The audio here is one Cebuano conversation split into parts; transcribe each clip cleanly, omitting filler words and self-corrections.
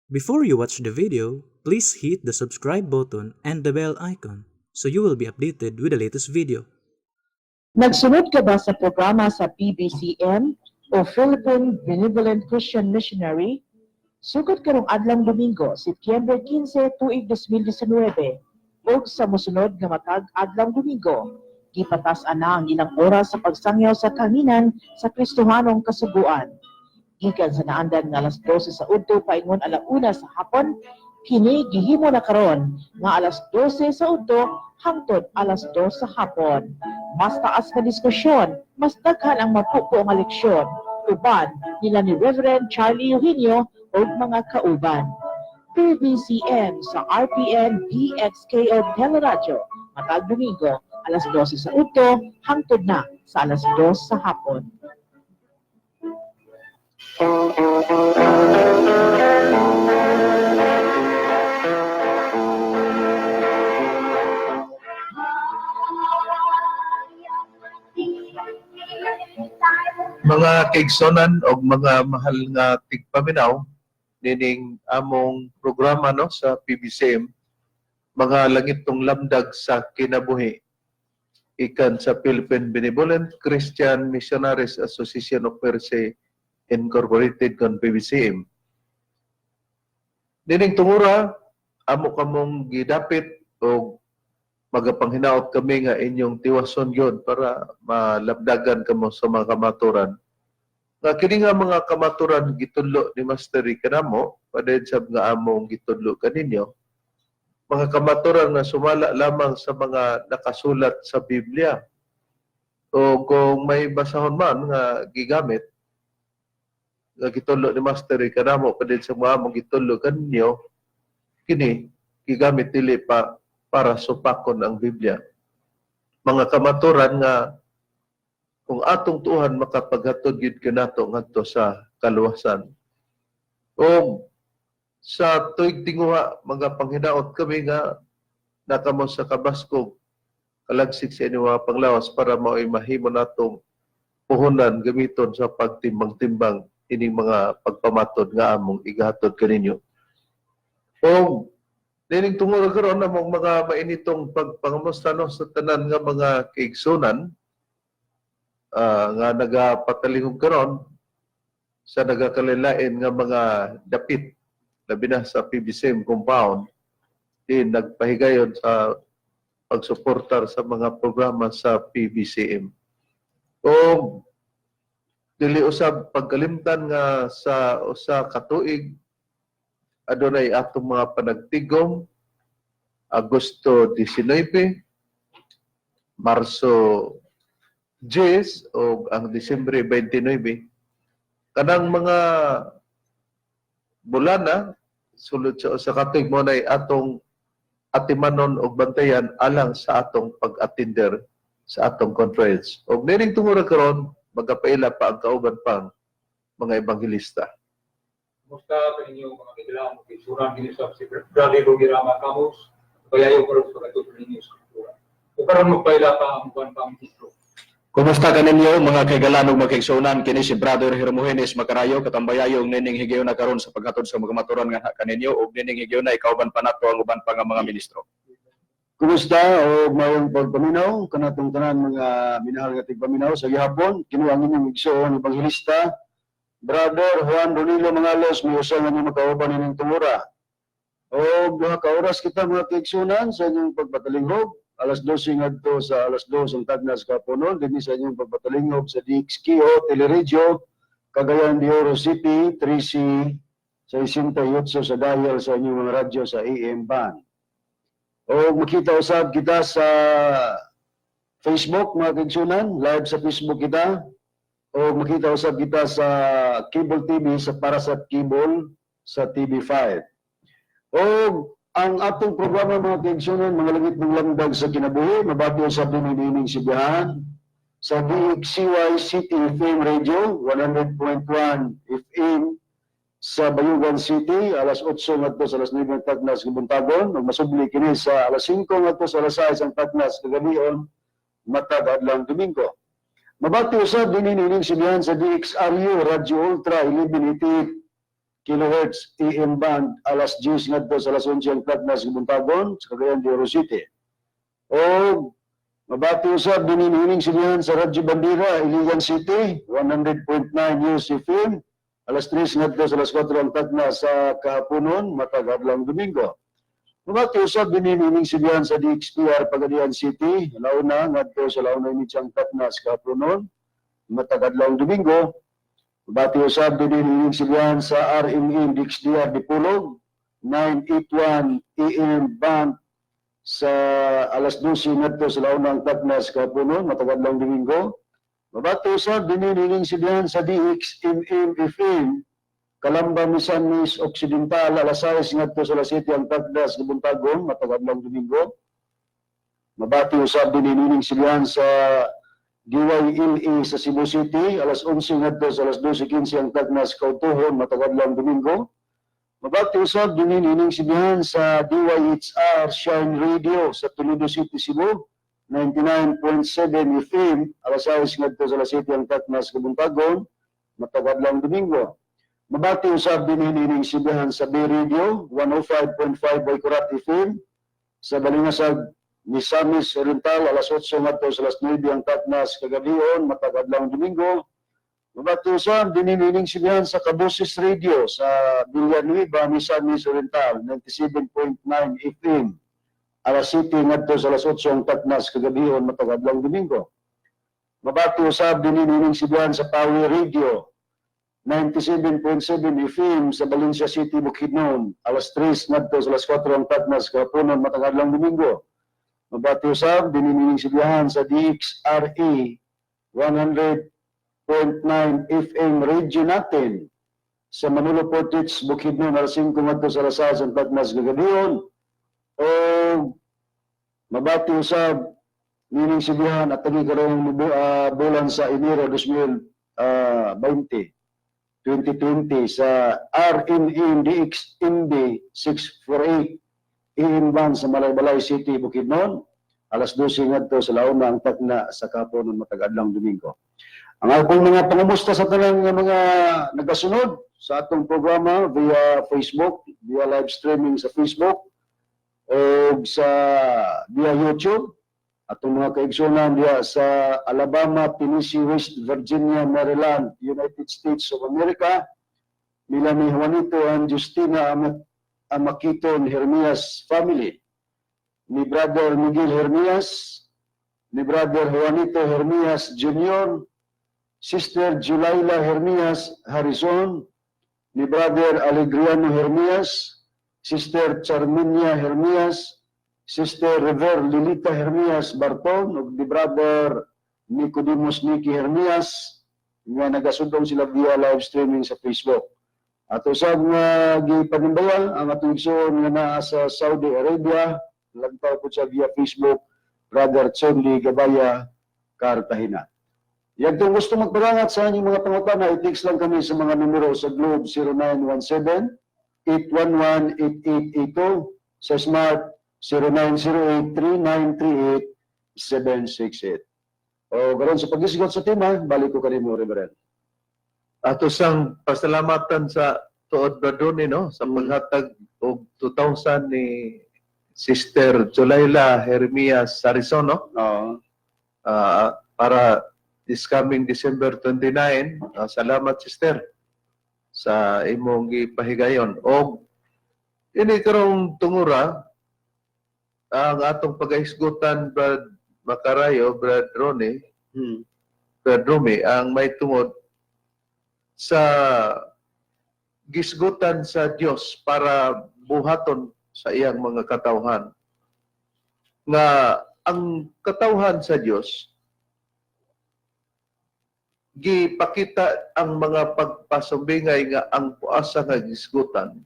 Before you watch the video, please hit the subscribe button and the bell icon so you will be updated with the latest video. Nagsunod ka ba sa programa sa PBCM o Philippine Benevolent Christian Missionary? Sugod karong adlong Domingo, Setyembre 15, tuig 2019, ug sa mosunod nga matag adlong Domingo, gipatas-an na ang ilang oras sa pagsangyaw sa kanginan sa Kristohanong Kasuguan. Gikan sa naandan nga alas 12 sa udto paingon alauna sa hapon, kini gihimo na karon nga alas 12 sa udto hangtod alas 2 sa hapon. Mas taas nga diskusyon, mas daghan ang mapupo nga leksyon. Uban nila ni Reverend Charlie Eugenio ug mga kauban. PBCM sa RPN DXKO Teleradyo matag Domingo alas 12 sa udto hangtod na sa alas 2 sa hapon. Mga kaigsonan og mga mahal nga tigpaminaw nining among programa, no, sa PBCM, Mga Langitong Lamdag sa Kinabuhi, ikan sa Philippine Benevolent Christian Missionaries Association of Mercy Incorporated kon PBCM. Nining tungura, amo kamong gidapit og magapanghinaot kami nga inyong tiwason yon para malabdagan kamo sa mga kamaturan. Nga kini nga mga kamaturan gitudlo ni Master kanamo, padayon sab nga among gitudlo kaninyo. Mga kamaturan nga sumala lamang sa mga nakasulat sa Biblia. O kung may basahon man nga gigamit nga gitudlo ni Master kanamo, padayon sa mga among gitudlo kaninyo, kini gigamit dili pa para supakon ang Biblia. Mga kamaturan nga kung atong tuhan makapaghatod gyud kanato ngadto sa kaluwasan. O sa tuig tinguha, mga panghinaot kami nga nakamo sa kabaskog kalagsik sa inyong mga panglawas para mao'y mahimo natong puhunan gamiton sa pagtimbang-timbang ining mga pagpamatod nga among igahatod kaninyo. O nining tungod karon, among mga mainitong pagpangamusta, no, sa tanan nga mga kaigsunan nga nagapatalingog karon sa nagakalilain nga mga dapit, labi na sa PBCM compound din nagpahigayon sa pagsuportar sa mga programa sa PBCM. O dili usab pagkalimtan nga sa usa ka tuig adunay atong mga panagtigom: Agosto 19, Marso 10 o ang Disyembre 29. Kanang mga bulana sulod sa usa ka tuig mo nay atong atimanon og bantayan alang sa atong pag-attender sa atong conference. Og nining tungura karon, magapaila pa ang kauban pang mga ebanghelista. Kumusta kaninyo, mga kailangan mo kisuran ginisab si Brother Rugirama Camus, bayayo karon sa pagkatuturo ninyo sa kultura. O karon magpaila pa ang uban pang ministro. Kumusta kaninyo, mga kaigalan ug mga kaigsuonan? Kini si Brother Hermogenes Macarayo, katambayayong nining higayuna karon sa paghatod sa mga kamaturan nga kaninyo, ug nining higayuna ikauban pa nato ang uban pa nga mga ministro. Kumusta o mayong pagpaminaw kanatong tanan, mga minahal nga tigpaminaw sa gihapon. Kini ang inyong igsoon ebanghelista, Brother Juan Ronilo Mangalos, miusa nga inyong makauban ining tungura. O 2 ka oras kita, mga kaigsuonan, sa inyong pagpatalingog alas 12 ngadto sa alas 2 ang tagnas kaponon dinhi sa inyong pagpatalingog sa DXKO Teleradyo, Cagayan de Oro City, 3C 68 sa dial sa inyong mga radyo sa AM band. O makita usab kita sa Facebook, mga kaigsuonan, live sa Facebook kita. O makita usab kita sa cable TV sa Parasat Cable sa TV5. O ang atong programa, mga kaigsuonan, Mga Langit ng Lamdag sa Kinabuhi, mabati usab din ining sibihan sa DXCY City FM Radio 100.1 FM sa Bayugan City alas 8 ngadto sa alas 9 ng tagnas gibuntagon ug masubli kini sa alas 5 ngadto sa alas 6 ang tagnas kagabion matag adlong Domingo. Mabati usab din ining sibihan sa DXRU Radyo Ultra 1188 kilohertz AM band, alas 10 ngadto sa alas 11 ang tagna sa Buntagon sa Cagayan de Oro City. O mabati usab dinhi ining silbihan sa Radyo Bandera, Iligan City, 100.9 News FM, alas 3 ngadto sa alas 4 ang tagna sa kahaponon matag adlawng Domingo. Mabati usab dinhi ining silbihan sa DXPR Pagadian City, alauna ngadto sa alauna ang tagna sa kahaponon matag adlawng Domingo. Mabati usab dinhi ining silbihan sa RMN DXDR Dipolog, 981 AM band, sa alas 12 ngadto sa alauna ang tagna sa kahaponon matag adlawng Domingo. Mabati usab dinhi ining silbihan sa DXMM FM Calamba, Misamis Occidental, alas 6 ngadto sa alas 7 ang tagna sa kabuntagon matag adlawng Domingo. Mabati usab dinhi ining silbihan sa DYLE sa Cebu City, alas 11 ngadto sa alas 12:15 ang tagna sa kautuhon matag adlawng Domingo. Mabati usab dinhi ining silbihan sa DYHR Shine Radio sa Toledo City, Cebu, 99.7 FM, alas 6 ngadto sa alas 7 ang tagna sa kabuntagon matag adlawng Domingo. Mabati usab dinhi ining silbihan sa B Radio 105.5 Boykurat FM sa Balingasag, Misamis Oriental, alas 8 ngadto sa alas 9 ang tagna sa kagabion matag adlawng Domingo. Mabati usab dinhi ining silbihan sa Kabusis Radio sa Villanueva, Misamis Oriental, 97.9 FM, alas 7 ngadto sa alas 8 ang tagna sa kagabion matag adlawng Domingo. Mabati usab dinhi ining silbihan sa Power Radio 97.7 FM sa Valencia City, Bukidnon, alas 3 ngadto sa alas 4 ang tagna sa kahaponon matag adlawng Domingo. Mabati usab dinhi ining silbihan sa DXRE 100.9 FM Radio Natin sa Manolo Fortich, Bukidnon, alas 5 ngadto sa alas 6 ang tagna sa kagabion. O mabati usab nining silbihan at tagi karong bulan sa Enero 2020 2020 sa RMN DXMB 648 AM band sa Malaybalay City, Bukidnon, alas 12 ngadto sa launa ang tagna sa kahaponon matag adlawng Domingo. Ang akong mga pangumusta sa tanang nga mga nagasunod sa atong programa via Facebook, via live streaming sa Facebook o sa via YouTube, atong mga kaigsunan diha sa Alabama, Tennessee, West Virginia, Maryland, United States of America, nila ni Juanito and Justina Amakiton Hermias family, ni Brother Miguel Hermias, ni Brother Juanito Hermias Jr., Sister Julaila Hermias Harrison, ni Brother Alegriano Hermias, Sister Charminia Hermias, Sister Rever Lilita Hermias Barton, ug ni Brother Nicodemus Nicky Hermias, nga nagasundong sila via live streaming sa Facebook. Ato usab nga gipanimbayan ang atong igsoon nga naa sa Saudi Arabia, lagtaw po siya via Facebook, Brother Chonly Gabaya Cartagena. Yagtong gusto magparangat sa inyong mga pangutana, i-text lang kami sa mga numero sa Globe 0917 811 8882, sa Smart 0908 3938 768. O karon sa paghisgot sa tema, balik ko kanimo, Reverend. Ato sang pasalamatan sa tuod, Brad Ronnie, no, sa paghatag og 2,000 ni Sister Jolaila Hermias Sarison, no? Oo. Para this coming December 29. Salamat, sister, sa imong gipahigayon. Og ini karong tungura ang atong pagahisgutan, Brad Makarayo, Brad Ronnie, Brad Rumi, ang may tungod sa gisgutan sa Dios para buhaton sa iyang mga katawhan. Nga ang katawhan sa Dios gipakita ang mga pagpasumbingay nga ang puasa nga gisgutan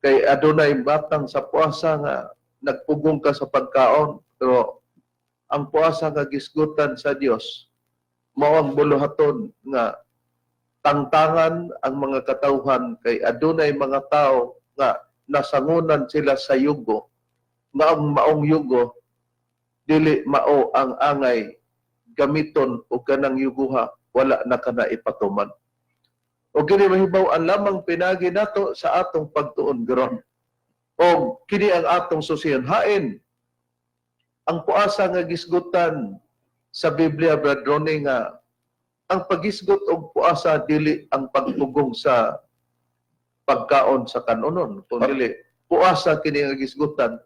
kay adunay batang sa puasa nga nagpugong ka sa pagkaon, pero ang puasa nga gisgutan sa Dios mao ang buluhaton nga tangtangan ang mga katawhan kay adunay mga tao nga nasangunan sila sa yugo nga ang maong yugo dili mao ang angay gamiton og kanang yuguha, wala na kana ipatuman. O kini mahibaw-an lamang pinagi nato sa atong pagtuon karon. O kini ang atong susiyon. Hain ang puasa nga gisgutan sa Biblia, Brad Ronnie, nga ang pagisgot og puasa dili ang pagpugong sa pagkaon sa kanonon, kung dili puasa kini nga gisgutan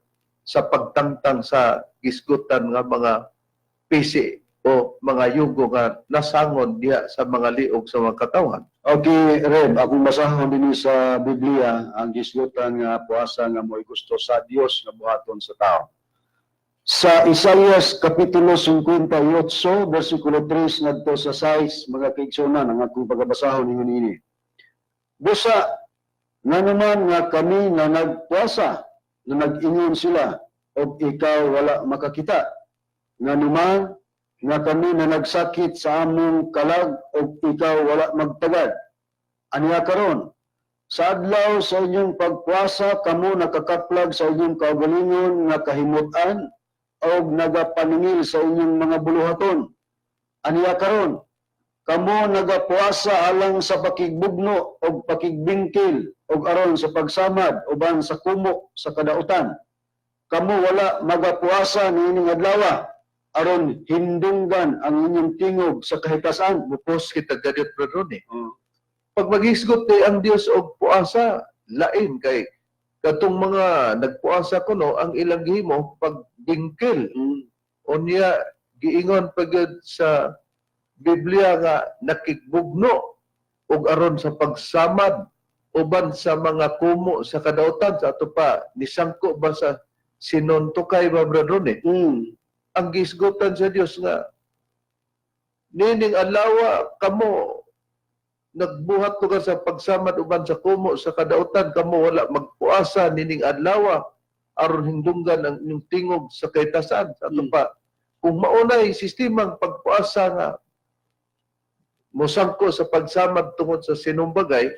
sa pagtangtang sa gisgutan nga mga pisi o mga yugo nga nasangon diha sa mga liog sa mga katawhan. Okay, Reb, akong basahon dinhi sa Biblia ang gisgutan nga puasa nga mo'y gusto sa Dios nga buhaton sa tao. Sa Isaias Kapitulo 58, versikulo 3 ngadto sa 6, mga kaigsuonan, ang akong pagabasahon ingon ini. "Busa nga naman nga kami nga nagpuasa, na nag-ingon sila, og ikaw wala makakita? Nga naman nga kami na nagsakit sa among kalag, og ikaw wala magtagad? Aniya karon, sa adlaw sa inyong pagpuasa, kamo nakakaplag sa inyong kaugalingon nga kahimutan og nagapaningil sa inyong mga buluhaton. Aniya karon, kamo nagapuasa alang sa pakigbugno og pakigbingkil og aron sa pagsamad uban sa kumo sa kadautan. Kamo wala magapuasa niining adlaw aron hindunggan ang inyong tingog sa kahitasan." Mupos kita gadit, Brad Ronnie. Pag maghisgot kay ang Dios og puasa, lain kay katong mga nagpuasa kuno ang ilang gihimo pagbingkil. Unya giingon pagod sa Biblia nga nakigbugno og aron sa pagsamad uban sa mga kumo sa kadautan, sa ato pa nisangko ba sa sinuntukay ba, Brad Ronnie? Ang gisgutan sa Dios nga nining adlaw kamo nagbuhat ko sa pagsamad uban sa kumo sa kadautan, kamo wala magpuasa nining adlaw aron hindunggan ang inyong tingog sa kahitasan, sa ato pa kung maunay sistemang pagpuasa nga mosangko sa pagsamad tungod sa sinumbagay,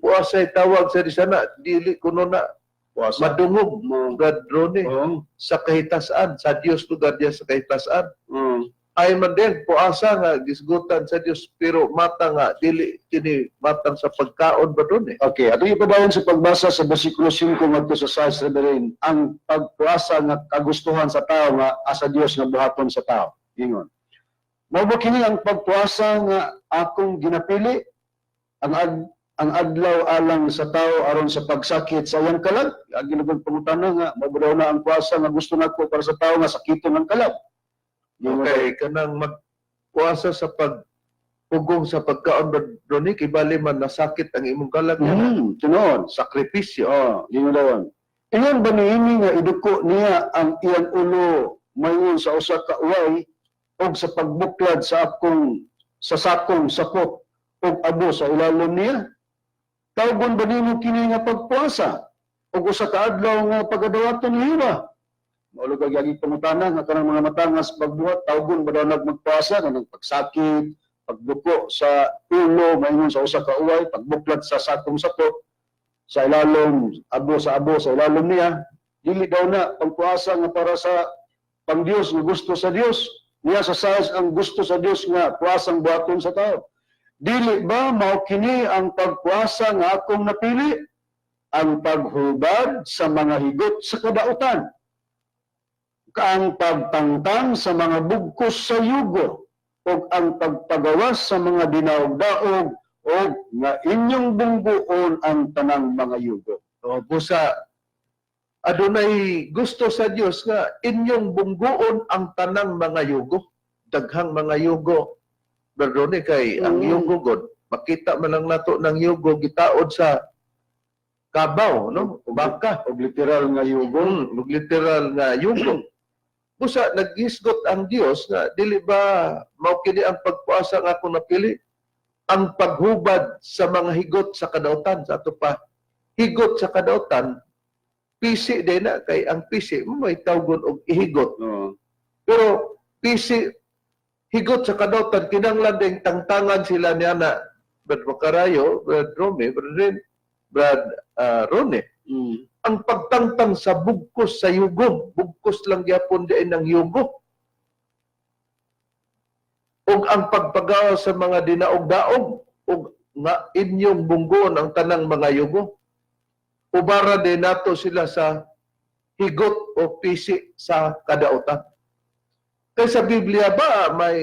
puasay tawag sa disana, dili kuno na Puasa. madungog, Brad Ronnie, sa kahitasan sa Dios, lugar diya sa kahitasan. Ay man din puasa nga gisgutan sa Dios, pero mata nga dili kini matang sa pagkaon ba doon eh. Okay, ato ipadayon sa pagbasa sa versikulo 5 ngadto sa 6, Reverend, ang pagpuasa nga kagustuhan sa tao nga asa Dios nga buhaton sa tao. Ingon: "Mao ba kini ang pagpuasa nga akong ginapili? Ang adlaw alang sa tao aron sa pagsakit sa iyang kalag?" Agi na pangutana nga mao ba daw na ang puasa nga gusto nako para sa tao nga sakiton ang kalag? Ingon. Okay, kanang magpuasa sa pagpugong sa pagkaon ba doon eh, kibali man nasakit ang imong kalag, Tinuod. Sakripisyo. Oh, gingon dayon: "Ingon ba niini nga iduko niya ang iyang ulo mayon sa usa ka uway og sa pagbuklad sa sakong sapot og abo sa ilalom niya? Tawgon ba nimo kini nga pagpuasa og usa ka adlaw nga pagadawaton ni Hiwa?" Mao kag yagi pangutana nga kanang mga matangas pagbuhat, tawgon ba daw nagmagpuasa kanang pagsakit, pagduko sa ulo maingon sa usa ka uway, pagbuklad sa sakong sapot sa ilalom, abo sa ilalom niya? Dili daw na pagpuasa nga para sa pang Dios nga gusto sa Dios. Niya sa sais ang gusto sa Dios nga puasang buhaton sa tao: "Dili ba mao kini ang pagpuasa nga akong napili? Ang paghubad sa mga higot sa kadautan, ang pagtangtang sa mga bugkos sa yugo, ug ang pagpagawas sa mga dinaog-daog, ug nga inyong bunggoon ang tanang mga yugo." O busa adunay gusto sa Dios nga inyong bunggoon ang tanang mga yugo, daghang mga yugo. Perdone kay ang yugo god, makita man lang nato ng yugo gitaod sa kabaw, no? Baka. Og literal nga yugo. Ug literal nga yugo. Busa naghisgot ang Dios nga dili ba mao kini ang pagpuasa nga akong napili, ang paghubad sa mga higot sa kadautan, sa ato pa higot sa kadautan, pisi din na kay ang pisi may tawgon og ihigot, pero pisi higot sa kadautan kinahanglan ding tangtangan sila niya na, Brad Macarayo, Brad Rome, Brad Rin, Brad Rone, ang pagtangtang sa bugkos sa yugo, bugkos lang gyapon diin ng yugo. Ug ang pagpagawa sa mga dinaog-daog ug nga inyong bunggoon ang tanang mga yugo. Ubara din nato sila sa higot o pisi sa kadautan. Kay sa Biblia ba may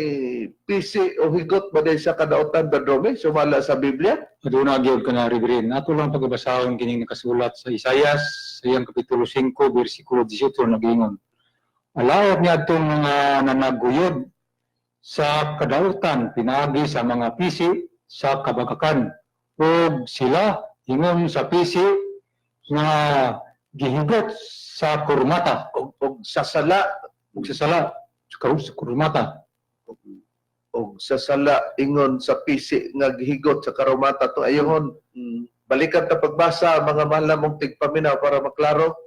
pisi o higot ba din sa kadautan, Brother? Sumala sa Biblia? Aduna gyud ka na, Reverend. Ato lang pagbasahon kining nakasulat sa Isayas sa iyang kapitulo 5 bersikulo 18, nagingon: "Alaot niadtong mga nanaguyod sa kadautan pinaagi sa mga pisi sa kabakakan, ug sila ingon sa pisi nga gihigot sa kurmata." Og sasala. Ug sa sala sa kurmata. Og sasala ingon sa pisi nga gihigot sa karumata to ayuhon. Balikan ta pagbasa, mga mahal namong tigpaminaw, para maklaro.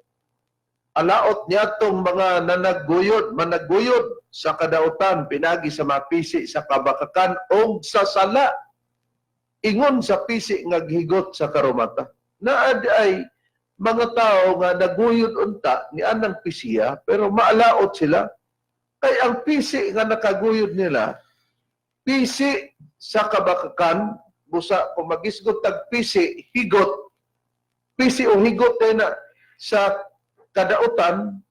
Alaot niadtong mga nanaguyod, managuyod sa kadautan pinagi sa mga pisi sa kabakakan og sa sala ingon sa pisi nga gihigot sa karumata. Naa diay mga tao nga naguyod unta ni anang pisiya, pero maalaot sila kay ang pisi nga nakaguyod nila, pisi sa kabakakan. Busa kung magisgot tag pisi, higot, pisi o higot kay na sa kadautan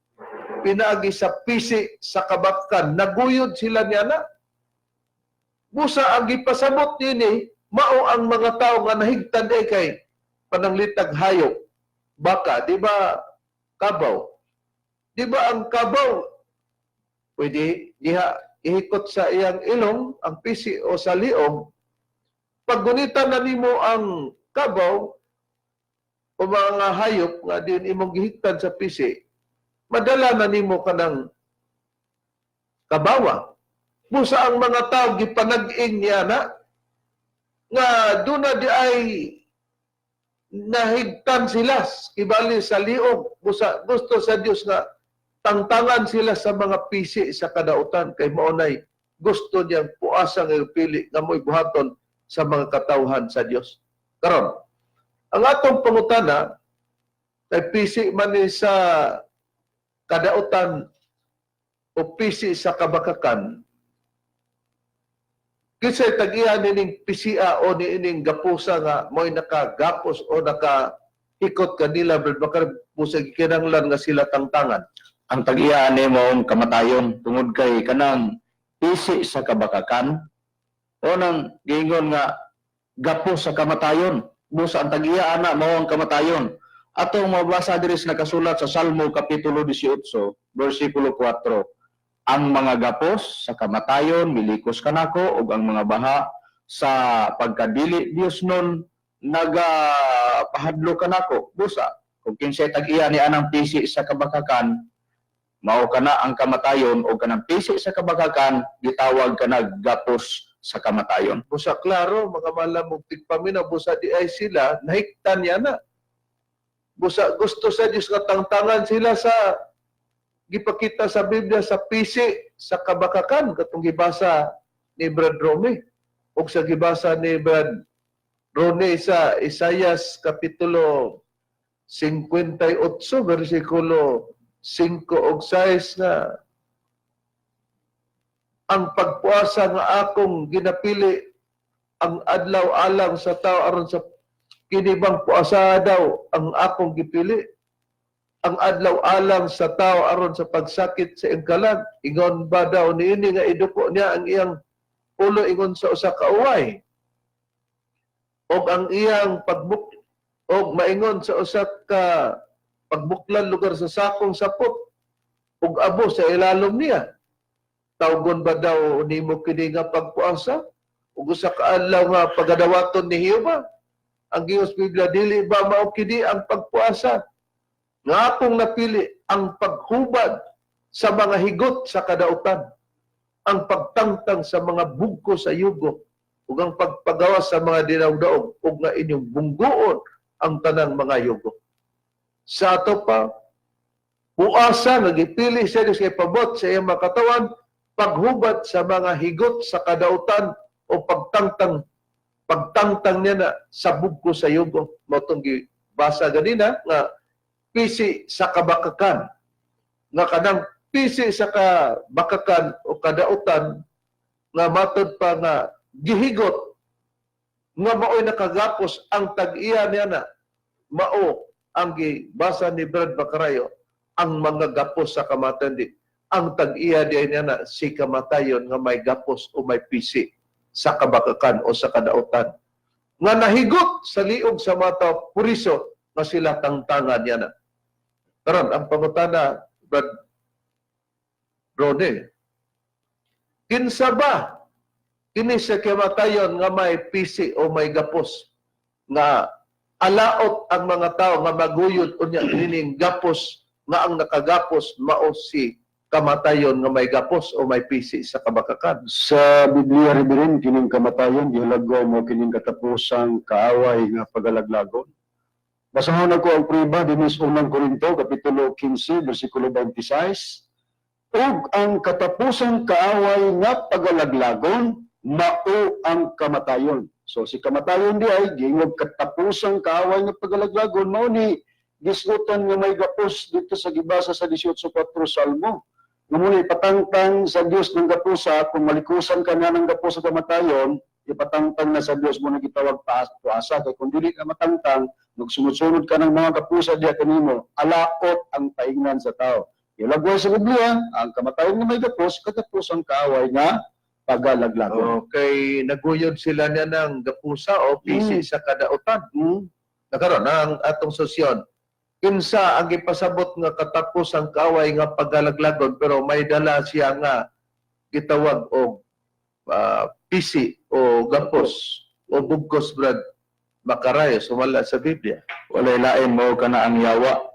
pinaagi sa pisi sa kabakakan, naguyod sila niya na. Busa ang gipasabot nini, mao ang mga tao nga nahigtan eh kay pananglitag hayop, baka, di ba, kabaw, di ba? Ang kabaw pwede diha ihikot sa iyang ilong ang pisi o sa liog. Pag gunitan na nimo ang kabaw o mga hayop nga din imong gihiktan sa pisi, madala na nimo kanang kabawa. Busa ang mga tao gipanag-ing niya na nga duna di ay nahigtan sila kibali sa liog. Busa gusto sa Dios nga tangtangan sila sa mga pisi sa kadautan kay mao nay gusto niyang puasang pili nga mo'y buhaton sa mga katawhan sa Dios. Karon, ang atong pangutana kay pisi man ni sa kadautan o pisi sa kabakakan, kinsay tag-iya nining pisia o niining gapusa nga mo'y nakagapos o nakahikot kanila, Brad Bakar? Busa gikinahanglan nga sila tangtangan. Ang tag-iya ani mao ang kamatayon, tungod kay kanang pisi sa kabakakan o nang giingon nga gapos sa kamatayon. Busa ang tag-iya ana mao ang kamatayon. Atong mabasa diri sa nakasulat sa Salmo kapitulo 18 bersikulo 4: "Ang mga gapos sa kamatayon milikos kanako, ug ang mga baha sa pagkadili Dios nun nagapahadlo kanako." Busa kung kinsay tag-iya ni anang pisi sa kabakakan, mao kana ang kamatayon, o kanang pisi sa kabakakan gitawag kana gapos sa kamatayon. Busa klaro, mga malamog tigpaminaw, busa di ay sila nahiktan niya na. Busa gusto sa Dios nga tangtangan sila sa gipakita sa Biblia sa pisi sa kabakakan, katong gibasa ni Brad Rome ug sa gibasa ni Brad Rone sa Isayas kapitulo 58 bersikulo 5 ug 6 nga ang pagpuasa nga akong ginapili, ang adlaw alang sa tao aron sa kini bang puasa daw ang akong gipili, ang adlaw alang sa tao aron sa pagsakit sa iyang kalag? Ingon ba daw niini nga iduko niya ang iyang ulo ingon sa usa ka uway, og ang iyang pagbuk og maingon sa usa ka pagbuklan lugar sa sakong sapot ug abo sa ilalom niya? Tawgon ba daw nimo kini nga pagpuasa ug usa ka adlaw nga pagadawaton ni Jehova? Ang Diyos Biblia, dili ba mao kini ang pagpuasa nga akong napili, ang paghubad sa mga higot sa kadautan, ang pagtangtang sa mga bugko sa yugo, ug ang pagpagawas sa mga dinawdaog, ug nga inyong bunggoon ang tanang mga yugo? Sa ato pa, puasa nga gipili sa Dios kay pabot sa iyang makatawan, paghubad sa mga higot sa kadautan o pagtangtang pagtangtang niya na sa bugko sa yugo, mao tong gibasa ganina nga pisi sa kabakakan, nga kanang pisi sa kabakakan o kadautan nga matod pa nga gihigot. Nga mao'y nakagapos, ang tag-iya niya na mao ang gibasa ni Brad Bacarayo, ang mga gapos sa kamatayon di. Ang tag-iya diay niya na si kamatayon nga may gapos o may pisi sa kabakakan o sa kadautan. Nga nahigot sa liog sa mga tao, puriso nga sila tangtangan niya na. Karon ang pangutana, Brad Rone, kinsa ba kini sa kamatayon nga may pisi o may gapos nga alaot ang mga tao nga maguyod unya nining gapos nga ang nakagapos mao si kamatayon nga may gapos o may pisi sa kabakakan? Sa Biblia, Reverend, kining kamatayon gihulagway mo kining katapusang kaaway nga pagalaglagon. Basahon ako ang prueba dinhi sa Unang Korinto kapitulo 15 bersikulo 26. Ug ang katapusang kaaway nga pagalaglagon mao ang kamatayon. So si kamatayon di ay giingog katapusang kaaway nga pagalaglagon, mao ni gisgutan nga may gapos dito sa gibasa sa 18:4 Salmo. Nga muna ipatangtang sa Dios ng gapusa, kung malikusan ka na ng gapos sa kamatayon, ipatangtang na sa Dios mo na gitawag paasa. Kay kung dili ka matangtang, magsunod-sunod ka ng mga gapusa diya kanimo, alaot ang paingnan sa tao. Ilagway sa Biblia, ang kamatayon nga may gapos, katapos ang kaaway nga pagalaglagon. Okay, naguyod sila niya ng gapusa o pisi sa kadautan. Nakaron ang atong sosyon. Kinsa ang gipasabot nga katapos ang kaaway nga pagalaglagon pero may dala siya nga gitawag og pisi o gapos o bugkos, Brad Makarayo, sumala sa Biblia? Walay lain, mao kana ang yawa.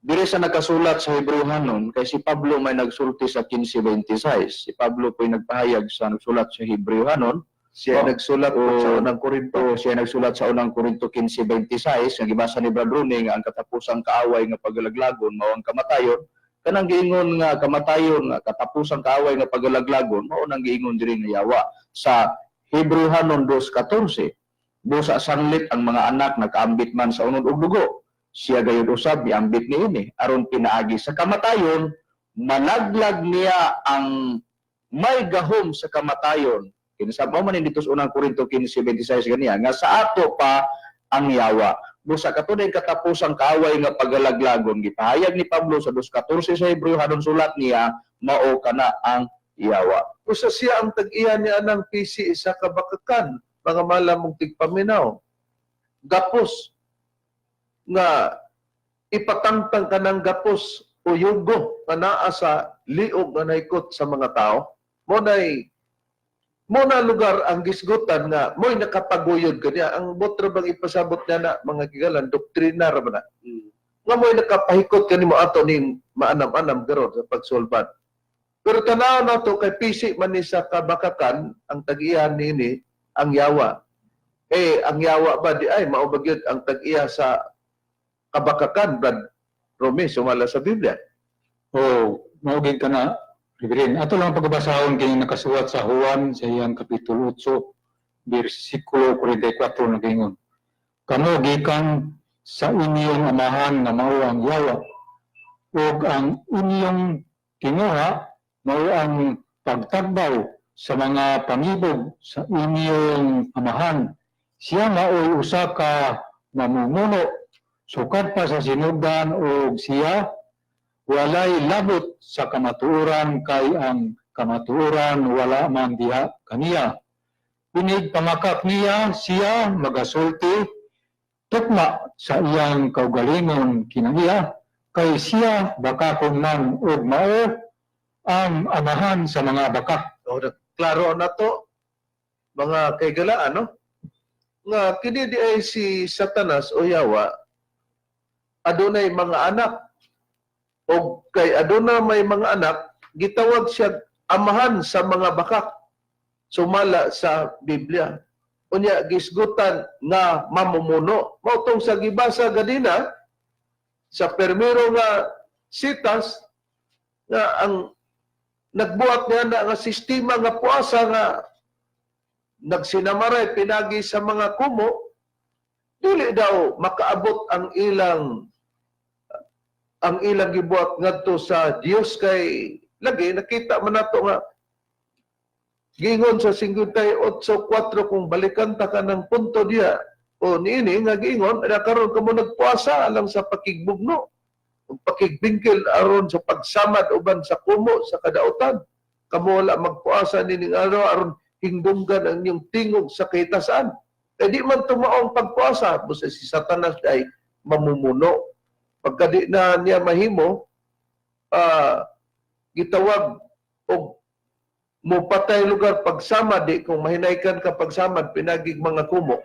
Diri sa nakasulat sa Hebreohanon, kay si Pablo may nagsulti sa 15:26. Si Pablo po'y nagpahayag sa nagsulat sa Hebreohanon. Siya Oh. nagsulat Oh. sa Unang Korinto. O siya nagsulat sa Unang Korinto 15:26 nga gibasa ni Brad Rooney nga ang katapusang kaaway nga pagalaglagon mao ang kamatayon. Kanang giingon nga kamatayon nga katapusang kaaway nga pagalaglagon mao nang giingon diri nga yawa sa Hebreohanon 2:14. Busa sanglit ang mga anak nakaambit man sa unod og dugo, siya gayud usab miambit niini aron pinaagi sa kamatayon malaglag niya ang may gahom sa kamatayon. Kinsa mao man dito sa Unang Korinto 15:26 ganiya nga sa ato pa ang yawa. Busa katunay katapusang kaaway nga pagalaglagon gipahayag ni Pablo sa 2:14 sa Hebreo hanon sulat niya mao kana ang yawa. Usa siya ang tag-iya niya ng pisi sa kabakakan, mga malamong tigpaminaw. Gapos nga ipatangtang ka ng gapos o yugo nga naa sa liog nga naikot sa mga tao. Mo na lugar ang gisgutan nga mo'y nakapaguyod kaniya. Ang botro bang ipasabot niya na mga gigalan, doktrina ra ba na? Nga mo'y nakapahikot kanimo ato ning maanam-anam karon sa pagsolban. Pero tanaw na to kay pisi man ni sa kabakakan ang tag-iya niini ang yawa. Eh ang yawa ba di ay mao ba gyud ang tag-iya sa kabakakan, Brad Rome, sumala sa Biblia? Oh, mao gid kana, Reverend. Ato lang pagbasahon kini nakasuwat sa Juan sa iyang kapitulo 8 bersikulo 44 nagaingon: Kamo gikan sa inyong amahan nga mao ang yawa ug ang inyong tinguha mao ang pagtagbaw sa mga pangibog sa inyong amahan. Siya mao'y usa ka mamumuno sukad pa sa sinugdan ug siya walay labot sa kamatuoran kay ang kamatuoran wala man diha kaniya. Inig pamakak niya, siya magasulti tukma sa iyang kaugalingon kinaiya kay siya bakakon man ug mao ang amahan sa mga bakak. O, klaro na to mga kaigalaan, no? Nga kini di ay si Satanas o yawa adunay mga anak o kay aduna may mga anak gitawag siya amahan sa mga bakak sumala sa Biblia. Unya gisgutan nga mamumuno mao tong sa gibasa ganina sa permero nga sitas nga ang nagbuhat niya na nga sistema nga puasa nga nagsinamaray pinagi sa mga kumo, dili daw makaabot ang ilang gibuhat ngadto sa Dios kay lagi nakita man nato nga Giingon sa 58.4, kung balikan ta ka ng punto diya o niini nga giingon na karon kamo nagpuasa alang sa pakigbugno ug pakigbingkil aron sa pagsamad uban sa kumo sa kadautan. Kamo wala magpuasa nining araw aron hingdunggan ang inyong tingog sa kahitasan. Kay di man tumaong pagpuasa, busa si Satanas ay mamumuno. Pagka di na niya mahimo, gitawag og mupatay lugar pagsamad, di kung mahinaykan ka pagsamad pinagig mga kumo.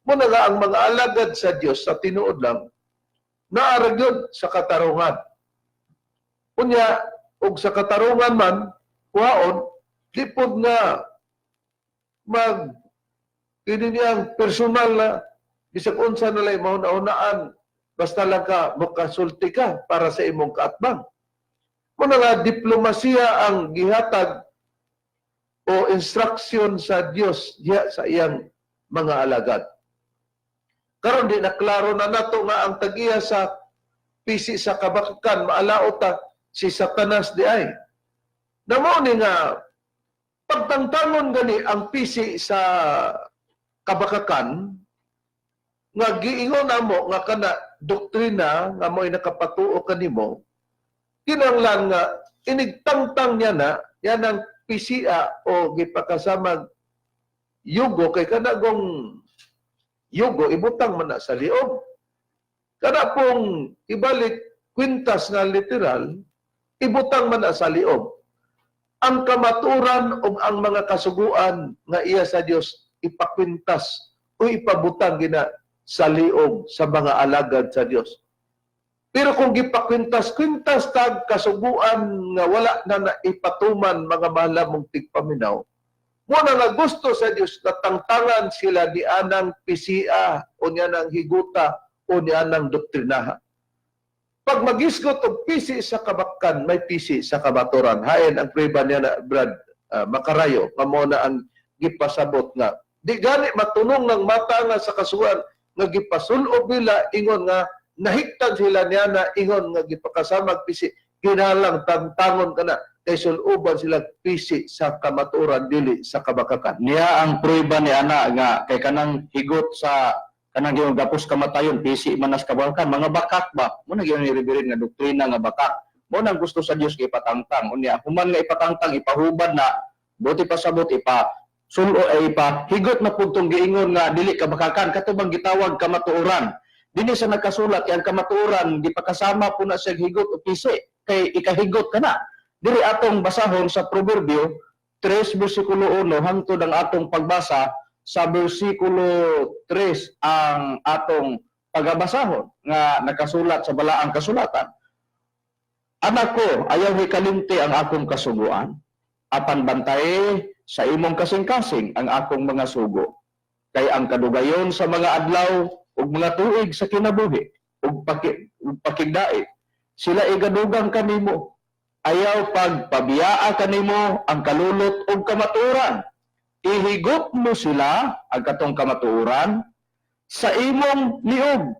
Muna nga ang mga alagad sa Dios sa tinuod lang naa gyud sa katarungan. Unya og sa katarungan man kuhaon, di pod nga mag kini niyang personal na bisag unsa na lay mahuna-hunaan, basta lang ka mukasulti ka para sa imong kaatbang. Muna nga diplomasiya ang gihatag o instruction sa Dios diha sa iyang mga alagad. Karon di na klaro na nato nga ang tag-iya sa pisi sa kabakakan, maalaot ta, si Satanas di ay. Namo ni nga pagtangtangon gani ang pisi sa kabakakan nga giingon namo nga kana doktrina nga mo'y nakapatuo kanimo, kinahanglan nga inigtangtang niya na yan ang PCA o gipakasamag yugo, kay kanagong yugo ibutang man na sa liog. Kana pong ibalik kwintas nga literal, ibutang man na sa liog ang kamaturan ug ang mga kasuguan nga iya sa Dios, ipakwintas o ipabutang gina sa liog sa mga alagad sa Dios. Pero kung gipakwintas-kwintas tag kasuguan nga wala na naipatuman, mga mahal mong tigpaminaw, mo na nga gusto sa Dios na tangtangan sila ni anang PCA o niya ng higuta o niya ng doktrinaha. Pag magisgot og pisi sa kabakkan, may pisi sa kamaturan. Hain ang prueba niya na, Brad Makarayo, nga mo na ang gipasabot nga di gani matunong ng mata nga sa kasuan nga gipasulob nila, ingon nga nahigtan sila niya na ingon nga gipakasamag pisi, kinalang tangtangon kana kay suluban sila pisi sa kamaturan, dili sa kabakakan. Niya ang prueba ni ana nga kay kanang higot sa kanang giyong gapos kamatayon, pisi manas kabalkan, mga bakak ba mo na gyud ni Reverend nga doktrina nga bakak. Mo nang gusto sa Dios nga ipatangtang. Unya human nga ipatangtang, ipahubad na, buti pasabot ipa sulo ay ipa higot na pud tong giingon nga dili kabakakan, kato bang gitawag kamatuoran. Dinhi sa nakasulat kay ang kamatuoran gipakasama po na siya higot o pisi, kay ikahigot kana. Diri atong basahon sa Proverbio 3 versikulo 1 hangtod ang atong pagbasa sa versikulo 3 ang atong pagabasahon nga nakasulat sa balaang kasulatan. Anak ko, ayaw hikalimti ang akong kasuguan, apan bantaye sa imong kasing-kasing ang akong mga sugo. Kay ang kadugayon sa mga adlaw ug mga tuig sa kinabuhi ug pakigdait, sila igadugang kanimo. Ayaw pagpabiyaa kanimo ang kalulot ug kamatuoran. Ihigot mo sila, ang katong kamatuoran, sa imong liog.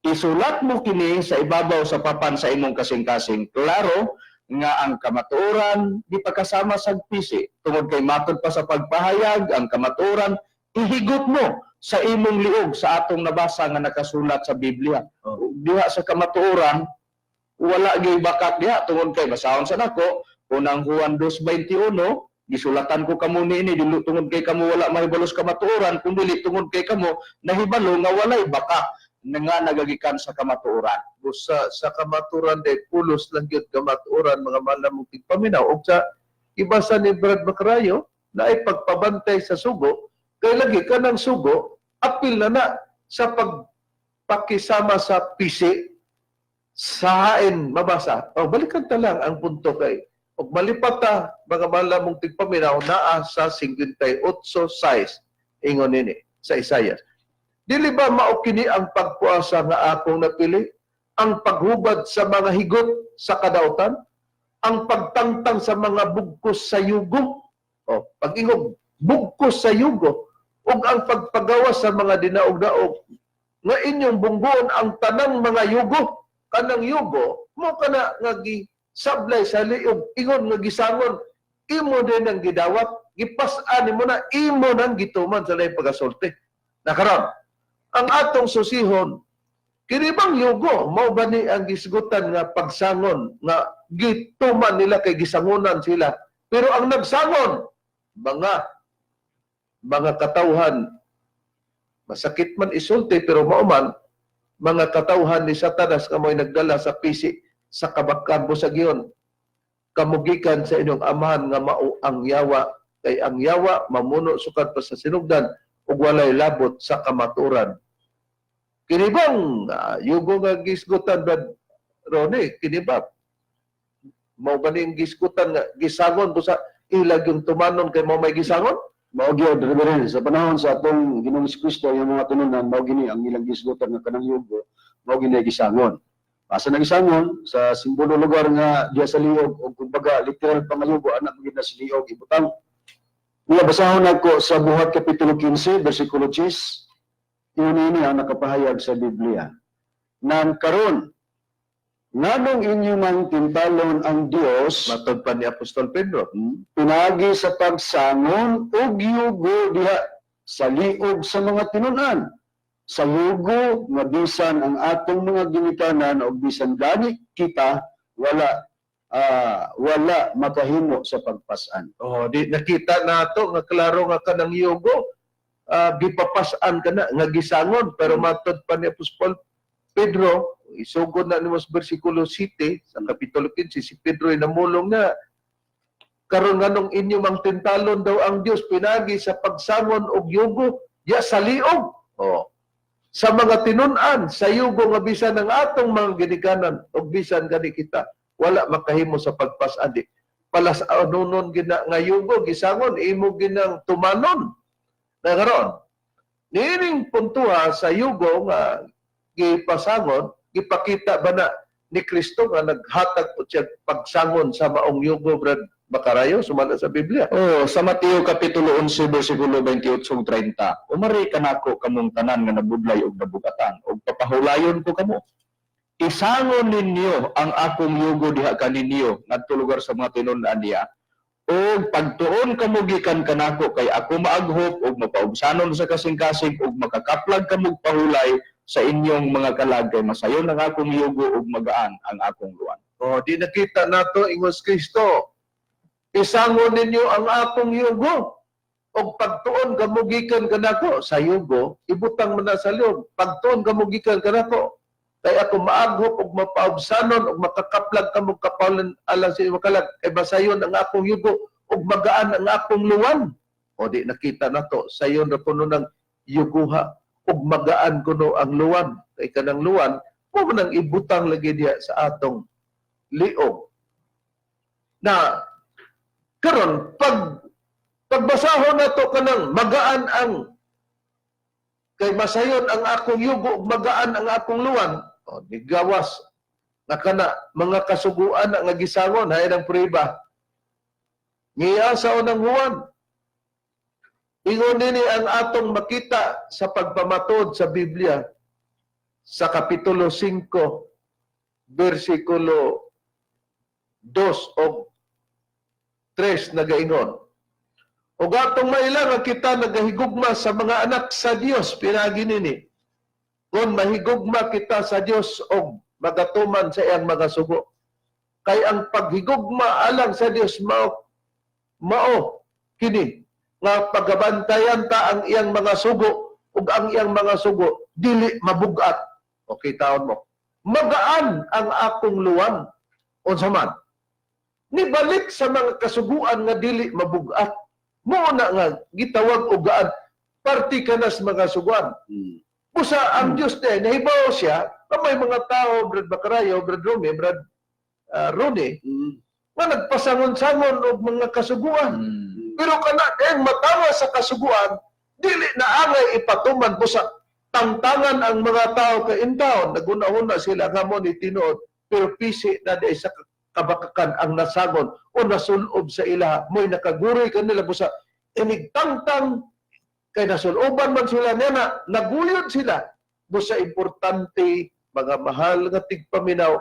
Isulat mo kini sa ibabaw sa papan sa imong kasing-kasing. Klaro nga ang kamatuoran di pagkasama sa pisi. Tungod kay matod pa sa pagpahayag, ang kamatuoran ihigot mo sa imong liog sa atong nabasa nga nakasulat sa Biblia. Oh. Diha sa kamatuoran, wala gyud bakak diha, tungod kay basahon sa nako unang Juan 2:21, "Gisulatan ko kamo niini dili tungod kay kamo wala mahibalo sa kamatuoran, kun dili tungod kay kamo nahibalo nga walay bakak na nga nagagikan sa kamatuoran." Busa sa kamaturan de pulos lang gyud kamatuoran, mga mahal mong tigpaminaw. Ug sa ibasa ni Brad Macrayo na ay pagpabantay sa sugo, kay lagi kanang sugo apil na na sa pagpakisama sa pisi sa hain mabasa. O balikan ta lang ang punto kay ug malipat ta, mga mahal mong tigpaminaw, naa sa 58:6. Ingon nini sa Isayas: "Dili ba mao kini ang pagpuasa nga akong napili, ang paghubad sa mga higot sa kadautan, ang pagtangtang sa mga bugkos sa yugo?" O, pag-ingog, bugkos sa yugo, "ug ang pagpagawas sa mga dinaog-daog, nga inyong bunggoon ang tanang mga yugo." Kanang yugo, mo kana nga gisablay sa liog, ingon nga gisangon. Imo din ang gidawat, gipas-an nimo na, imo nang gituman sa laing pagasulti. Na karon, ang atong susihon, kini bang yugo, mao ba ni ang gisgutan nga pagsangon, nga gituman nila kay gisangonan sila? Pero ang nagsangon, mga katawhan, masakit man isulti pero mao man, mga katawhan ni Satanas nga mo'y nagdala sa pisi sa kabakan mo sa giyon kamugikan sa inyong amahan nga mao ang yawa, kay ang yawa mamuno sukad pa sa sinugdan ug walay labot sa kamaturan. Kini bang yugo nga gisgutan, Brad Ronnie, kini ba mao ba ning gisgutan nga gisangon busa ilag yung tumanon kay mao may gisangon? Mao gyud, Reverend, sa panahon sa atong Ginoong Kristo, yung mga tinunan, mao gini ang ilang gisgutan nga kanang yugo, mao gini gisangon. Asa na gisangon? Sa simbolo lugar nga diya sa liog, o kumbaga literal pa nga yugo, anak gid na sa liog ibutang. Niya basahon nako sa Buhat kapitulo 15 bersikulo 10. Iyon ini ang nakapahayag sa Biblia. Nan karon, nganong inyo mang tintalon ang Dios Matod pa ni Apostol Pedro. Pinaagi sa pagsangon og yugo diha sa liog sa mga tinunan, sa yugo nga bisan ang atong mga ginikanan og bisan gani kita wala makahimo sa pagpasan? Oh, di nakita nato nga klaro nga kanang yugo gipapas-an kana nga gisangon, pero matod pa ni Apostol Pedro, isugod na nimo sa bersikulo 7 sa kapitulo 15, si Pedro ay namulong nga karon, nganong inyo mang tintalon daw ang Dios pinagi sa pagsangon og yugo ya sa liog, oh, sa mga tinun-an, sa yugo nga bisan ang atong mga ginikanan og bisan gani kita wala makahimo sa pagpas-an? Di palas anunon gina nga yugo gisangon, imo ginang tumanon na karon niining puntuha sa yugo nga gipasangon, gipakita ba na ni Kristo nga naghatag po siya pagsangon sa maong yugo, Brad Makarayo, sumala sa Biblia? Oh, sa Mateo kapitulo 11 bersikulo 28 ug 30. "Umari kanako kamong tanan nga nabudlay ug nabugatan, ug papahulayon ko kamo. Isangon ninyo ang akong yugo diha kaninyo ngadto lugar sa mga tinun-an niya. Ug pagtuon kamo gikan kanako, kay ako maaghop ug mapaubsanon sa kasing-kasing, ug makakaplag kamog pahulay sa inyong mga kalag, kay masayon ang akong yugo ug magaan ang akong luan." Oh, di nakita nato ingon si Kristo, "Isangon ninyo ang akong yugo og pagtuon kamo gikan kanako." Sa yugo ibutang man na sa liog, "Pagtuon kamo gikan kanako kay ako maaghop og mapaubsanon, ug makakaplag kamo kapalan alang sa inyong kalag, kay masayon ang akong yugo ug magaan ang akong luwan." O di nakita nato sayon ra kuno ng yuguha ug magaan kuno ang luwan, kay kanang luwan mo man ang ibutang lagi diha sa atong liog. Na karon, pag pagbasahon nato kanang magaan ang, "Kay masayon ang akong yugo ug magaan ang akong luwan," o nigawas na kana mga kasuguan na nga gisangon. Hay ng prueba ngiya sa unang Juan, ingon nini ang atong makita sa pagpamatod sa Biblia sa kapitulo 5 bersikulo 2 o 3, nagaingon, "Ug atong maila nga kita nagahigugma sa mga anak sa Dios pinaagi nini kung mahigugma kita sa Dios og magatuman sa iyang mga sugo. Kay ang paghigugma alang sa Dios mao mao kini nga pagabantayan ta ang iyang mga sugo, ug ang iyang mga sugo dili mabugat." Okay, taon mo. "Magaan ang akong luwan." Unsa man? Nibalik sa mga kasuguan nga dili mabugat. Mo na nga gitawag og gaan. Parte ka na sa mga suguan. Busa ang Diyos din, nahibaw siya na may mga tao, Brad Bacarayo, Brad Rumi, Brad Rone, nga nagpasangon-sangon og mga kasuguan. Pero kana dahil matawa sa kasuguan, dili na angay ipatuman, busa tangtangan ang mga tao kay intawon, naguna-una sila nga mo ni tinuod, pero pisi na di sa kabakakan ang nasangon o nasulob sa ilaha, mo'y nakaguroy kanila, busa inigtangtang kay nasuloban man sila niya na naguyod sila. Busa importante, mga mahal nga tigpaminaw,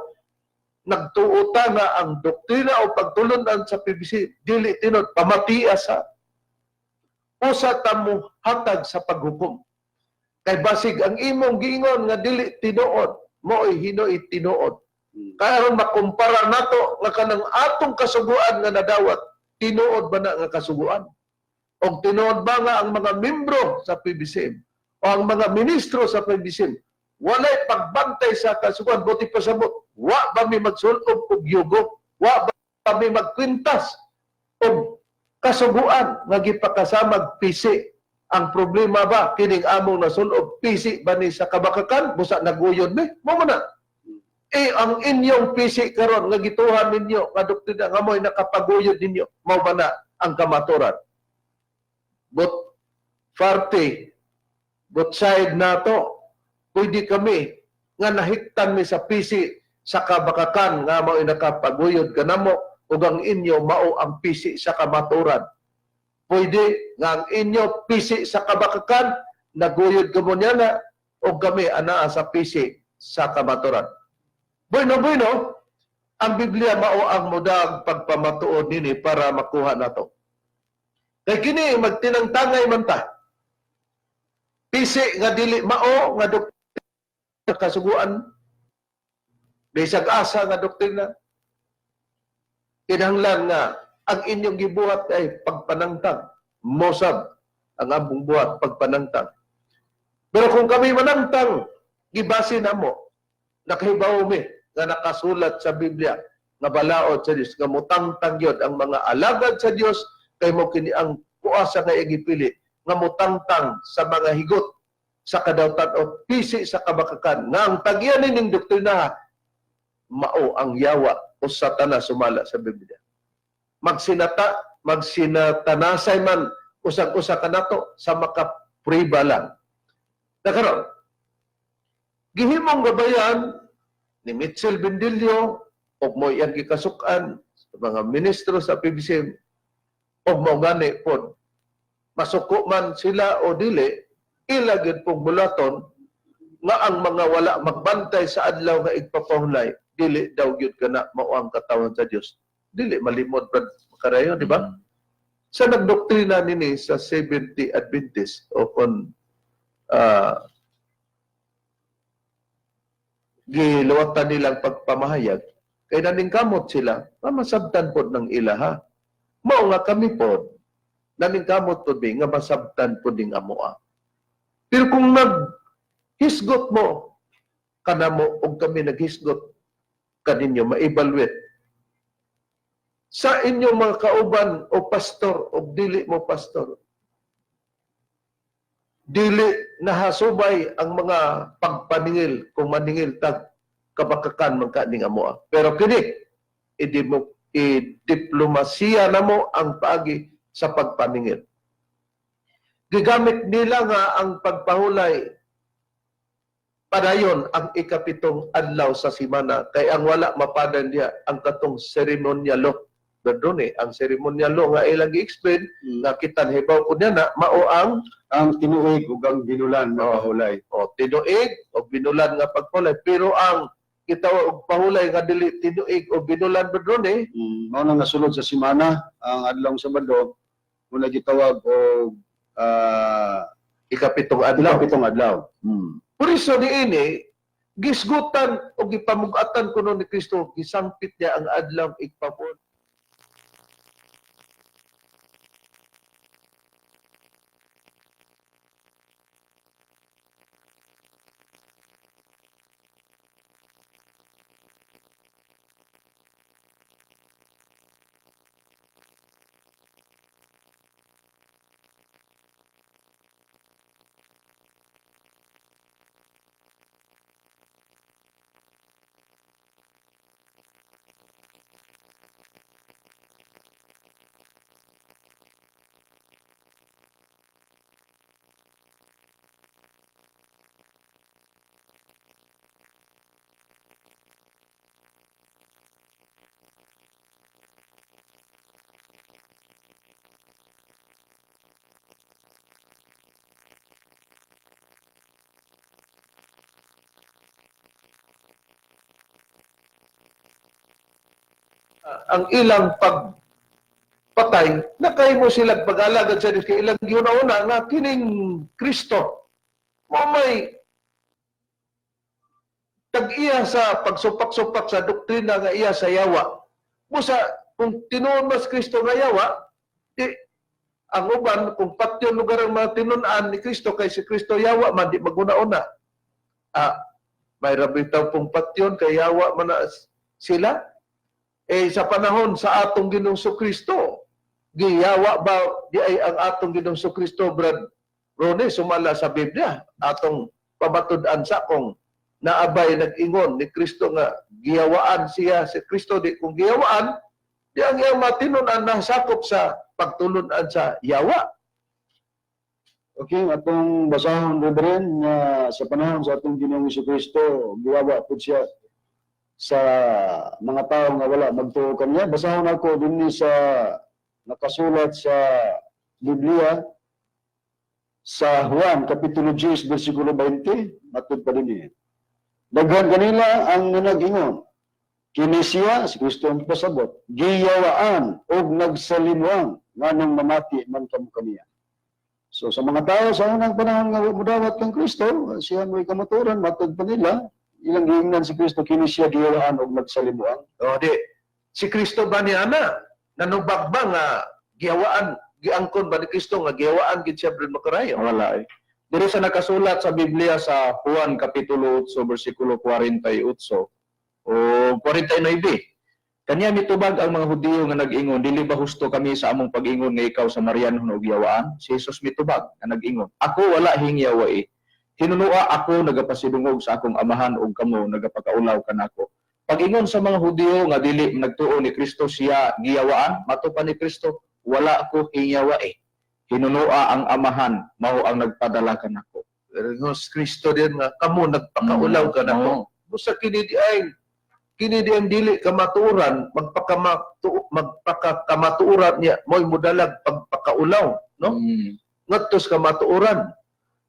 Nagtuo ta nga ang doktrina o pagtulunan sa PBC dili tinuod, pamatia sa usa ta mo hatag sa paghukom. Kay basig ang imong giingon nga dili tinuod, mo'y hinoy tinuod. Kaya aron makumpara nato nga kanang atong kasuguan nga nadawat, tinuod ba na nga kasuguan? O tinuod ba nga ang mga membro sa PBCM o ang mga ministro sa PBCM walay pagbantay sa kasuguan, buti pasabot, wa ba mi magsulob og yugo? Wa ba mi magkwintas og kasuguan nga gipakasamag pisi? Ang problema ba kining among nasulob, pisi ba ni sa kabakakan? Busa naguyon mi mo man na. Eh ang inyong pisi karon nga gituhan ninyo nga doktrina nga mo'y nakapaguyod ninyo, mao ba na ang kamaturan? Both party, both side nato, pwede kami nga nahiktan mi sa pisi sa kabakakan nga mao'y nakapaguyod kanamo, ug ang inyo mao ang pisi sa kamaturan. Pwede nga ang inyo pisi sa kabakakan, naguyod kamo niya na, o kami anaa sa pisi sa kamaturan. Bueno, bueno, ang Biblia mao ang mudag pagpamatuod nini para makuha nato. Kay kini magtinangtangay man ta. Pisi nga dili mao nga doktrina kasuguan, bisag asa nga doktrina, kinahanglan nga ang inyong gibuhat ay pagpanangtang. Mosab ang among buhat pagpanangtang. Pero kung kami manangtang, gibase namo, nakahibaw mi nga nakasulat sa Biblia nga balaod sa Dios nga mutangtang gyud ang mga alagad sa Dios, kay mo kini ang kuasa nga gipili nga mutangtang sa mga higot sa kadawtan o pisi sa kabakakan nga ang tagyan nining doktrina mao ang yawa o Satanas sumala sa Biblia. Magsinatanasay man usag-usa kanato sa makapriba lang. Nakaron, gihimong gabayan ni Mitchell Bendillo og mo iyang gikasukan sa mga ministro sa PBCM, og mao gani pod masuko man sila o dili, ila gyud pong bulaton nga ang mga wala magbantay sa adlaw nga igpapahulay dili daw gyud kana mao ang katawan sa Dios. Dili malimod, Brad Makarayo, di ba? Sa nagdoktrina nini sa 70 Adventist o kon giluwatan nilang pagpamahayag kay naningkamot sila nga masabtan pod ng ilaha. Mao nga kami pod naningkamot pod mi nga masabtan pod ning amoa. Pero kung naghisgot mo kanamo og kami naghisgot kaninyo, ma-evaluate sa inyong mga kauban o pastor o dili mo pastor, dili nahasubay ang mga pagpaningil kung maningil tag kabakakan man ka ning amoa. Pero kini i-diplomasiya namo ang paagi sa pagpaningil. Gigamit nila nga ang pagpahulay padayon ang 7 adlaw sa simana, kay ang wala mapadan diya ang katong seremonyalo. Perdone, ang seremonyalo nga ilang gi-explain nga kita hibaw ko niya na mao ang Ang tinuig ug ang binulan nga Oo. pahulay. O tinuig o binulan nga pagpahulay. Pero ang kita og pahulay nga dili tinuig o binulan, perdone. Mao na nga sulod sa simana ang adlawng Sabado muna gitawag og 7 adlaw. 7 adlaw. Por iso niini gisgutan o gipamug-atan kuno ni Kristo, gisangpit niya ang adlaw igpapon. Ang ilang pagpatay, nakahimo sila pag-alagad sa Diyos kay ilang giuna-una nga kining Kristo mo may tag-iya sa pagsupak-supak sa doktrina nga iya sa yawa. Busa kung tinuon mas Kristo nga yawa, di ang uban kung patyon lugar ang mga tinun-an ni Kristo kay si Kristo yawa man, di maguna-una. Ah, may rabitaw pong patyon kay yawa man na sila. Eh sa panahon sa atong Ginoong Kristo, giyawa ba di ay ang atong Ginoong Kristo, Brad Rone, sumala sa Biblia, atong pamatud-an sa kung naabay nag-ingon ni Kristo nga giyawaan siya si Kristo, di kung giyawaan di ang iyang matinunan nasakop sa pagtulunan sa yawa. Okay, atong basahon, Reverend, nga sa panahon sa atong Ginoong Kristo, giwawa pud siya sa mga tao nga wala magtuo kaniya. Basahon ako dinhi sa nakasulat sa Biblia sa Juan kapitulo 10 bersikulo 20, matud pa dinhi. Daghan kanila ang nag-ingon, "Kini siya," si Kristo ang pasabot, "giyawaan og nagsalimuang, nganong mamati man kamo kaniya?" So sa mga tao sa unang panahon nga mudawat kang Kristo, siya mo'y kamaturan, matod pa nila, ilang giingnan si Kristo, kini siya giyawaan og nagsalimuang. O di si Kristo ba ni ana nanubag ba nga giyawaan, giangkon ba ni Kristo nga giyawaan gid siya, Brad Macarayo? Wala eh. Diri sa nakasulat sa Biblia sa Juan kapitulo 8 bersikulo 48 o 49. Kanya mitubag ang mga Hudiyo nga nag-ingon, "Dili ba husto kami sa among pag-ingon nga ikaw Samarianon og yawaan?" Si Jesus mitubag nga nag-ingon, "Ako wala hingyawai. Hinunua ako nagapasidungog sa akong amahan ug kamo nagapakaulaw kanako." Pag-ingon sa mga Hudiyo nga dili nagtuo ni Kristo siya giyawaan, mato pa ni Kristo, "Wala ako hingyawai. Hinunua ang amahan mao ang nagpadala kanako." Pero si Kristo din nga kamo nagpakaulaw ka nako. Oo. Busa kini di ang dili kamatuoran magpakakamatuoran niya mo'y mudalag pagpakaulaw, no? Ngadto sa kamatuoran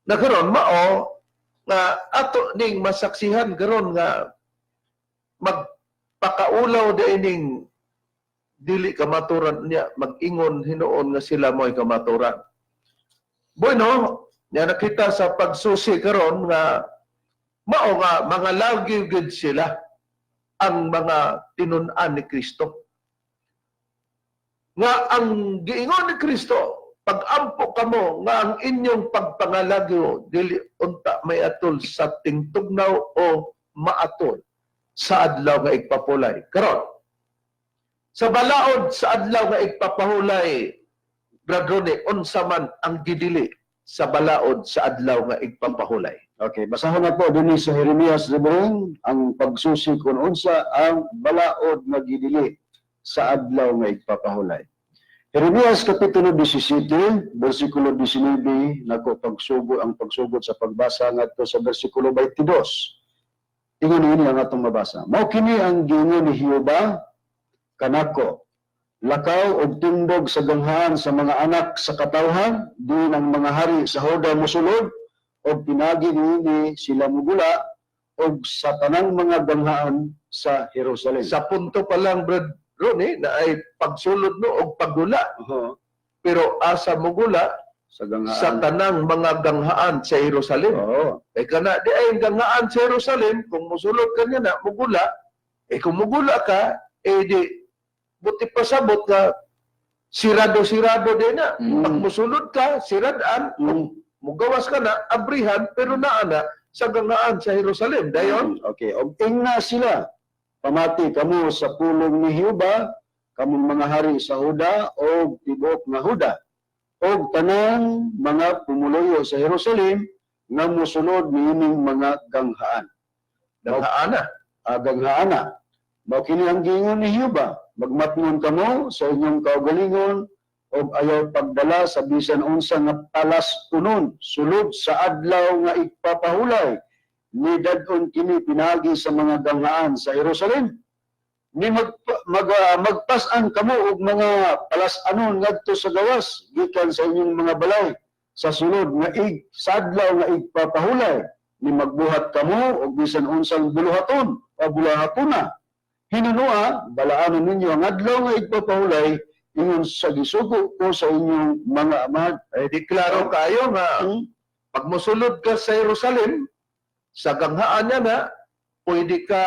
na karon mao nga ato ning masaksihan karon nga magpakaulaw di ning dili kamatuoran niya mag-ingon hinuon nga sila mo'y kamatuoran. Bueno, niya nakita sa pagsusi karon nga mao nga mga lagi gid sila ang mga tinun-an ni Kristo. Nga ang giingon ni Kristo, pag-ampo kamo nga ang inyong pagpangalagyo dili unta may atol sa tingtugnaw o maatol sa adlaw nga igpapulay. Karon, sa balaod sa adlaw nga igpapahulay, Brad Rone, unsa man ang gidili sa balaod sa adlaw nga igpapahulay? Okay, basahon na po dinhi sa Jeremias, Reverend, ang pagsusi kung unsa ang balaod nga gidili sa adlaw nga igpapahulay. Jeremias kapitulo 17, bersikulo 19, nako pagsugo ang pagsugod sa pagbasa ngadto sa bersikulo 22. Ingon niini ang atong mabasa. "Mao kini ang giingon ni Jehova kanako: Lakaw og tindog sa ganghaan sa mga anak sa katawhan, diin ang mga hari sa Huda mosulod, og pinagi niini sila mugula, og sa tanang mga ganghaan sa Jerusalem." Sa punto pa lang, Brad Rone, na ay pagsulod no og paggula. Pero asa mogula? Sa ganghaan. Sa tanang mga ganghaan sa Jerusalem. Eh kana di ay ang ganghaan sa Jerusalem, kung musulod ka niya na mugula, eh kung mugula ka, eh di buti pasabot ka sirado-sirado din na. Pag musulod ka, siradaan, kung mugawas ka na, abrihan, pero naa na sa ganghaan sa Jerusalem. Dayon, Okay, og ingna sila, pamati kamo sa pulong ni Jehova, kamong mga hari sa Huda og tibuok nga Huda, og tanang mga pumuluyo sa Jerusalem nga mosulod niining mga ganghaan. Ganghaan na. Ganghaana. Mao kini ang giingon ni Jehova, magmatngon kamo sa inyong kaugalingon og ayaw pagdala sa bisan unsa nga palas-unon sulod sa adlaw nga igpapahulay. Ni dad-on kini pinagi sa mga ganghaan sa Jerusalem. Ni magpas-an kamo og mga palas-anon ngadto sa gawas gikan sa inyong mga balay sa sulod nga ig sa adlaw nga igpapahulay. Ni magbuhat kamo og bisan unsang buluhaton o buluhatona. Hinunua, balaanon ninyo ang adlaw nga igpapahulay ingon sa gisugo ko sa inyong mga amahan. Ay di klaro kayo nga pag mosulod ka sa Jerusalem, sa ganghaan niya na, pwede ka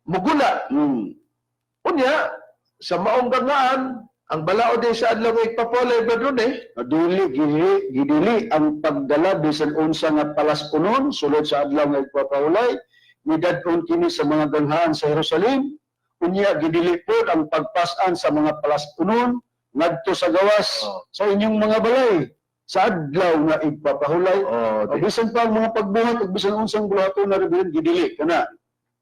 mugula. Unya, sa maong ganghaan, ang balaod din sa adlaw nga igpapolay ba dun eh? Dili gili gidili ang pagdala bisan unsa nga palas-unon sulod sa adlaw nga igpapahulay, midad-on kini sa mga ganghaan sa Jerusalem. Unya gidili pod ang pagpas-an sa mga palas-unon ngadto sa gawas sa inyong mga balay sa adlaw nga igpapahulay. Oh, O bisan pa ang mga pagbuhat ug bisan unsang buhaton na rin, gidili kana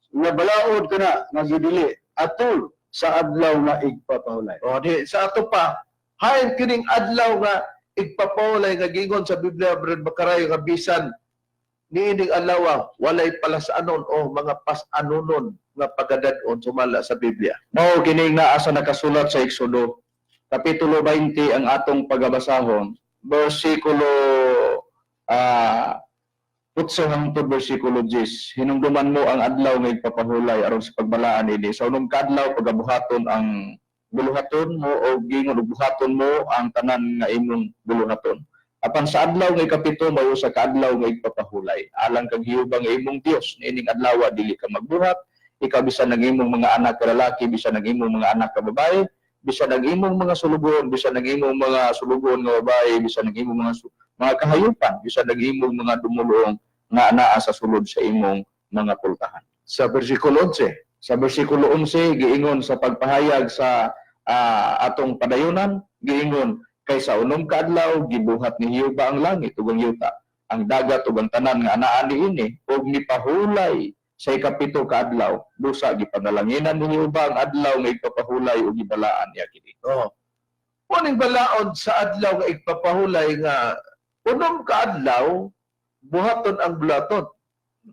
nga balaod kana nga gidili atol sa adlaw nga igpapahulay. Oh, di sa ato pa, hain kining adlaw nga igpapolay nga gingon sa Biblia, Brad Makarayo, nga bisan niining adlaw walay palasanon o mga pasanonon nga pagadad-on sumala sa Biblia. Mao kining naa sa nakasulat sa Exodo kapitulo 20 ang atong pagabasahon, bersikulo 8 hangtod bersikulo 10. Hinumduman mo ang adlaw nga igpapahulay aron sa pagbalaan ini. Sa unom ka adlaw pagabuhaton ang buluhaton mo o gingon og buhaton mo ang tanan nga imong buluhaton. Apan sa adlaw nga ikapito mayo sa kaadlaw nga igpapahulay alang kag Jehova nga imong Dios. Niining adlaw dili ka magbuhat, ikaw, bisan ang imong mga anak ka lalaki, bisan ang imong mga anak ka babae, bisan ang imong mga sulugoon, bisan ang imong mga sulugoon nga babae, bisan ang imong mga kahayupan, bisan ang imong mga dumuluong nga anaa sa sulod sa imong mga pultahan. Sa bersikulo 11. Sa bersikulo 11 giingon sa pagpahayag sa atong padayunan, giingon kay sa unom ka adlaw gibuhat ni Jehova ang langit ug ang yuta, ang dagat ug ang tanan nga anaa niini, ug mipahulay sa ikapito ka adlaw. Busa gipanalanginan ni Jehova ang adlaw nga igpapahulay ug gibalaan niya kini. Oh. Muning balaod sa adlaw nga igpapahulay nga unom ka adlaw buhaton ang bulaton.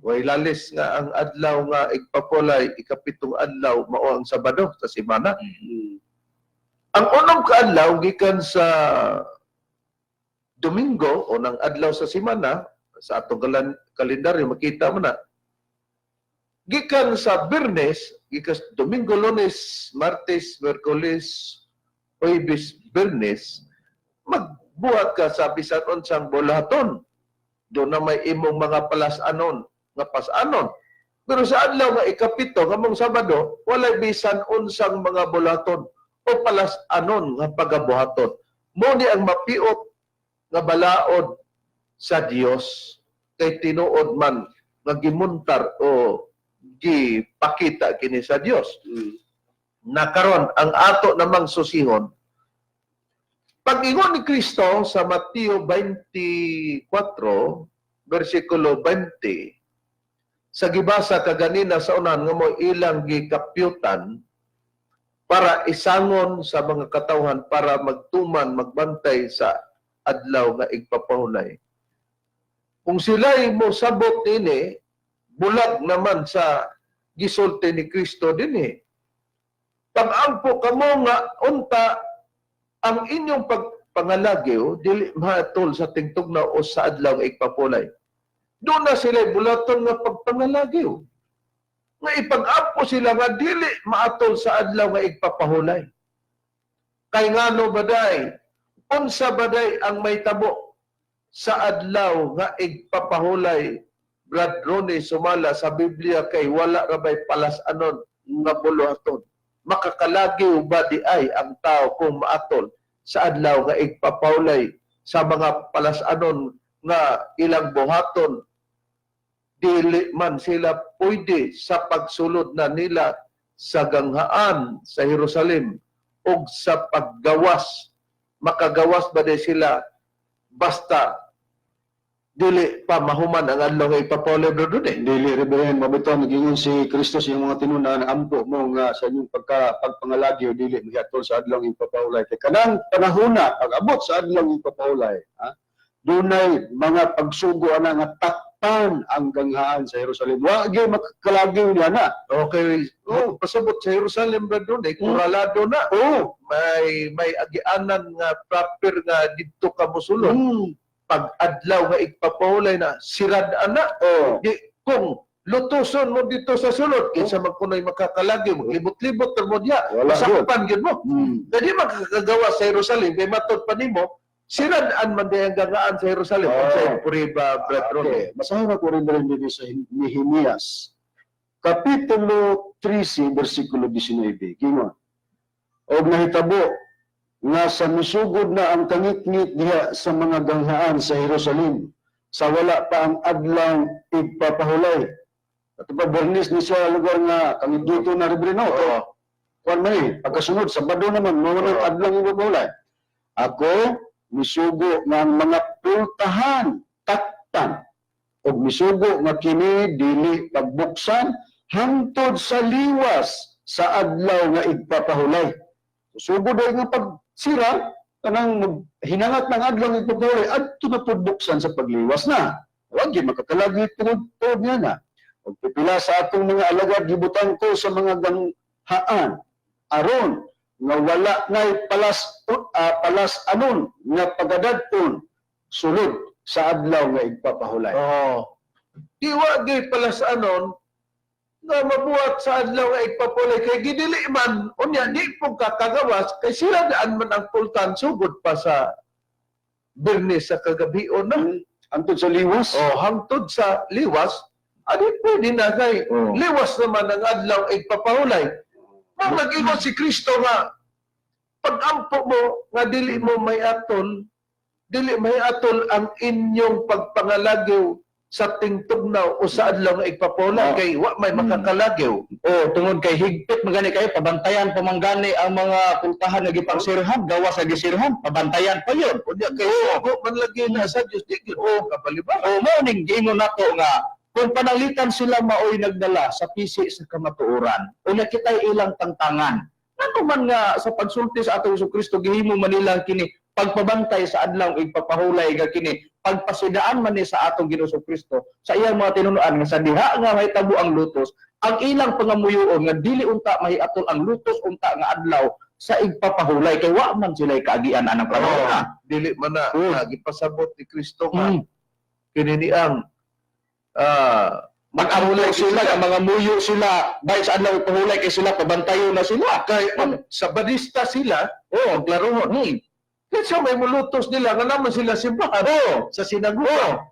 Way lalis nga ang adlaw nga igpapulay, ikapitong adlaw, mao ang Sabado sa semana. Ang unom ka adlaw gikan sa Domingo o ng adlaw sa semana sa atong kalendaryo, makita mo na gikan sa Biyernes, gikan sa Domingo, Lunes, Martes, Miyerkules, Huwebes, Biyernes, magbuhat ka sa bisan unsang bulahaton. Doon na may imong mga palasanon, nga pasanon. Pero sa adlaw nga ikapito, ngamong Sabado, walay bisan unsang mga bulahaton o palasanon nga pagabuhaton. Mo ni ang mapiot nga balaod sa Dios kay tinuod man nga gimuntar o gipakita kini sa Dios. Na karon ang ato namang susihon, pag-ingon ni Kristo sa Mateo 24 bersikulo 20 sa gibasa kaganina sa unan nga mo ilang gikapyutan para isangon sa mga katawhan para magtuman, magbantay sa adlaw nga igpapahulay. Kung sila'y mo sabot ini, bulag naman sa gisulti ni Kristo dinhi. Pag-ampo kamo nga unta ang inyong pagpangalagiw dili maatol sa tingtugnaw o sa adlaw nga igpapulay. Doon na sila bulaton nga pagpangalagiw. Nga ipag-ampo sila nga dili maatol sa adlaw nga igpapahulay. Kay ngano baday, unsa baday ang may tabo sa adlaw nga igpapahulay, Brad Ronnie, sumala sa Biblia kay wala ra bay palas-anon nga buluhaton? Makakalagiw ba di ay ang tao kung maatol sa adlaw nga igpapahulay sa mga palas-anon nga ilang buhaton? Dili man sila pwede sa pagsulod na nila sa ganghaan sa Jerusalem og sa paggawas. Makagawas ba di sila basta dili pa mahuman ang adlaw nga ipapahulay, Brad Ronnie? Dili, Reverend, mabitaw nagingon si Kristo sa iyang mga tinunan, ampo mo nga sa inyong pagpangalagyo dili mahiatol sa adlaw nga ipapahulay. Kay kanang panahona pag abot sa adlaw nga ipapahulay, ha? Dunay mga pagsugo ana nga takpan ang ganghaan sa Jerusalem. Wa gyud makakalagyo niya na. Okay, oh, pasabot sa Jerusalem, Brad Ronnie, kuralado na. May agianan nga proper nga didto ka mosulod. Pag adlaw nga igpapahulay na, sirad ana. Di, kung Lutuson mo dito sa sulod kinsa man kuno'y makakalagi, maglibot-libot ra mo diha. Wala Masakpan gyud mo. Dili makakagawa sa Jerusalem kay matod pa nimo sirad-an man di ang gangaan sa Jerusalem. Oh. Unsay puriba, brethren? Okay. Basahin ako rin rin dito sa Nehemias. Kapitulo 13, versikulo 19. Gingon. Og nahitabo nga sa misugod na ang kangitngit diha sa mga ganghaan sa Jerusalem sa wala pa ang adlaw igpapahulay. At pa bernis ni siya lugar nga kangitngito na rin no. Oo. Kuan man eh, pagkasunod, Sabado naman, mao ng adlaw igpapahulay. Ako, misugo nga ang mga pultahan, takpan, ug misugo nga kini dili pagbuksan hangtod sa liwas sa adlaw nga igpapahulay. Sugo dahil nga pagsira, kanang hinangat ng adlaw nga igpapahulay, adto na pud buksan sa pagliwas na. Wag gyud makakalagi tungod tungod niya na. Ug pipila sa akong mga alagad gibutang ko sa mga ganghaan aron nga wala nay palas anon nga pagadadton sulod sa adlaw nga igpapahulay. Oo. Di wa gyud pala sa anon nga mabuhat sa adlaw nga igpapulay kay gidili man unya di po kakagawas kay sila daan man ang pultan sugod pa sa Birnes sa kagabion na. Antod sa liwas. O hangtod sa liwas, adi pwede na kay liwas naman ang adlaw igpapahulay. Mao nag-ingon si Kristo nga pag-ampo mo nga dili mo may atol, dili may atol ang inyong pagpangalagyo sa tingtugnaw o sa adlaw nga igpapahulay kay wa may makakalagyo. O tungod kay higpit magani kayo, pabantayan pa man gani ang mga pultahan nga gipangsirhan, gawa sa gisirhan, pabantayan pa yun. Unya kay sugo man lagi na sa Dios, di gyud kapalibara. O mao ning giingon nato nga kung pananglitan sila maoy nagdala sa pisi sa kamatuoran, unya kita'y ilang tangtangan. Ngano man nga sa pagsulti sa atong Hesus Kristo gihimo man nila kini pagpabantay sa adlaw igpapahulay ga kini pagpasidaan man ni sa atong Ginoong Kristo sa iyang mga tinunuan nga sa diha nga mahitabo ang lutos, ang ilang pangamuyoon nga dili unta mahiatol ang lutos unta nga adlaw sa igpapahulay kay wa man sila'y kaagian anang panahon. Oo, dili man na nga gipasabot ni Kristo nga kini niang Mag-ahulay sila, nga mga muyo sila, dahil sa adlaw pahulay kay sila, pabantayo na sila. Kay sa badista sila, Oh, maglaruhon. Kinsa may mulutos nila nga naman sila simbahan sa sinagoga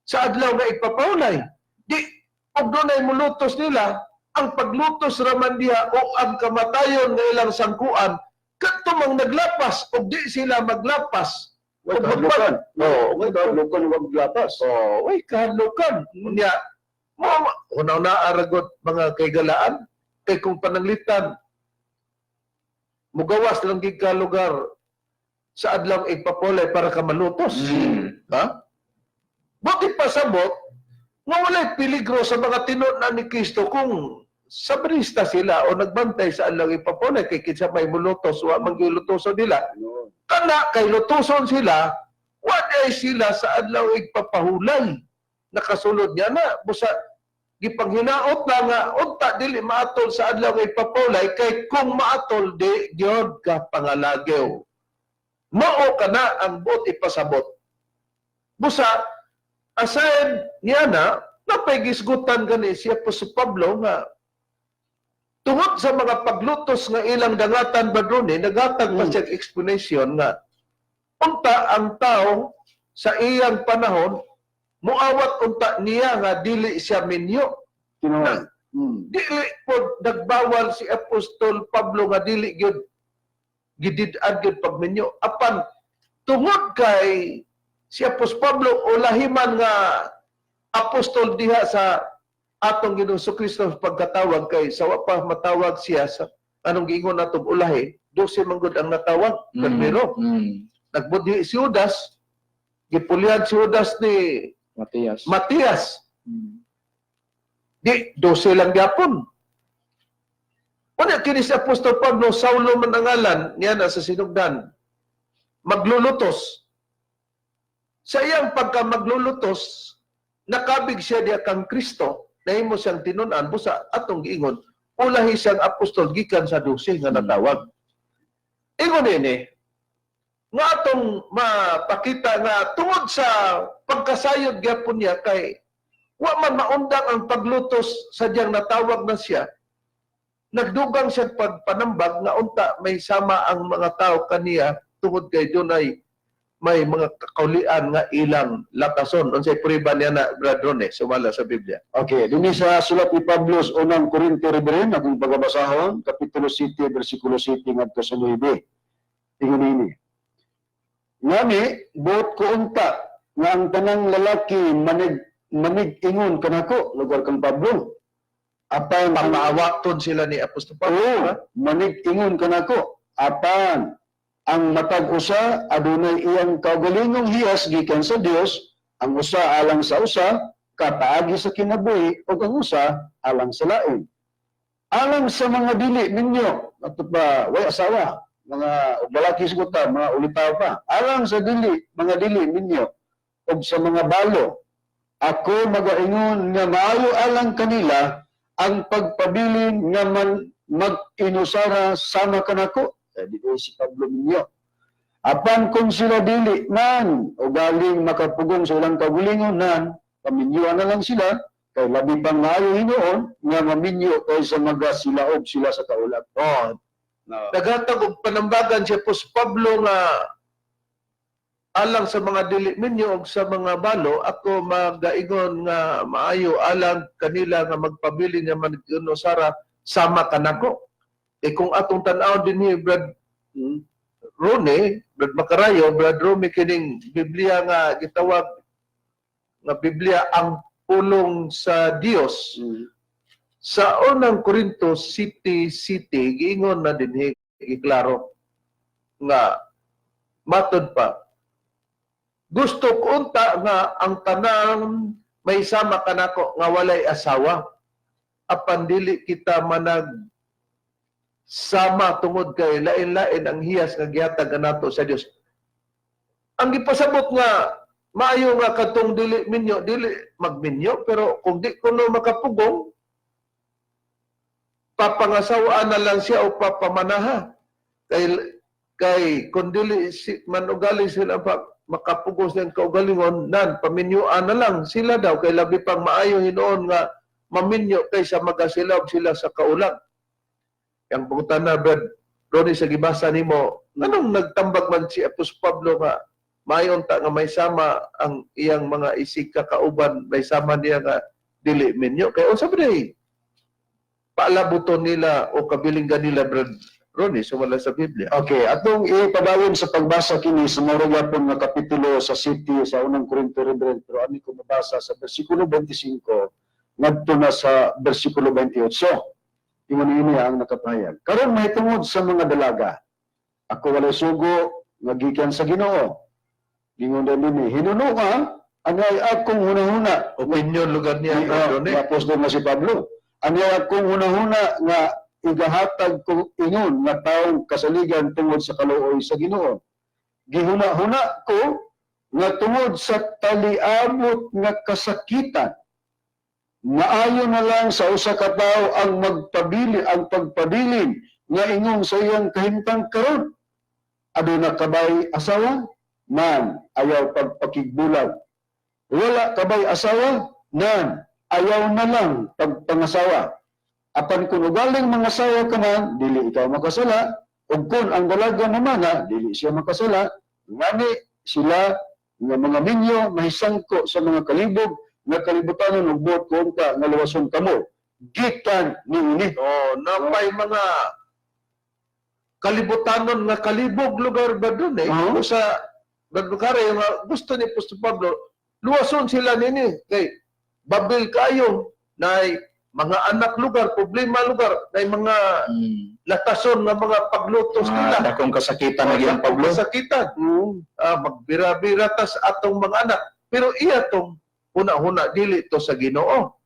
sa adlaw nga igpapahulay. Di og dunay mulutos nila, ang paglutos raman diha o ang kamatayon nga ilang sangkuan kadto mang naglapas og di sila maglapas. Way Og kahadlukan. Oo, Way kahadlukan wag lapas. Oh, way kahadlukan. Unya, mo unaw na aragot mga kaigalaan kay kung pananglitan mugawas lang gid ka lugar sa adlaw igpapolay para ka malutos. Ha? Bakit pasabot nga walay peligro sa mga tinunan ni Kristo kung sabrista sila o nagbantay sa adlaw ipapolay kay kinsa may mulutos wa man gyud lutoson nila, kana kay lutuson sila, wa ay sila sa adlaw igpapahulay. Nakasulod niya na busa gipanghinaot na nga unta dili maatol sa adlaw igpapahulay kay kung maatol di gyud ka pangalagyo. Mao kana ang buot ipasabot. Busa aside niya na napay gisgutan gani si Apostol Pablo nga tungod sa mga paglutos nga ilang dangatan badrone, nagatag pa siya explanation nga unta ang tao sa iyang panahon muawat unta niya nga dili siya minyo. Tinuod. Dili po nagbawal si Apostol Pablo nga dili gyud gidid-an gyud pagminyo, apan tungod kay si Apostol Pablo o lahiman nga apostol diha sa atong Ginoong Kristo pagkatawag kay sa wa pa matawag siya sa anong giingon natong ulahi, 12 man gud ang natawag pero nagbudhi si Judas, gipulihan si Judas ni Matias. Matias. Di, 12 lang gyapon. Wala kini si Apostol Pablo, Saulo man ang ngalan, niya na sa sinugdan. Maglulutos. Sa iyang pagka maglulutos, nakabig siya diya kang Kristo, nahimo siyang tinunan, busa atong giingon, ulahi siyang apostol gikan sa 12 nga natawag. Ingon ini, nga atong mapakita nga tungod sa pagkasayod gyapon niya kay Wa man maundang ang paglutos sadyang natawag na siya. Nagdugang siya pagpanambag nga unta may sama ang mga tao kaniya tungod kay dunay may mga kakaulian nga ilang latason. Unsay prueba niya na, Brad Rone, sumala sa Biblia? Okay, dinhi sa sulat ni Pablo sa unang Korinto, Reverend, akong pagabasahon, kapitulo 7, bersikulo 7 ngadto sa 9. Ingon ini. Ngani, buot ko unta nga ang tanang lalaki manig manig ingon kanako, lugar kang Pablo. Apan ang Papaawaton sila ni Apostol Pablo. Oo, Ha? manig ingon kanako. Apan ang matag usa adunay iyang kaugalingong hiyas gikan sa Dios, ang usa alang sa usa kapaagi sa kinabuhi ug ang usa alang sa lain. Alang sa mga dili ninyo, ato pa way asawa, mga ug lalaki siguro ta, mga ulitaw pa. Alang sa dili, mga dili ninyo ug sa mga balo, ako magaingon nga maayo alang kanila ang pagpabilin nga man mag-inusara sama kanako. Eh, di ko si Pablo ninyo. Apan kung sila dili man o galing makapugong sa ilang kagulingon nan, paminyuan na lang sila, kay labi pang maayo hinuon nga maminyo kaysa magasilaob sila sa kaulap. Oh, No. naghatag og panambagan si Apostol Pablo nga alang sa mga dili minyo og sa mga balo, ako magaingon nga maayo alang kanila nga magpabili nga manag-inusara sama kanako. Eh kung atong tan-aw dinhi, Brad Rone, Brad Macarayo, Brad Rome, kining Biblia nga gitawag nga Biblia ang pulong sa Dios, sa unang Korinto City City giingon na dinhi, giklaro nga matod pa, gusto ko unta nga ang tanan may sama kanako nga walay asawa, apan dili kita manag sama tungod kay lain-lain ang hiyas nga gihatag kanato sa Dios. Ang gipasabot nga maayo nga katong dili minyo dili magminyo, pero kung di kuno makapugong, papangasawaan na lang siya o papamanaha. Kay, kay kung dili si, manugali sila pa, makapugos ng kaugalingon, nan, paminyuan na lang sila daw, kay labi pang maayo hinuon nga maminyo kaysa magasilaw sila sa kaulag. Yang pangutan na, Brad Ronnie, sa gibasa nimo, anong nagtambag man si Apostol Pablo nga maayon ta nga may sama ang iyang mga isig kakauban, may sama niya nga dili minyo? Kay unsa ba day paalabuton nila o kabilinggan nila, Brad Ronnie, sumala sa Biblia? Okay, atong ipadayon sa pagbasa kini sa mao gyapon nga kapitulo sa city sa unang Korinto, Reverend, pero ami ko mabasa sa bersikulo 25 ngadto na sa bersikulo 28. Ingon ini ang nakapahayag. Karon mahitungod sa mga dalaga, ako walay sugo nga gikan sa Ginoo. Ingon din dinhi, hinunoa angay akong hunahuna. Opinion lugar niya, Brad Ronnie. Apostol na si Pablo. Ang akong hunahuna nga igahatag ko ingon nga taong kasaligan tungod sa kaluoy sa Ginoo. Gihuna-huna ko nga tungod sa taliabot nga kasakitan, maayo na lang sa usa ka tawo ang magpabili ang pagpabilin nga ingon sa iyang kahimtang karon. Aduna kabay asawa? Man, ayaw pagpakigbulag. Wala kabay asawa? Nan, ayaw na lang pagpangasawa. Apan kung ugaling mga asawa ka man, dili ikaw makasala. Ug kung ang dalaga naman na, dili siya makasala. Ngani sila nga mga minyo mahisangko sa mga kalibog nga kalibutanon ug buot ko unta nga luwason kamo gikan niini. Oh, napay mga kalibutanon nga kalibog lugar, Brad Ronnie. Oo. Sa Brad Lucare, yung gusto ni Apostol Pablo, luwason sila nini kay babil kayo na mga anak lugar, problema lugar, na mga latason nga mga paglutos nila. Mga dakong kasakitan na giyang Pablo. Kasakitan. Magbira-bira tas atong mga anak. Pero iya tong huna-huna dili to sa Ginoo.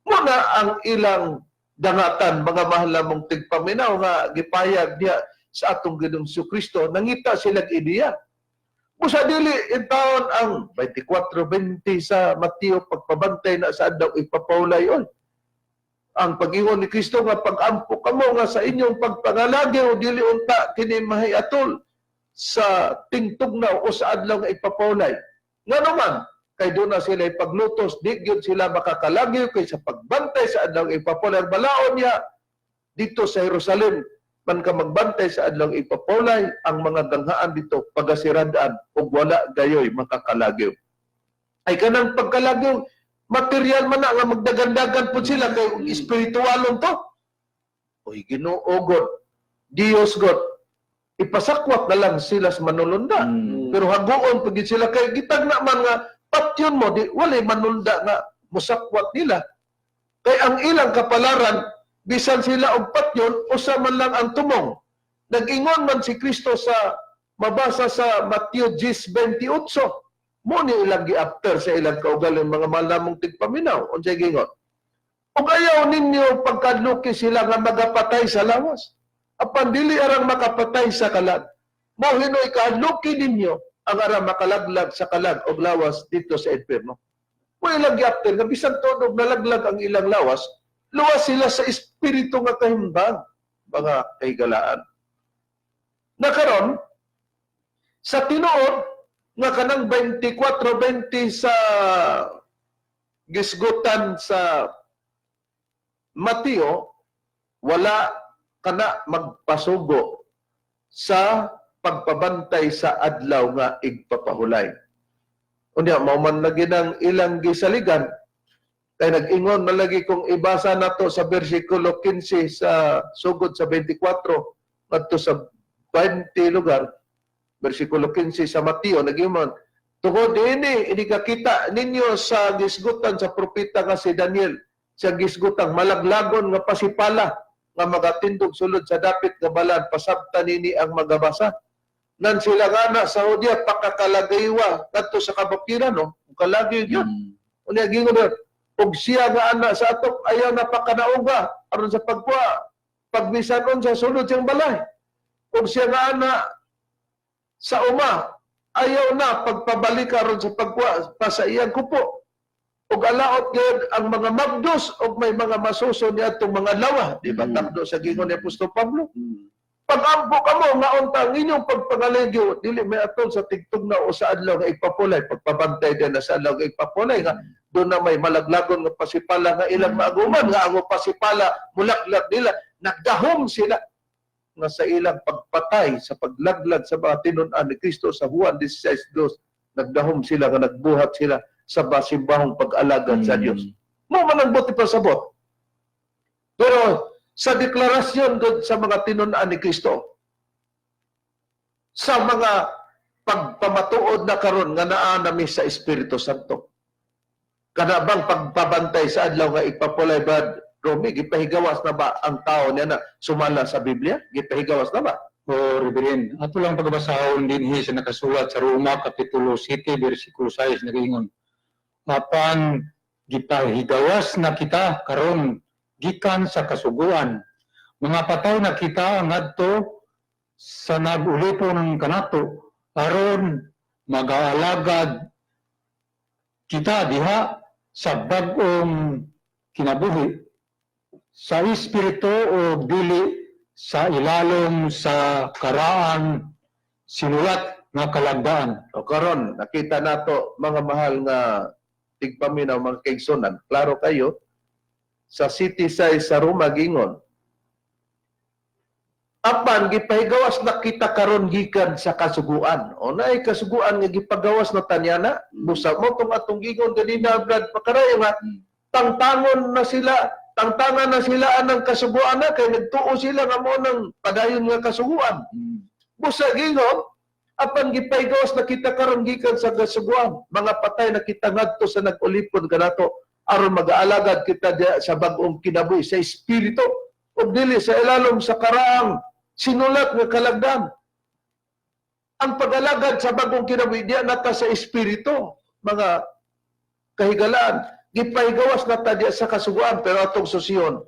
Muna ang ilang dangatan, mga mahal namong tigpaminaw, nga gipayag niya sa atong Ginoong Kristo, nangita silang ideya. Busa dili intaon ang 24:20 sa Mateo pagpabantay na sa adlaw ipapawlay on. Ang pag-ingon ni Kristo nga pag-ampo kamo nga sa inyong pagpangalagi o dili unta kini mahiatol sa tingtugnaw o sa adlaw nga ipapawlay. Nga naman, Kay doon na sila ipaglutos, di gyud sila makakalagyo kay sa pagbantay sa adlaw igpapulay. Ang balaod niya dito sa Jerusalem, man ka magbantay sa adlaw igpapulay, ang mga ganghaan dito pagasiradaan ug wala gayoy makakalagyo. Ay kanang pagkalagyo, material man na nga magdagandagan po sila kay espiritualon to. Oy, Ginoo God, Dios God, ipasakwat na lang sila sa manulunda. Pero haguon pag sila kay gitag na man nga patyon mo di walay manulda nga musakwat nila. Kay ang ilang kapalaran bisan sila og patyon usa man lang ang tumong. Nag-ingon man si Kristo sa mabasa sa Mateo 10:28. Mo ni ilang gi-after sa ilang kaugalingon, mga malamong tigpaminaw. Unsay gingon? Ug ayaw ninyo pagkadluki sila nga magapatay sa lawas. Apan dili arang makapatay sa kalag. Mo hinoy kahadluki ninyo ang arang makalaglag sa kalag og lawas dito sa impierno. Mo ilang gi-after nga bisan tunog nalaglag ang ilang lawas, luwas sila sa espiritu nga kahimbang, mga kahigalaan. Na karon sa tinuod nga kanang 24:20 sa gisgutan sa Mateo, wala kana magpasugo sa pagpabantay sa adlaw nga igpapahulay. Unya mao man lagi nang ilang gisaligan kay nag-ingon man lagi kung ibasa nato sa bersikulo 15 sa sugod sa 24 ngadto sa 20 lugar, bersikulo 15 sa Mateo, nag-ingon, "Tungod ini inikakita ninyo sa gisgutan sa propeta nga si Daniel, sa gisgutang malaglagon nga pasipala nga magatindog sulod sa dapit nga balan, pasabta nini ang magabasa, nan sila nga na sa Judea pakakalagaywa kadto sa kabukiran," no, kalagay yun. Unya gingon na, "Ug siya nga ana sa atop ayaw na pakanauga aron sa pagkuha pagbisan sa sulod siyang balay. Ug siya nga ana sa uma ayaw na pagpabalik aron sa pagkuha pa sa iyang kupo. Ug alaot gyud ang mga mabdos ug may mga masuso niadtong mga lawa," di ba? Takdo sa gingon ni Apostol Pablo. Pag-ampo kamo nga unta ang inyong pagpangaligyo dili may atol sa tigtugnaw o sa adlaw nga igpapulay, pagpabantay din na sa adlaw nga igpapulay nga doon na may malaglagon nga pasipala nga ilang maaguman nga ang pasipala mulaglag nila. Nagdahom sila nga sa ilang pagpatay sa paglaglag sa mga tinun-an ni Kristo sa Juan 16:2, nagdahom sila nga nagbuhat sila sa basimbahong pag-alagad sa Dios. Mo man ang buti pasabot. Pero sa deklarasyon doon sa mga tinun-an ni Kristo, sa mga pagpamatuod na karon nga naa nami sa Espiritu Santo, kana bang pagpabantay sa adlaw nga igpapulay, Brad Romy, gipahigawas na ba ang tao niya na sumala sa Biblia? Gipahigawas na ba? O Reverend, ato lang pagbasahon dinhi sa nakasulat sa Roma Kapitulo 7 versikulo 6, nagaingon, "Apan gipahigawas na kita karon gikan sa kasuguan, mga patay na kita ngadto sa nag-ulipon kanato aron magaalagad kita diha sa bag-ong kinabuhi sa espiritu o dili sa ilalom sa karaang sinulat nga kalagdaan." O karon nakita nato, mga mahal nga tigpaminaw, mga kaigsunan, klaro kayo sa 7:6 sa Roma, gingon, "Apan gipahigawas na kita karon gikan sa kasuguan." O naay kasuguan nga gipagawas na tanyana, busa mo tong atong gingon ganina, Brad Pakarayo, nga tangtangon na sila, tangtangan na sila anang kasuguan na kay nagtuo sila nga mo nang padayon nga kasuguan. Busa gingon, "Apan gipahigawas na kita karon gikan sa kasuguan. Mga patay na kita ngadto sa nag-ulipon kanato aron mag-aalagad kita diha sa bag-ong kinabuhi sa espiritu ug dili sa ilalom sa karaang sinulat nga kalagdan." Ang pag-alagad sa bagong kinabuhi diha nata sa espiritu, mga kahigalaan. Gipahigawas na ta diha sa kasuguan, pero atong susiyon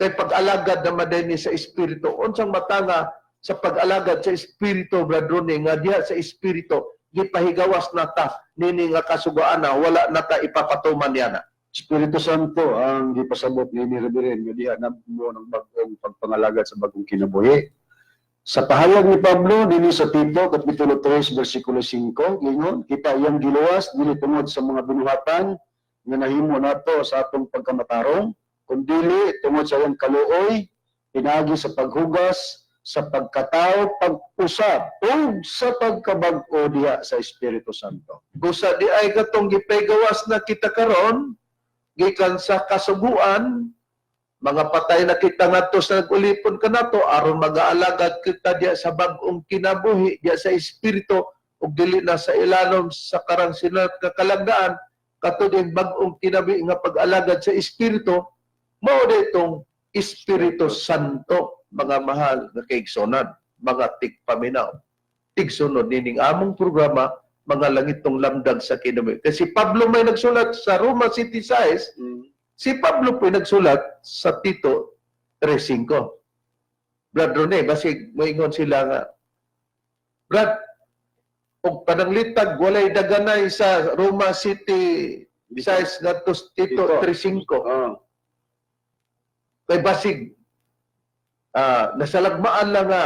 kay pag-alagad na madeni sa espiritu. Unsang matanga sa pag-alagad sa espiritu, Brad Ronnie, nga diha sa espiritu gipahigawas na ta nini nga kasuguan na wala na ta ipapatuman niya na? Espiritu Santo ang gipasabot ni Reverend nga diha na mo ng bagong pagpangalagad sa bagong kinabuhi. Sa pahayag ni Pablo dinhi sa Tito kapitulo 3 bersikulo 5, ingon, kita iyang giluwas dili tungod sa mga binuhatan nga nahimo nato sa atong pagkamatarong, kundili tungod sa iyang kaluoy pinaagi sa paghugas sa pagkatao, pag-usab ug sa pagkabag-o diha sa Espiritu Santo. Busa di ay katong gipaygawas na kita karon gikan sa kasuguan, mga patay na kita ngadto sa nag-ulipon kanato aron magaalagad kita diya sa bag-ong kinabuhi diya sa espiritu ug dili na sa ilanom sa karang sinat kakalagdaan. Kato din bag-ong kinabuhi nga pag-alagad sa espiritu, mao ditong Espiritu Santo. Mga mahal nga kaigsonan, mga tigpaminaw, tigsunod nining among programa, mga langitong lamdag sa kinabuhi. Kasi Pablo may nagsulat sa Roma City Size, si Pablo po nagsulat sa Tito 3.5. Brad Rene, basig moingon sila nga, "Brad, og pananglitag walay daganay sa Roma City size ngadto sa Tito Tito. 3.5." Oh. Kay basig nasalagmaan lang nga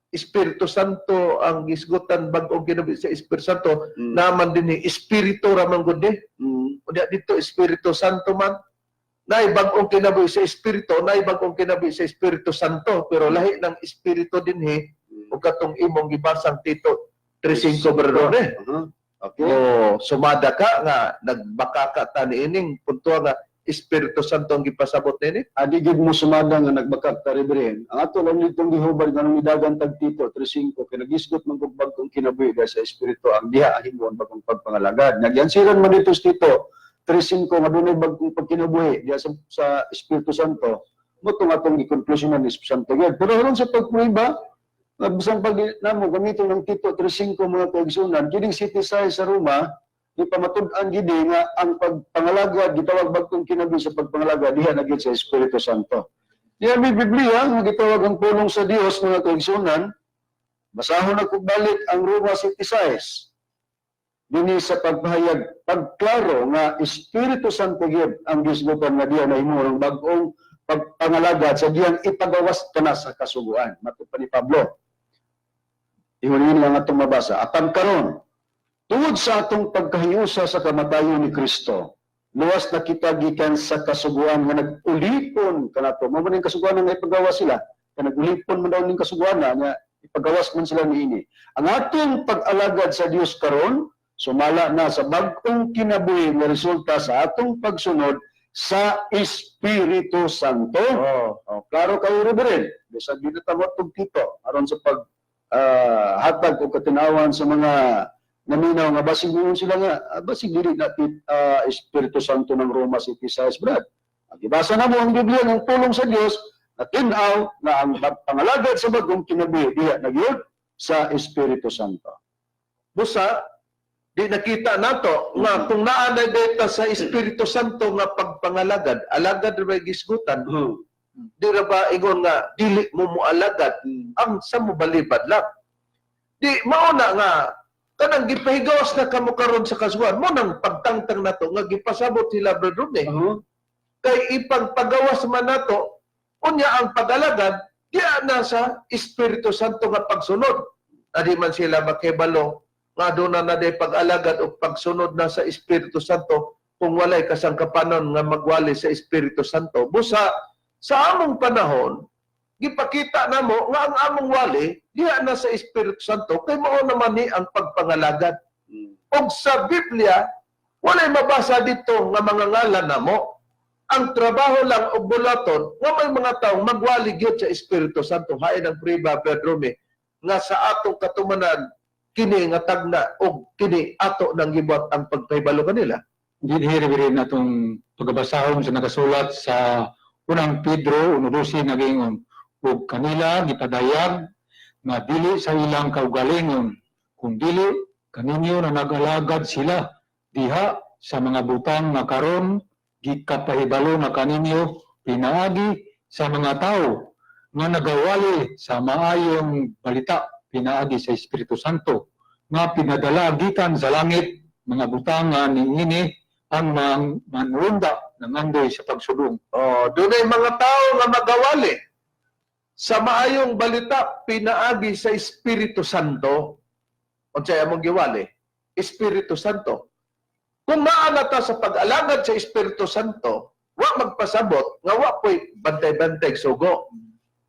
Espiritu Santo ang gisgutan, bag-ong kinabuhi sa Espiritu Santo, naman din ni Espiritu ra man gud ni. Unya dito Espiritu Santo man. Naay bag-ong kinabuhi sa Espiritu, naay bag-ong kinabuhi sa Espiritu Santo, pero lahi ng Espiritu dinhi ug katong imong gibasang Tito 3.5, Brother. Okay. O sumada ka nga nagbaka ka ta niining punto nga Espiritu Santo ang gipasabot nini? Adi gid mo sumada nga nagbakak ta, Reverend. Ang ato lang nitong gihubad nga midagan tag Tito 3.5 kay nagisgot man kog bag-ong kinabuhi dahil sa Espiritu ang diha ang himuon bagong pagpangalagad. Nagyansiran man dito sa Tito 3.5 nga dunay bagong pagkinabuhi diha sa Espiritu Santo. Mo tong atong gikonklusyonan ni Espiritu Santo gyud. Pero aron sa pagprueba, bisan pag namo gamiton ng Tito 3.5, mga kaigsunan, kining city size sa Roma, di pamatud-an gid nga ang pagpangalagad gitawag bagong kinabuhi sa pagpangalagad diha na gid sa Espiritu Santo. Diya may Biblia nga gitawag ang pulong sa Dios, mga kaigsunan. Basahon na kog balik ang Roma City Size. Dinhi sa pagpahayag, pagklaro nga Espiritu Santo gyud ang gisgutan nga diha na himo ang bag-ong pagpangalagad sa diyang ipagawas kana sa kasuguan. Matod pa ni Pablo. Ingon yun lang atong mabasa. Apan karon, tungod sa atong pagkahiusa sa kamatayon ni Kristo, luwas na kita gikan sa kasuguan nga nag-ulipon kanato. Mao man ning kasuguan nga ipagawas sila, nga nag-ulipon man daw ning kasuguan na nga ipagawas man sila niini. Ang atong pag-alagad sa Dios karon sumala na sa bag-ong kinabuhi nga resulta sa atong pagsunod sa Espiritu Santo. Oh. Oh, klaro kayo, Reverend. Bisag di na tawag tug Tito aron sa pag hatag og katinawan sa mga naminaw nga basig moingon sila nga basig dili na Espiritu Santo ng Roma City Size, Brad. Ang gibasa na mo ang Biblia ng pulong sa Dios na tin-aw na ang pangalagad sa bagong kinabuhi diha na gyud sa Espiritu Santo. Busa di nakita nato nga kung naa na data sa Espiritu Santo nga pagpangalagad, alagad ra ba gisgutan? Di ra ba ingon nga dili mo moalagad ang sa mobalibad lang? Di mao na nga kanang gipahigawas na kamo karon sa kasuhan mo nang pagtangtang nato nga gipasabot sila, Brother Rene, kay ipagpagawas man nato, unya ang pag-alagad diya na sa Espiritu Santo nga pagsunod. Adi man sila makibalo nga doon na na pag-alagad o pagsunod na sa Espiritu Santo kung walay kasangkapanon nga magwali sa Espiritu Santo. Busa sa among panahon, gipakita namo nga ang among wali diha na sa Espiritu Santo kay mao naman ni ang pagpangalagad. Og sa Biblia, walay mabasa dito nga mga ngalan namo. Ang trabaho lang og bulaton nga may mga taong magwali gyud sa Espiritu Santo. Hain ang priba, Pedro, nga sa atong katumanan kini nga tagna og kini ato nang gibuhat ang pagpahibalo kanila. Dinhi, Reverend, atong pagabasahon sa nakasulat sa unang Pedro 1:12 nagingon, ug kanila gipadayag nga dili sa ilang kaugalingon kun dili kaninyo na nag-alagad sila diha sa mga butang nga karon gikapahibalo na kaninyo pinaagi sa mga tawo nga nagawali sa maayong balita pinaagi sa Espiritu Santo nga pinadala gikan sa langit, mga butang nga niini ang manrunda ng andoy sa pagsulong. Oh, dunay mga tao nga magawali Sa maayong balita pinaagi sa Espiritu Santo. Unsay among giwali? Espiritu Santo. Kung naa ta sa pag-alagad sa Espiritu Santo, wa magpasabot nga wa po'y bantay-bantay sugo.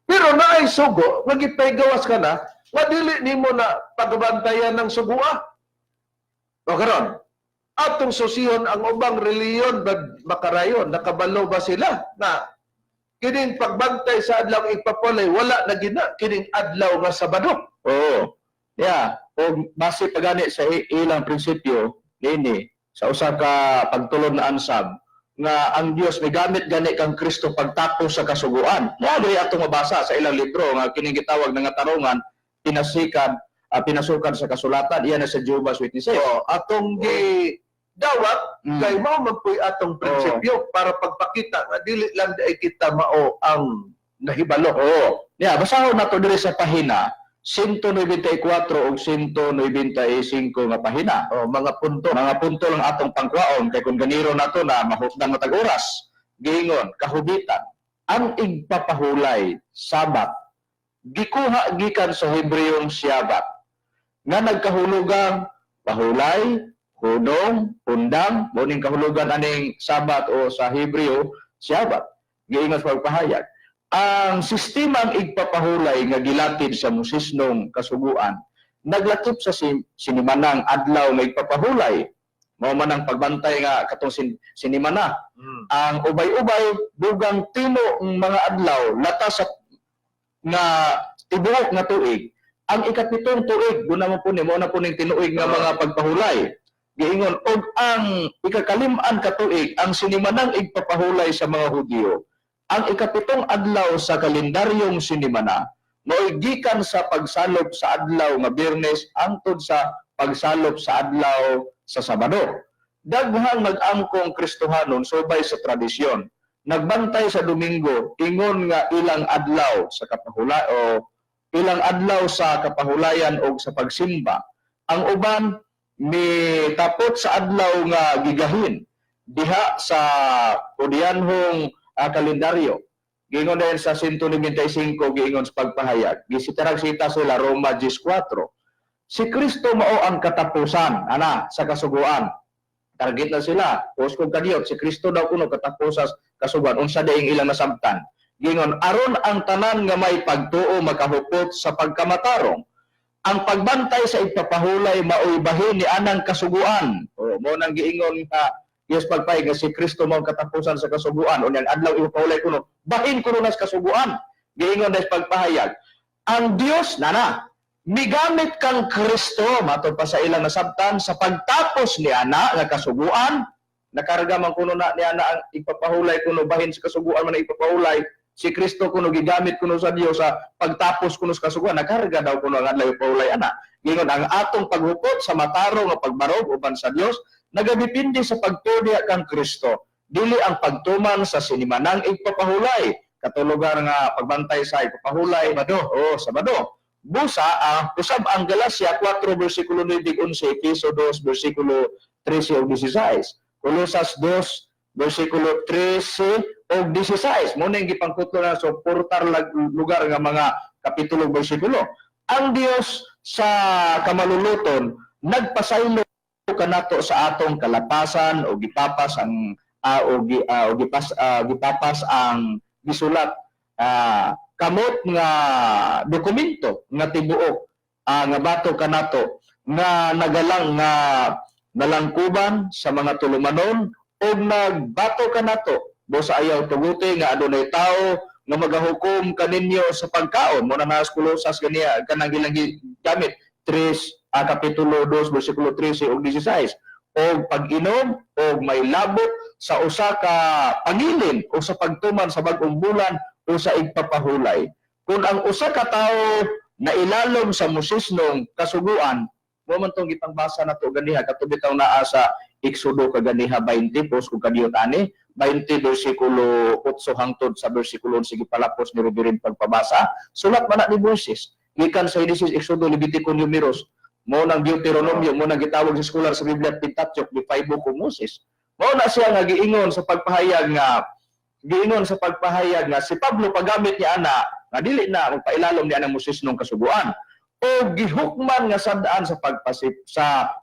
Pero naay sugo, nga gipaygawas ka na, nga dili nimo na pagbantayan ng sugua. O karon, atong susihon ang ubang reliyon bag makarayon, nakabalo ba sila na kining pagbantay sa adlaw ipapulay wala na gina kining adlaw nga Sabado? Oo. Yeah, og base pa gani sa ilang prinsipyo nini sa usa ka pagtulod na ansab nga ang Dios migamit gani kang Kristo pagtapos sa kasuguan. Mao diri atong mabasa sa ilang libro nga kining gitawag nga tarungan pinasikan pinasukan sa kasulatan, iyan na sa Jehovah's Witnesses. So, atong gi dawat kay mao man po'y atong prinsipyo para pagpakita nga dili lang diay kita mao ang nahibalo. Oo. Yeah, basahon nato diri sa pahina 194 ug 195 nga pahina. O, mga punto. Mga punto lang atong pangkwaon kay kung ganiro nato na mahutdan matag oras. Giingon, kahubitan. Ang igpapahulay, Sabat, gikuha gikan sa Hebreyong Syabat nga nagkahulugang pahulay, hunong, undang, mo ning kahulugan aning Sabat o sa Hebreo Syabat. Giingon sa pagpahayag. Ang sistemang igpapahulay nga gilatid sa Mosesnong kasuguan naglakip sa sinimanang adlaw nga igpapahulay. Mao man ang pagbantay nga katong sinimana. Ang ubay-ubay dugang tino ng mga adlaw lata sa nga tibuok nga tuig. Ang ikapitong tuig guna mo po ni mao na po ning tinuig nga mga pagpahulay. Giingon og ang ikakalim-an ka tuig ang sinimanang igpapahulay sa mga Hudiyo. Ang ikapitong adlaw sa kalendaryong sinimana mo'y gikan sa pagsalop sa adlaw nga Biyernes hangtod sa pagsalop sa adlaw sa Sabado. Daghang nag-angkong Kristohanon subay sa tradisyon. Nagbantay sa Domingo ingon nga ilang adlaw sa kapahula o ilang adlaw sa kapahulayan o sa pagsimba. Ang uban mitapot sa adlaw nga gigahin diha sa Odianhong kalendaryo. Giingon din sa 195, giingon sa pagpahayag. Gisitarag sita sila Roma 14. Si Kristo mao ang katapusan ana sa kasuguan. Target na sila. Uskog kadiyot si Kristo daw kuno katapusan sa kasuguan, unsa diay ang ilang nasabtan. Giingon aron ang tanan nga may pagtuo makahupot sa pagkamatarong. Ang pagbantay sa igpapahulay maoy bahin ni anang kasuguan. O mo nang giingon nga Yes pagpahayag nga si Kristo mao ang katapusan sa kasuguan, unyang adlaw ipapahulay kuno bahin kuno nas kasuguan. Giingon des pagpahayag ang Dios nana migamit kang Kristo matod pa sa ilang nasabtan sa pagtapos ni ana nga kasuguan. Nakarga man kuno na ni ana ang ipapahulay kuno bahin sa kasuguan man ang ipapahulay. Si Kristo kuno gigamit kuno sa Dios sa pagtapos kuno sa kasuguan, nakarga daw kuno ang adlaw ipahulay ana. Giingon ang atong paghupot sa matarong nga pagbarog uban sa Dios nagadepende sa pagtuo kang Kristo, dili ang pagtuman sa sinimanang igpapahulay, katulugar nga pagbantay sa igpapahulay Sabado o Sabado. Busa ang usab ang Galacia 4 bersikulo 9 11, Efeso 2 bersikulo 13 ug 16, Colosas 2 bersikulo 13 ug 16. Mo ning gipangkutlo na suportar lugar nga mga kapitulo ug bersikulo. Ang Dios sa kamaluluton nagpasaylo kanato sa atong kalapasan o gipapas ang o gipapas ang gisulat kamot nga dokumento nga tibuok nga bato kanato nga nagalang nga nalangkuban sa mga tulumanon og nagbato kanato busa ayaw tuguti nga adunay tawo nga magahukom kaninyo sa pagkaon. Mo na nas Kolosas ganiya kanang ilang gamit 3 kapitulo 2 bersikulo 13 ug 16 og pag-inom og may labot sa usa ka pangilin o sa pagtuman sa bag-ong bulan o sa igpapahulay. Kung ang usa ka tawo nailalom sa musisnong kasuguan, mo man tong gipangbasa nato ganiha kato bitaw naa sa Exodo kaganiha 20 pos kung kadiyot ani 20 bersikulo 8 hangtod sa bersikulo 11 gipalapos ni Reverend pagpabasa. Sulat man na ni Moises gikan sa Genesis, Exodo, Levitico, Numeros. Mo nang Deuteronomio, mo nang gitawag sa scholar sa Biblia Pentateuch, the five book of Moses. Mao na siya nga giingon sa pagpahayag nga si Pablo paggamit niya ana. Nga dili na magpailalom niya ng Moises nung kasuguan o gihukman nga sad-an sa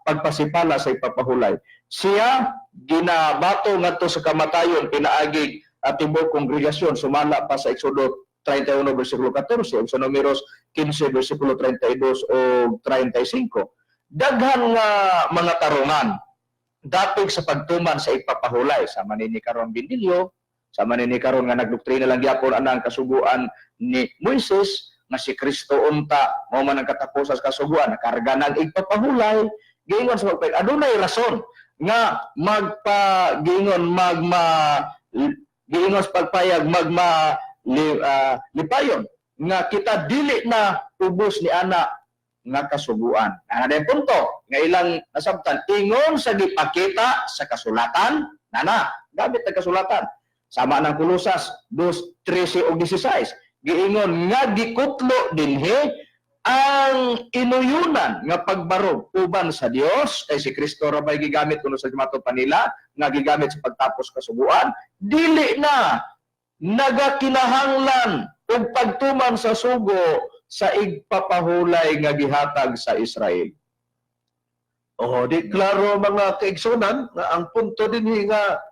pagpasipala sa ipapahulay. Siya ginabato ngadto sa kamatayon pinaagig at tibuok kongregasyon, sumala pa sa Exodo 31 versikulo 14 ug sa Numeros 15 versikulo 32 o 35. Daghan nga mga tarungan dapig sa pagtuman sa ipapahulay, sama nini karon Bindilyo, sama nini karon nga nagdoktrina lang gyapon anang kasuguan ni Moises, nga si Kristo unta mao man ang katapusan sa kasuguan, nakarga ng igpapahulay. Giingon sa pagpahulay, adunay rason nga magpa giingon magma giingon sa pagpayag magma lipayon nga kita dili na ubos ni ana nga kasuguan. Ana din punto nga ilang nasabtan ingon sa gipakita sa kasulatan, nana gamit ang kasulatan. Sama ng Kolosas 2:13 ug 16, giingon nga gikutlo dinhi ang inuyunan nga pagbarog uban sa Dios, kay si Kristo ra bay gigamit kuno sa mato pa nila nga gigamit sa pagtapos kasuguan, dili na nagakinahanglan og pagtuman sa sugo sa igpapahulay nga gihatag sa Israel. Oh, di klaro, mga kaigsunan, nga ang punto dinhi nga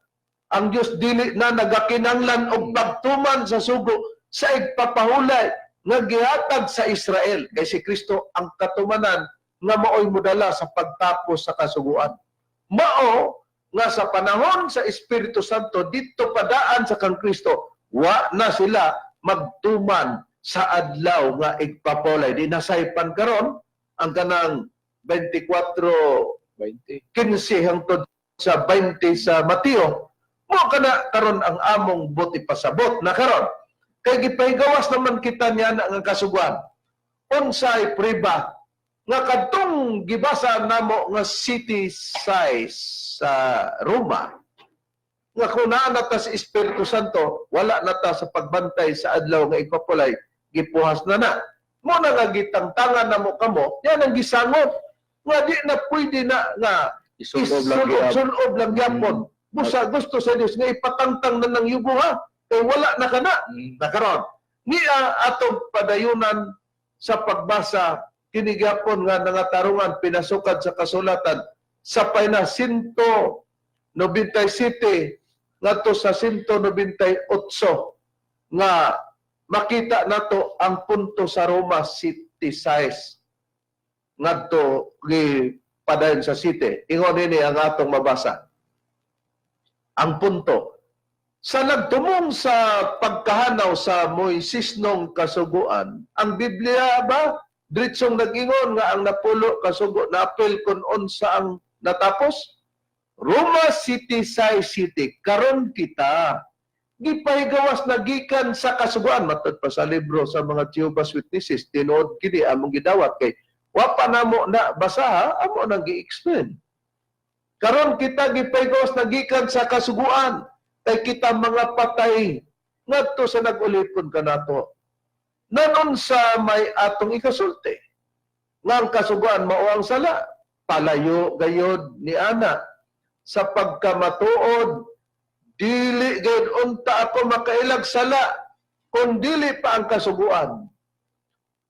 ang Dios dili na nagakinanglan og pagtuman sa sugo sa igpapahulay nga gihatag sa Israel, kay si Kristo ang katumanan nga maoy modala sa pagtapos sa kasuguan. Mao nga sa panahon sa Espiritu Santo didto padaan sa kang Kristo, wa na sila magtuman sa adlaw nga igpapahulay. Di nasaypan karon ang kanang 24 20. 15 hangtod sa 20 sa Mateo. Mo kana karon ang among buot ipasabot na karon kay gipahigawas naman kita niya na nga kasuguan, unsay priba nga kadtong gibasa namo nga city size sa Roma, nga kung naa na ta sa Espiritu Santo, wala na ta sa pagbantay sa adlaw nga igpapulay, gipuhas na na. Mo na nga gitangtangan namo kamo yan ang gisangot nga di na pwede na nga Isulob lang gyud. Isulob lang gyapon. Busa gusto sa Dios nga ipatangtang na ng yugo ha. Kay wala na kana. Na karon. Niya atong padayunan sa pagbasa kini gyapon nga nangatarungan pinasukad sa kasulatan sa payna 197 ngadto sa 198 nga makita nato ang punto sa Roma city size ngadto gi padayon sa city. Ingon nini ang atong mabasa. Ang punto sa nagtumong sa pagkahanaw sa Moisesnong kasuguan, ang Biblia ba diretsong nag-ingon nga ang napulo kasugo na apil kung unsa ang natapos? Roma City size city, karon kita gipahigawas na gikan sa kasuguan, matod pa sa libro sa mga Jehovah's Witnesses. Tinuod kini among gidawat kay wa pa namo na basaha, amo nang gi-explain. Karon kita gipahigawas na gikan sa kasuguan kay kita mga patay ngadto sa nag-ulipon kanato. Nanon sa may atong ikasulti nga ang kasuguan mao ang sala? Palayo gayod ni ana. Sa pagkamatuod, dili gayud unta ako makailag sala kung dili pa ang kasuguan.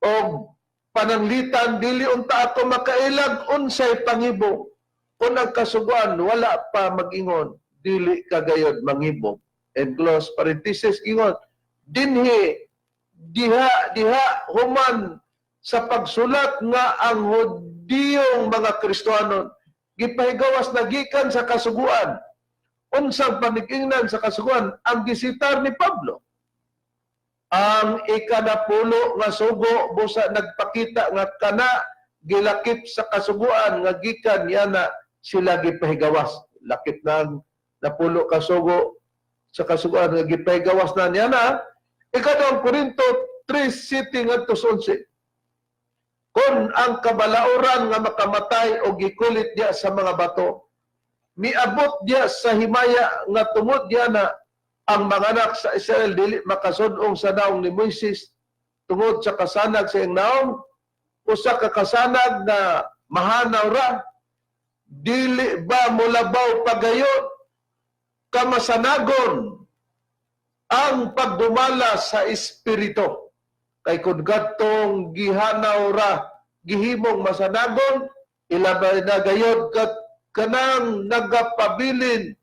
Og pananglitan, dili unta ako makailag unsay pangibo kung ang kasuguan wala pa mag-ingon, "Dili ka gayod mangibo." And close parenthesis, ingon dinhi diha diha human sa pagsulat nga ang Hudiyong mga Kristohanon gipahigawas na gikan sa kasuguan. Unsang panikingnan sa kasuguan ang gisitar ni Pablo? Ang ikanapulo nga sugo busa nagpakita nga kana gilakip sa kasuguan nga gikan yana sila gipahigawas. Lakip ng napulo ka sugo sa kasuguan nga gipahigawas na niya na. Ikaduhang Korinto 3:7 ngadto sa 11. Kung ang kabalauran nga makamatay o gikulit niya sa mga bato, miabot niya sa himaya nga tungod niya na ang mga anak sa Israel dili makasudong sa naong ni Moises tungod sa kasanag sa iyang naong, usa ka kasanag na mahanaw ra, dili ba molabaw pagayon kamasanagon ang pagdumala sa Espiritu? Kay kung gatong gihanaw ra gihimong masanagon, ilabi na gayod kat kanang nagapabilin,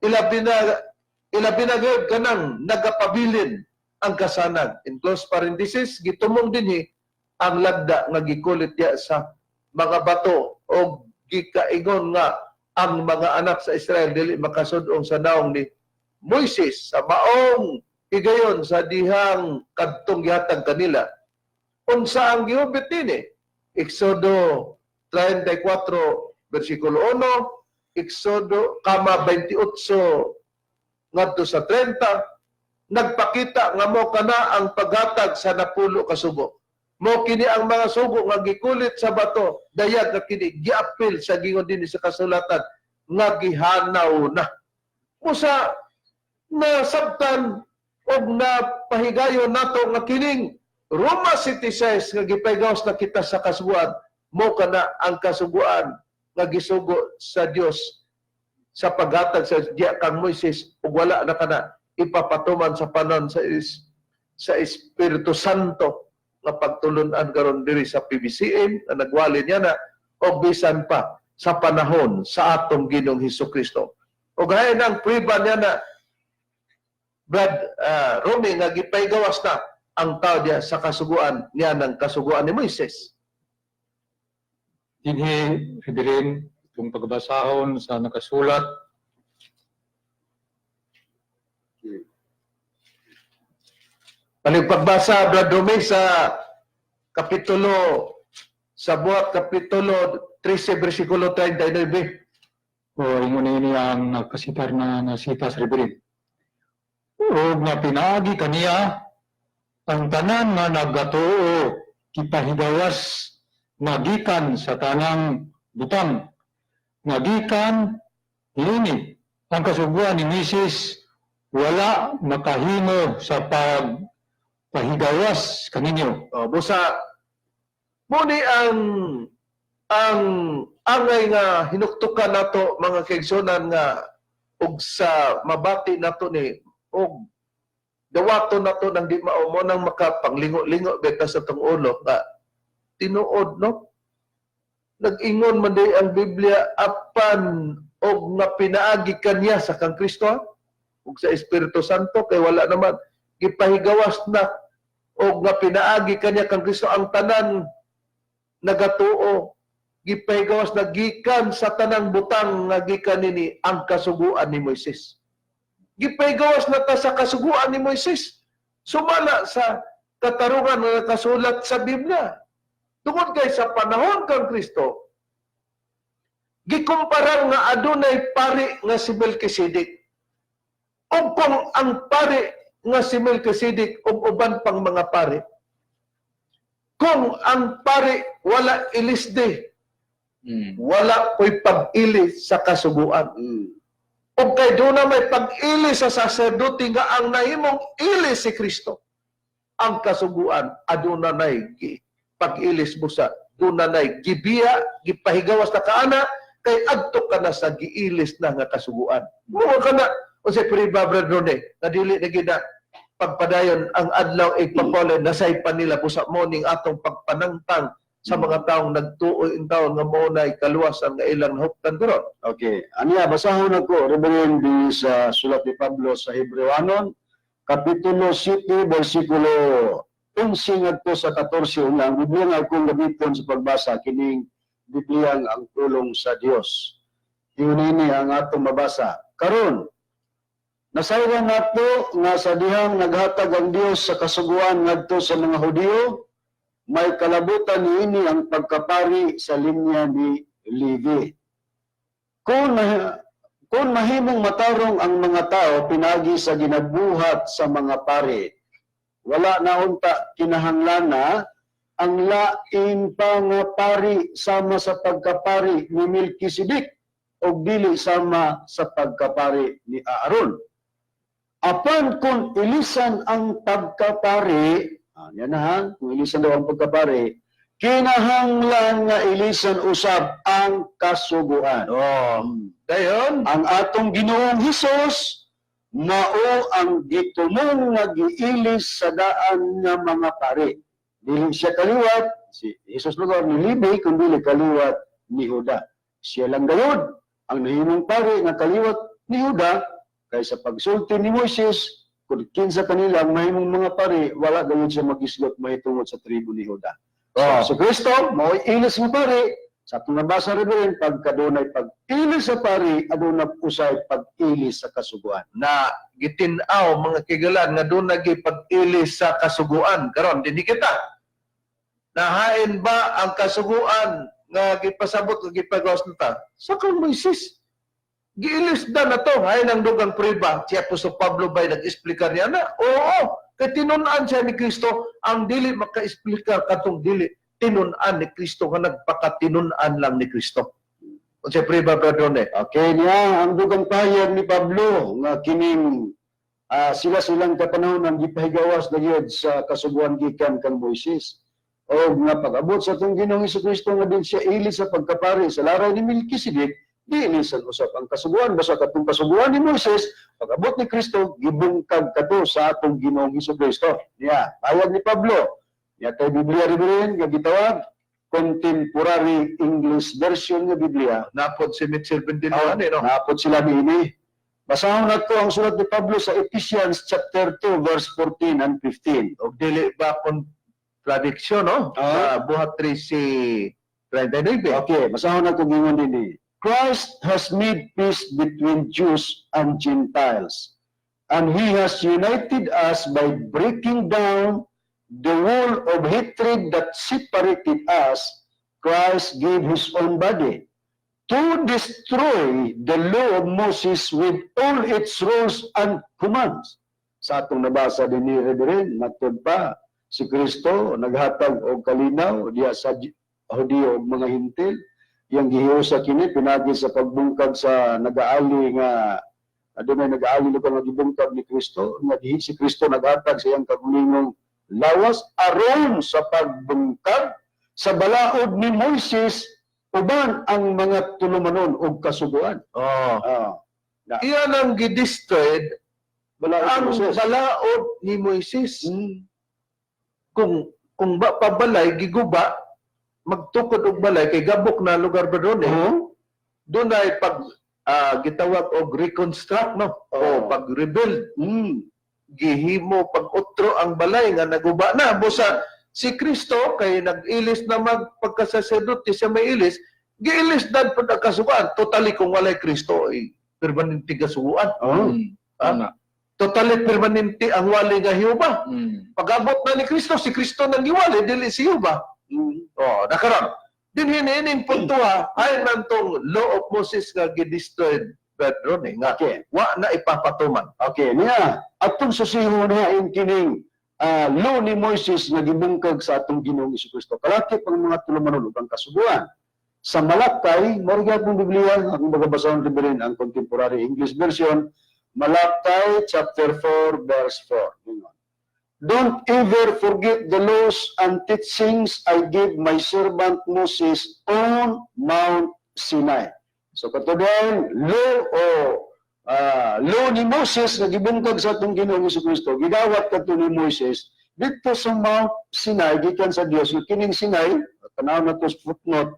ilabi na gayod kanang nagapabilin ang kasanag. In close parenthesis, gitumong dinhi ang lagda nga gikulit diya sa mga bato o gikaingon nga ang mga anak sa Israel dili makasud-ong sa naong ni Moises sa maong higayon sa dihang kadtong gihatag kanila. Unsa ang gihubit dinhi? Exodo 34 versikulo 1, Exodo kama 28 ngadto sa 30, nagpakita nga mo kana ang paghatag sa 10 ka sugo. Mo kini ang mga sugo nga gikulit sa bato, dayag nga kini giapil sa gingon dinhi sa kasulatan nga gihanaw na. Busa nasabtan og napahigayon nato nga kining Roma 7:6 nga gipaygawas na kita sa kasuguan, mo kana ang kasuguan nga gisugo sa Dios sa paghatag sa diya kang Moises ug wala na kana ipapatuman sa panon sa Espiritu Santo nga pagtulun-an karon diri sa PBCM nga nagwali niya na o bisan pa sa panahon sa atong Ginoong Hesus Kristo. O gaya ng prueba niya na, Brad Romy, nga gipaygawas na ang tao diya sa kasuguan niya ng kasuguan ni Moises. Dinhi, Reverend, itong pagbasahon sa nakasulat Palig pagbasa, Brad Romy, sa kapitulo, sa Buhat kapitulo 13, versikulo 39. O ingon ini ang nakasitar na nasita sa Reverend. Ug nga pinaagi kaniya ang tanan nga nagatuo kipahigawas nga gikan sa tanang butang nga gikan niini ang kasuguan ni Moises wala makahimo sa pagpahigawas kaninyo. O, busa, muni ang angay nga hinuktukan nato mga kaigsunan nga og sa mabati nato ni og dawato nato nang di mao mo nang makapanglingo-lingo beta sa tong ulo nga tinuod, no, nag-ingon man day ang Biblia apan og nga pinaagi kaniya sa kang Kristo ha? Ug sa Espiritu Santo, kay wala naman gipahigawas na og nga pinaagi kaniya kang Kristo ang tanan nagatuo gipahigawas na gikan sa tanang butang nga gikan nini ang kasuguan ni Moises. Gipahigawas na ta sa kasuguan ni Moises sumala sa katarungan nga nakasulat sa Biblia. Tungod kay sa panahon kang Kristo, gikumpara nga adunay pari nga si Melchizedek. Ug kung ang pari nga si Melchizedek ug uban pang mga pari, kung ang pari wala ilisde, wala ko'y pag-ili sa kasuguan. Ug kay doon na may pag-ili sa saserdote nga ang nahimong ili si Kristo, ang kasuguan aduna nay pag-ilis mo sa doon na nay gibiya, gipahigawas na kaana kay adto ka na sa giilis na nga kasuguan. Mo ka na unsay priba, Brad Rone, nga dili na gina pagpadayon ang adlaw igpapole nasaypan nila busa mo ning atong pagpanangtang sa mga taong nagtuo in taon nga mo na kaluwasan nga ilang nahuptan karon. Okay. Aniya, basahon ako, Reverend, di sa sulat ni Pablo sa Hebrewanon, Kapitulo 7, versikulo 11 ngadto sa 14. Una, ang Biblia nga akong gamiton sa pagbasa, kining Biblia ang pulong sa Dios. Ingon ini ang atong mabasa. Karon, nasayran nato nga sa dihang naghatag ang Dios sa kasuguan ngadto sa mga Hudiyo, may kalabutan niini ang pagkapari sa linya ni Levi. Kung mahimong matarong ang mga tao pinagi sa ginabuhat sa mga pari, wala na unta kinahanglana ang lain pa nga pari sama sa pagkapari ni Melchizedek o dili sama sa pagkapari ni Aaron. Apan kung ilisan ang pagkapari, yan na ha, kung ilisan daw ang pagkapari, kinahanglan nga ilisan usab ang kasuguan. Oh, dayon. Ang atong Ginoong Hesus mao ang gitumong nga giilis sa daan nga mga pari. Dili siya kaliwat si Jesus lugar ni Levi, kun dili kaliwat ni Juda. Siya lang gayud ang nahimong pari nga kaliwat ni Juda, kay sa pagsulti ni Moises kung kinsa kanila ang mahimong mga pari, wala gayud siya magisgot mahitungod sa tribo ni Juda. So, si Kristo mao'y ilis nga pari. Sa atong nabasa, Reverend, pagkadunay pag-ilis sa pari, aduna usay pag-ilis sa kasuguan. Na gitin-aw, mga kigalan, nga doon pag-ilis sa kasuguan. Karon dinhi kita, nahain ba ang kasuguan nga gipasabot nga gipagawas nita sa kang Moises? Giilis na na to. Hain ang dugang prueba. Si Apostol Pablo ba'y nag-explicar niya na? Oo, kay tinun-an siya ni Kristo. Ang dili maka-explicar katong dili tinun-an ni Kristo, nga nagpakatinun-an lang ni Kristo. Unsay prueba, Brother Rone? Okay niya, ang dugang pahayag ni Pablo nga kining sila silang kapanahon ang gipahigawas na gyud sa kasuguan gikan kang Moises. O nga pag-abot sa atong Ginoong Kristo nga din siya ilis sa pagkapari sa laray ni Melchizedek, di ilisan usab ang kasuguan. Basta katong kasuguan ni Moises, pag-abot ni Kristo, gibungkag kato sa atong Ginoong Kristo. Niya, pahayag ni Pablo. Niya kay Biblia, Reverend, nga gitawag Contemporary English Version nga Biblia. Napod si Mitchell Bendillo ani, no? Napod sila niini. Basahon nato ang sulat ni Pablo sa Ephesians chapter 2 verse 14 and 15. Og dili ba contradiction, no? Ah. Sa Buhat 13:39. Okay, basahon nato, gingon dinhi. Christ has made peace between Jews and Gentiles, and he has united us by breaking down the wall of hatred that separated us. Christ gave his own body to destroy the law of Moses with all its rules and commands. Sa atong nabasa din ni Reverend, matod pa, si Kristo naghatag og kalinaw diha sa Hudiyo ug mga Hintil. Iyang gihiusa kini pinagi sa pagbungkag sa nagaali nga adunay nagaali lugar nga gibungkag ni Kristo, nga si Kristo naghatag sa iyang kagulingong lawas aron sa pagbungkag sa balaod ni Moises uban ang mga tulumanon og kasuguan. Iyan ang gidestroyed Balaod ni ang Moises. Balaod ni Moises. Kung ba pabalay giguba, magtukod og balay kay gabok na lugar ba doon eh. Doon ay pag gitawag og reconstruct, no, o pag rebuild, gihimo pag utro ang balay nga naguba na. Busa si Kristo kay nag-ilis na magpagkasaserdote, siya may ilis, giilis dan pud ang kasuguan totally. Kung walay Kristo ay permanente kasuguan. Ah? Ana. Totally permanente ang wali nga Jehova. Pag-abot na ni Kristo, si Kristo nang giwali, dili si Jehova. Oh, nakaron. Dinhi niining punto ha, ay nantong law of Moses nga gidestroyed, Pedro ni nga wa na ipapatuman. Okay, niya atong susihon hain kining law ni Moises nga gibungkag sa atong Ginoong Kristo. Kalakip ang mga tulumanon ug ang kasuguan. Sa Malakay, mao gyapon Biblia, akong bagabasahon, Reverend, ang Contemporary English Version, Malakay chapter 4 verse 4. Ingon: "Don't ever forget the laws and teachings I gave my servant Moses on Mount Sinai." So katudan law o law ni Moses nga gibungkag sa atong Ginoong Kristo, gidawat kadto ni Moises didto sa Mount Sinai gikan sa Dios. Nga kining Sinai, tanaw na to sa footnote,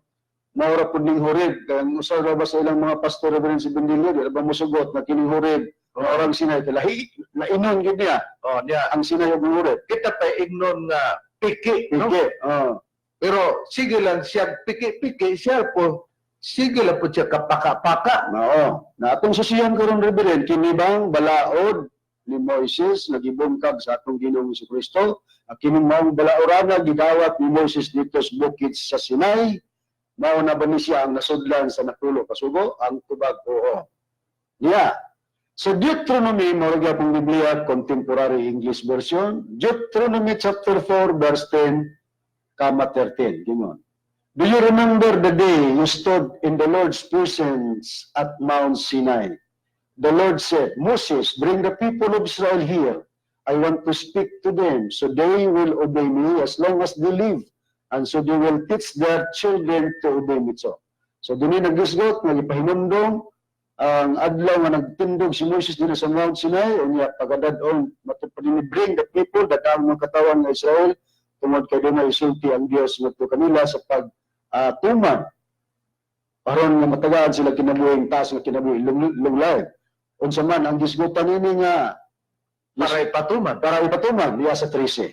mao ra pud ning Horeb. Kay ang usa ra ba sa ilang mga pastor, Reverend, si Bendilio, di ra ba mosugot na kining Horeb mao rang Sinai? Kay lahi lainon gyud niya Oh, niya ang Sinai ug ang Horeb. Kita pa ignon nga piki, no? Piki. Oh. Pero sige lang siya piki-piki siya po. Sige lang po siya kapaka-paka. Mao. Na atong susihan karon, Reverend, kini bang balaod ni Moises nga gibungkag sa atong Ginoong Kristo? Ang kining maong balaorana gidawat ni Moises didto sa bukid sa Sinai, mao na ba ni siya ang nasudlan sa napulo kasugo? Ang tubag, oo. Niya. Sa Deuteronomy, mao ra gyapon Biblia, Contemporary English Version, Deuteronomy chapter 4 verse 10, comma 13. Gingon: "Do you remember the day you stood in the Lord's presence at Mount Sinai? The Lord said, 'Moses, bring the people of Israel here. I want to speak to them so they will obey me as long as they live and so they will teach their children to obey me too.'" So dinhi nagisgot nga gipahinumdom ang adlaw nga nagtindog si Moses dinhi sa Mount Sinai, unya pagkadad-on matud pa dinhi, bring the people, dadaang mga katawan nga Israel. Tungod kay dunay isulti ang Dios ngadto kanila sa pag tuman aron nga matagaan sila kinabuhing taas nga kinabuhi, long, long life. Unsa man ang gisgutan nini nga Para ipatuman. Para ipatuman niya sa 13.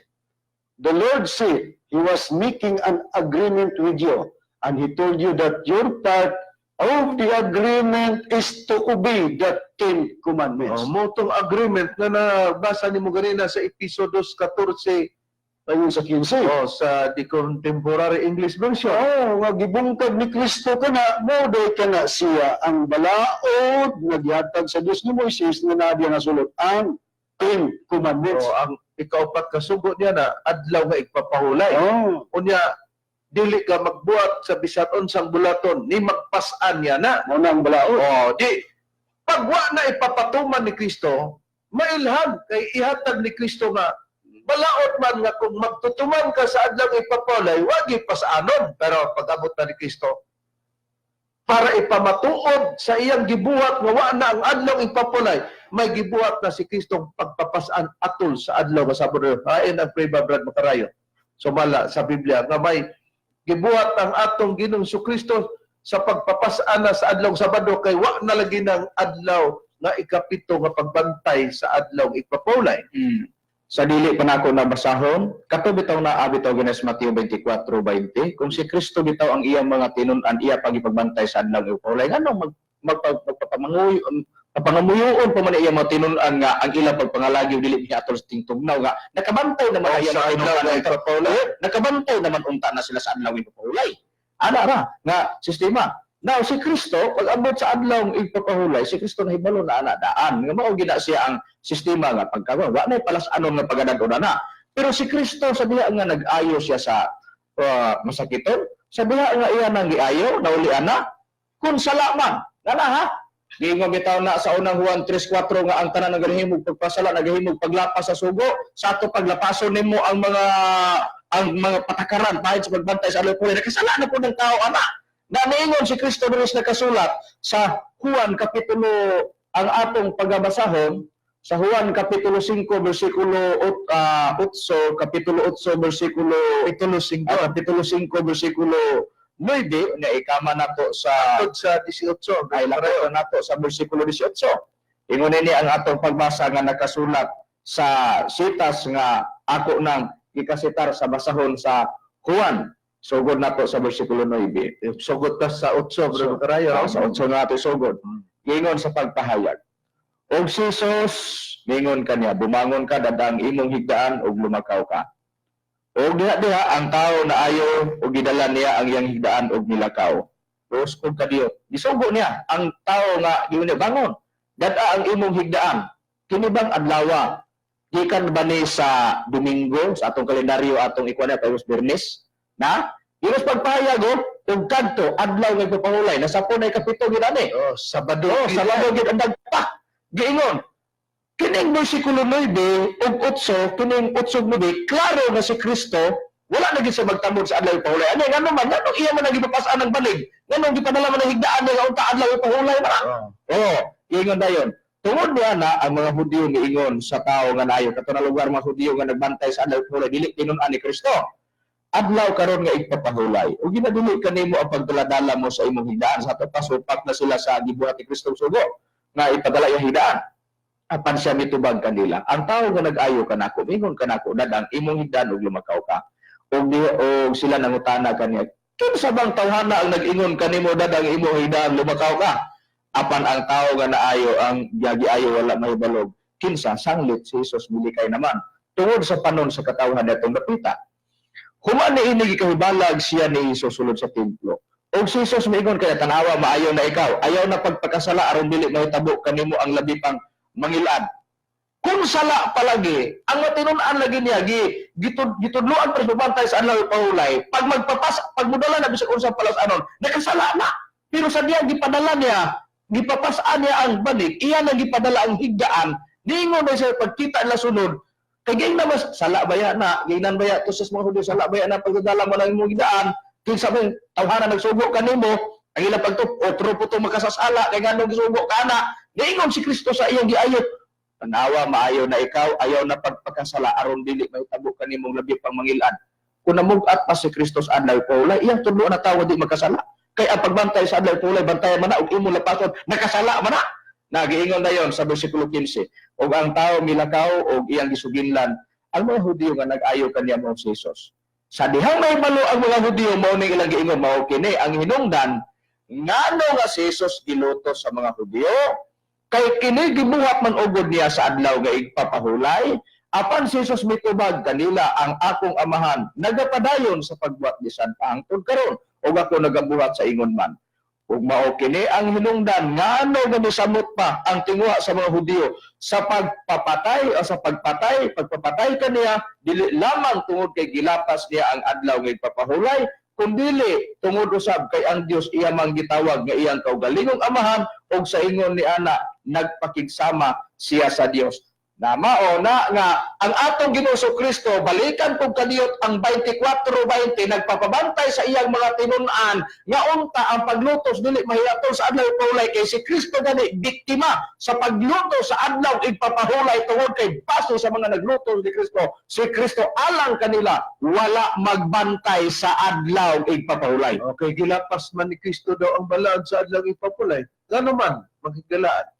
The Lord said He was making an agreement with you and He told you that your part of the agreement is to obey the Ten Commandments. Oh, mao tong agreement nga nabasa nimo ganina sa Episo 2:14. Ayon sa 15. Oh, sa the Contemporary English Version. Oo, nga gibungkag ni Kristo kana, mao day kana siya ang balaod nga gihatag sa Dios ni Moises nga naa diya nasulot ang Ten Commandments. Oh, ang ikaupat ka sugo niya na adlaw nga igpapahulay. Unya dili ka magbuhat sa bisan unsang bulaton ni magpas-an niya na. Mao na ang balaod. Oh, di pag wa na ipapatuman ni Kristo, mailhan kay ihatag ni Kristo nga balaod man nga kung magtutuman ka sa adlaw ipapalay, wag ipasanon. Pero pag-abot na ni Kristo, para ipamatuod sa iyang gibuhat nga wa na ang adlaw ipapulay, may gibuhat na si Kristong pagpapasan atol sa adlaw nga Sabado. Hain ang prueba, Brad Makarayo. Sumala sa Biblia nga may gibuhat ang atong Ginoong Kristo sa pagpapasan na sa adlaw Sabado kay wa na lagi ng adlaw nga ikapito nga pagbantay sa adlaw ipapulay. Sa dili pa nako nabasahon, kato bitaw na bitaw ginas Mateo 24:20, kung si Kristo bitaw ang iyang mga tinun-an iya pagipagbantay sa adlaw ipapulay, nganong magpapanguyo papangamuyoon pa man iya mga tinun-an nga ang ilang pagpangalagi dili niya atol sa tingtugnaw nga nakabantay naman Oh, ang iyang sa mga adlaw tinun-an nga ipapulay. Oh, nakabantay naman unta na sila sa adlaw ipapahulay. Ana ra nga sistema. Now si Kristo pag abot sa adlaw ipapahulay, si Kristo nahibalo na ana daan nga mao gina siya ang sistema nga pagkawa wa nay palas-anon nga pagadag-on na. Pero si Kristo sa diha nga nag-ayo siya sa masakiton, sa diha nga iya nang giayo nauli ana kun sala man. Ngana ha? Giingon bitaw na sa unang Juan 3:4 nga ang tanan nagahimog pagpasala nagahimog paglapas sa sugo sa ato paglapason nimo ang mga patakaran pahid sa pagbantay sa adlaw puli nakasala na po ng tao ana. Na niingon si Kristo diri sa nakasulat sa Juan kapitulo, ang atong pagabasahon sa Juan kapitulo 5 bersikulo 8, kapitulo 8 bersikulo Kapitulo 5. Kapitulo 5 bersikulo 9 nga ikama nato sa Atod sa 18. Ay lato nato sa bersikulo 18. Ingon ini ang atong pagbasa nga nakasulat sa sitas nga ako nang gikasitar sa basahon sa Juan. Sugod nato sa bersikulo 9. Sugod ta sa 8, Brad Makarayo. Oh, sa 8 na ato sugod. Ingon sa pagpahayag. Og si Jesus ningon kaniya, "Bumangon ka, dadang imong higdaan ug lumakaw ka." Og diha diha ang tao na ayo og gidala niya ang iyang higdaan og nilakaw. Ruskog kadiyo. Gisugo niya ang tao nga giunay, "Bangon. Dada ang imong higdaan." Kini bang adlawa gikan ba ni sa Domingo sa atong kalendaryo, atong ikuan na pagos Biyernes na? Ginos pagpahayag oh, ug kadto adlaw nga ipapahulay nasa po na ikapito gid ani. Oh, Sabado. Oh, Sabado gid ang dagpa. Giingon. Kining bersikulo 9 ug 8, kining 8 ug 9, klaro na si Kristo wala na gid siya magtamod sa adlaw ipahulay. Ano ngano man ngano iya man nagipapasaan ang banig? Nganong gipadala man ang higdaan niya nga unta adlaw ipahulay man? Oh. Oh, ingon dayon. Tungod niya na ang mga Hudyo niingon sa tao nga naayo kato na lugar, mga Hudyo nga nagbantay sa adlaw ipahulay dili tinun-an ni Kristo. Adlaw karon nga igpapahulay. Ug ginadili kanimo ang pagdala-dala mo sa imong higdaan sa ato pasupak na sila sa gibuhat ni Kristo sugo nga ipadala iyang higdaan. Apan siya mitubag kanila. "Ang tao nga nag-ayo kanako, mingon kanako, 'Dadang imong higdaan ug lumakaw ka.' Ug di og sila nangutana kaniya, 'Kinsa bang tawhana ang nag-ingon kanimo, 'Dadang imong higdaan, lumakaw ka'?" Apan ang tao nga naayo ang giayo wala mahibalog kinsa, sanglit si Jesus milikay naman tungod sa panon sa katawhan natong dapita. Human ni ini gikahibalag siya ni Jesus sulod sa templo. Og si Jesus miingon kay, "Tanawa, maayo na ikaw. Ayaw na pagpakasala aron dili mahitabo kanimo ang labi pang mangilad." Kung sala palagi, ang matinunan lagi niya, gitudloan pa sa bantay sa adlaw pahulay, pag magpapas, pag mudala na bisag unsa palas anon, nakasala na. Pero sa diya gipadala niya, gipapasan niya ang banig, iya na gipadala ang higdaan, niingon na siya pagkita nila sunod, kay ging na mas, sala baya na, ginan baya to sa mga Hudyo, sala baya na pagdadala mo ng imong higdaan, kinsa ba yung tawhana nagsugo kanimo, ang ilang pagtup, otro po itong makasasala, kay nganong gisugo ka na, niingon si Kristo sa iyang giayot, "Tanawa, maayo na ikaw, ayaw na pagpakasala, aron dili mahitabo kanimong labi pang mangilad." Kung namugat pa si Kristo sa adlaw ipahulay, iyang tudlo na tawo di magkasala. Kay ang pagbantay sa adlaw ipahulay, bantayan man na og imo lapason, nakasala man na. Nagiingon na yon sa bersikulo 15. Og ang tao milakaw og iyang gisuginlan ang mga Hudiyo nga nag-ayo kaniya mao si Jesus. Sa dihang nahibalo ang mga Hudiyo, mao ning ilang giingon, mao kini ang hinungdan ngano nga si Jesus gilutos sa mga Hudiyo, kay kini gibuhat man ugod niya sa adlaw nga igpapahulay. Apan si Jesus mitubag kanila, "Ang akong Amahan nagapadayon sa pagbuhat bisan pa hangtod karon, ug ako nagabuhat sa ingon man." Ug mao kini ang hinungdan ngano nga misamot pa ang tinguha sa mga Hudiyo sa pagpapatay o sa pagpapatay kaniya, dili lamang tungod kay gilapas niya ang adlaw nga igpapahulay, kundili tungod usab kay ang Dios iya mang gitawag nga iyang kaugalingong Amahan, ug sa ingon ni ana nagpakigsama siya sa Dios. Na mao na nga ang atong Ginoo Kristo, balikan kog kaniyot ang 24:20, nagpapabantay sa iyang mga tinun-an nga unta ang paglutos dili mahilaton sa adlaw ipahulay, kay si Kristo gani biktima sa paglutos sa adlaw igpapahulay, tungod kay base sa mga naglutos ni Kristo, si Kristo alang kanila wala magbantay sa adlaw igpapahulay. Okay, gilapas man ni Kristo daw ang balaod sa adlaw ipapulay. Ngano man maghigalaan?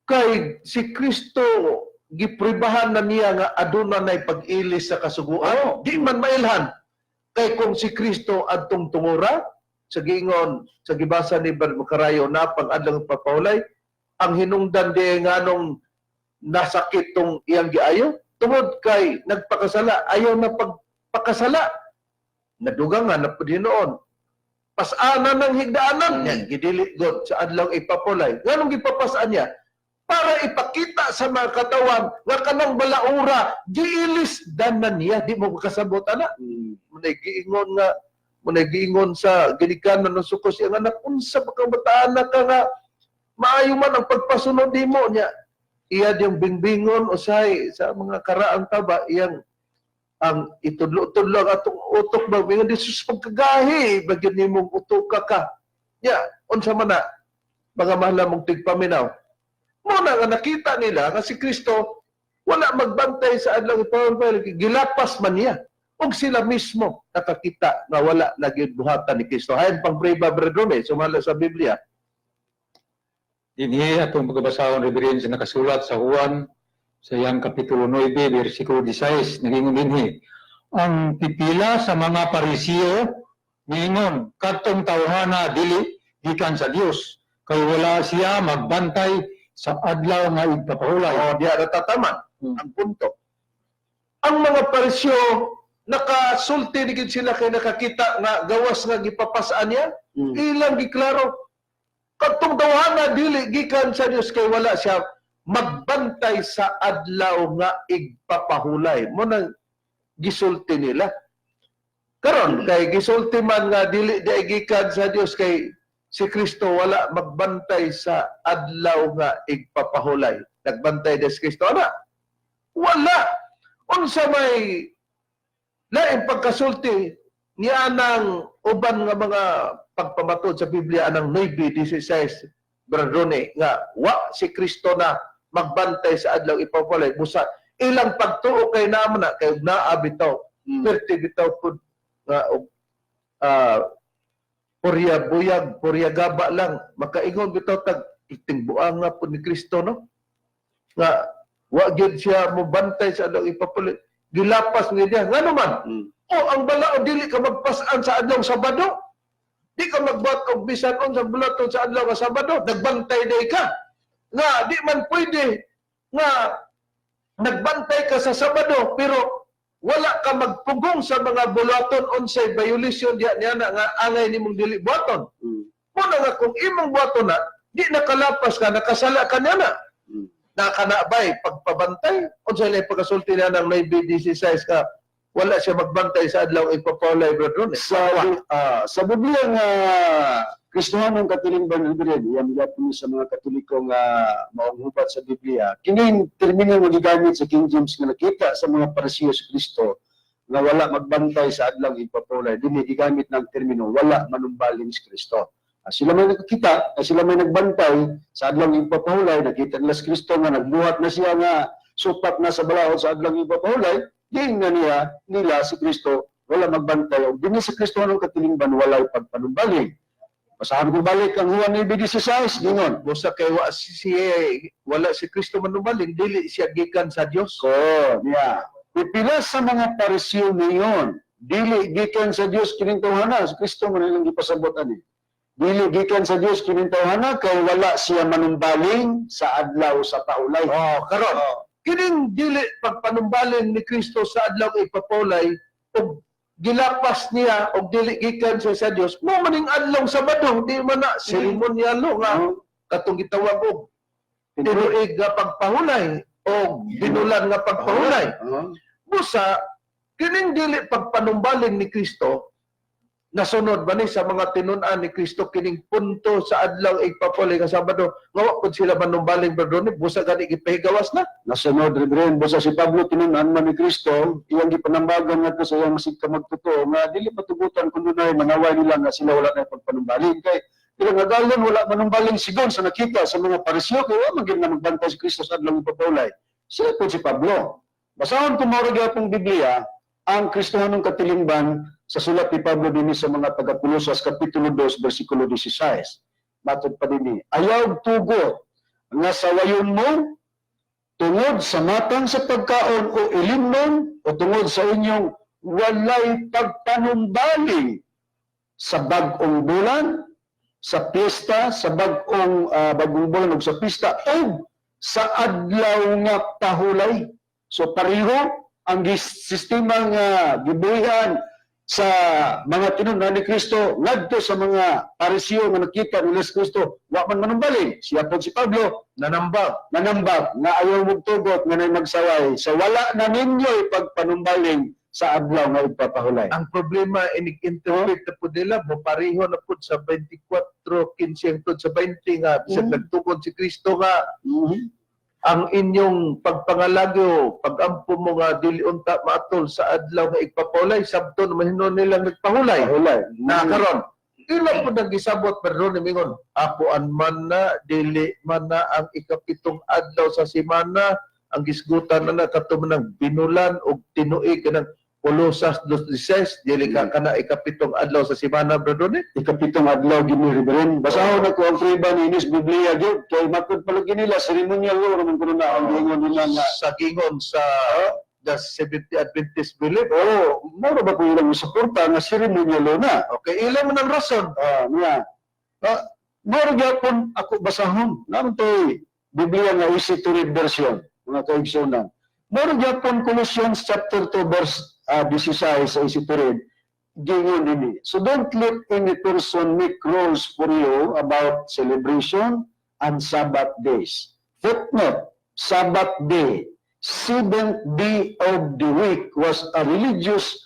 Kay si Kristo gipribahan na niya nga aduna nay pag-ilis sa kasuguan. Di man mailhan. Kay kung si Kristo adtong tungura sa giingon sa gibasa ni Brad Macarayo na pang adlaw ipapahulay, ang hinungdan di nganong nasakit tong iyang giayo tungod kay nagpakasala, ayaw na pagpakasala, nadugang nga na pud hinuon pasana ng higdaanan yan, gidili god sa adlaw ipapulay. Nganong gipapasaan niya? Para ipakita sa mga katawan nga kanang balaura giilis danan niya. Di mo kasabot ana. Munay giingon nga, munay giingon sa ginikanan ng sukos iyang anak, "Unsa pa ka bataan na ka nga maayo man ang pagpasunod nimo niya?" Iya yung bingbingon usahay sa mga karaang taba, iyang ang itudlo-tudlo ang atong utok ba, bingon di sus pagkagahi bagyan nimong utok ka ka nya. Unsa man na, mga mahal mong tigpaminaw, mo na nga nakita nila nga si Kristo wala magbantay sa adlaw ipahulay, gilapas man niya, ug sila mismo nakakita nga wala lagi buhatan ni Kristo. Hayon pang prueba, Brother, sumala sa Biblia. Dinhi atong pagbasahon, Reverend, sa nakasulat sa Juan sa iyang kapitulo 9 bersikulo 16, nagingon dinhi ang pipila sa mga Parisiyo niingon, "Kadtong tawhana dili gikan sa Dios kay wala siya magbantay sa adlaw nga igpapahulay." O, diya natataman ang punto. Ang mga Parisyo nakasulti ni gid sila kay nakakita nga gawas nga gipapasaan niya, ilang giklaro. Kadtong tawhana dili gikan sa Dios kay wala siya magbantay sa adlaw nga igpapahulay. Mo nang gisulti nila. Karon kay gisulti man nga dili di gikan sa Dios kay si Kristo wala magbantay sa adlaw nga igpapahulay. Nagbantay des Kristo ana? Wala. Unsa may laing pagkasulti niya nang uban nga mga pagpamatod sa Biblia anang 9:16, Brother, nga wa si Kristo na magbantay sa adlaw ipapahulay, busa ilang pagtuo kay naman na kay naa bitaw perti bitaw pud nga og purya buyag, purya gaba lang, makaingon bitaw tag itingbuang nga pud ni Kristo, no, nga wa gyud siya mobantay sa adlaw ipapahulay, gilapas niya. Ngano man? O ang balaod, dili ka magpasan sa adlaw Sabado, di ka magbuhat og bisan unsa bulaton sa adlaw nga Sabado, nagbantay day ka nga di man pwede nga nagbantay ka sa Sabado pero wala ka magpugong sa mga bulaton, unsay violation diya niya na nga angay nimong dili buhaton. Muna nga kung imong buhaton na, di nakalapas ka, nakasala ka niya na. Nakanabay pagpabantay, unsay lay pagkasulti niya ng 9:16 ka wala siya magbantay sa adlaw ipapahulay, Brother Ronnie? Sa Biblia nga Kristohanong Katilimban, Reverend, iyang gyapon sa mga Katoliko nga maong hubat sa Biblia. Kini termino nga gigamit sa King James nga nakita sa mga Parisiyo sa Kristo nga wala magbantay sa adlaw ipapahulay. Dinhi gigamit ng termino wala manumbaling si Kristo. Sila may nakakita, sila may nagbantay sa adlaw ipapahulay, nakita nila si Kristo nga nagbuhat na siya nga supat na sa balaod sa adlaw ipapahulay. Giingnan nila si Kristo wala magbantay og dinhi sa Kristohanong katilingban walay pagpanumbaling. Basahan ko balik ang Juan 9:16, gingon. Busa kay wa si, si wala si Kristo manumbaling, dili siya gikan sa Dios. Ko, niya. Pipila sa mga Pariseo niyon, dili gikan sa Dios kining tawhana, si Kristo man ilang gipasabot ani. Dili gikan sa Dios kining tawhana kay wala siya manumbaling sa adlaw sa paulay. Oh, karon. Kining dili pagpanumbaling ni Kristo sa adlaw ipapulay og gilapas niya og dili gikan siya sa Dios, mo maning adlaw Sabado, di man na seremonyalo nga katong gitawag og tinuig nga pagpahulay o binulan nga pagpahulay. Busa kining dili pagpanumbaling ni Kristo, nasunod ba ni sa mga tinun-an ni Kristo kining punto sa adlaw ipapulay nga Sabado nga wa pud sila manumbaling, Brother Ronnie, busa gani gipahigawas na? Nasunod, Reverend, busa si Pablo tinun-an man ni Kristo, iyang gipanambagan ngadto sa iyang masig kamagtotoo nga dili patugutan kun dunay manaway nila nga sila wala na pagpanumbaling, kay ilang agalon wala manumbaling sigon sa nakita sa mga Pariseo, kay wa man gyud na magbantay si Kristo sa adlaw ipapulay. Sila po si Pablo. Basahon ko mao ra gyapong Biblia ang Kristohanong katilingban sa sulat ni Pablo dinhi sa mga taga-Kolosas, kapitulo 2, bersikulo 16. Matod pa dinhi, ayaw tugot nga sawayon mo tungod sa matang sa pagkaon o ilimnon o tungod sa inyong walay pagpanumbaling sa bag-ong bulan, sa piyesta, sa bagong bulan ug sa pista ug sa adlaw nga pahulay. So pareho ang sistema nga gibuhian sa mga tinun-an ni Kristo ngadto sa mga Pariseo nga nakita ni Yesu Kristo wa man manumbaling. Siya pod si Pablo Nanambag. Nanambag nga ayaw mugtugot nga nay magsaway sa wala na ninyo pagpanumbaling sa adlaw nga igpapahulay. Ang problema, inig-interpret na po nila mo pareho na po sa 24:15 hangtod sa 20 nga bisag nagtukod si Kristo nga ang inyong pagpangalagyo, pagampo mo nga dili unta maatol sa adlaw nga igpapahulay, sabton man hinuon nilang nagpahulay. Pahulay. Na karon, ila po nagisabot pero ni mingon, ako an man na dili man na ang ikapitong adlaw sa semana ang gisgutan na na kato man ang binulan og tinuig kanang Kolosas 2:16, dili ka kana ikapitong adlaw sa semana, Brother Ronnie? Ikapitong adlaw gini, Reverend. Basahon ako ang priba ni Inis Biblia gyud kay matud palagi nila seremonyal ro man kuno na ang giingon nila nga Sa gingon sa the Seventh Adventist belief. Oh, mao ra ba ko ilang suporta nga seremonyal ro na. Okay, ila man ang rason. Ah, niya. Ah, mao ra gyapon ako basahon. Naman toy Biblia nga easy to read version, mga kaigsuonan. Mao ra gyapon Colossians chapter 2 verse 16 sa easy to read. Gingon dinhi. So don't let any person make rules for you about celebration and Sabbath days. Footnote, Sabbath day, seventh day of the week, was a religious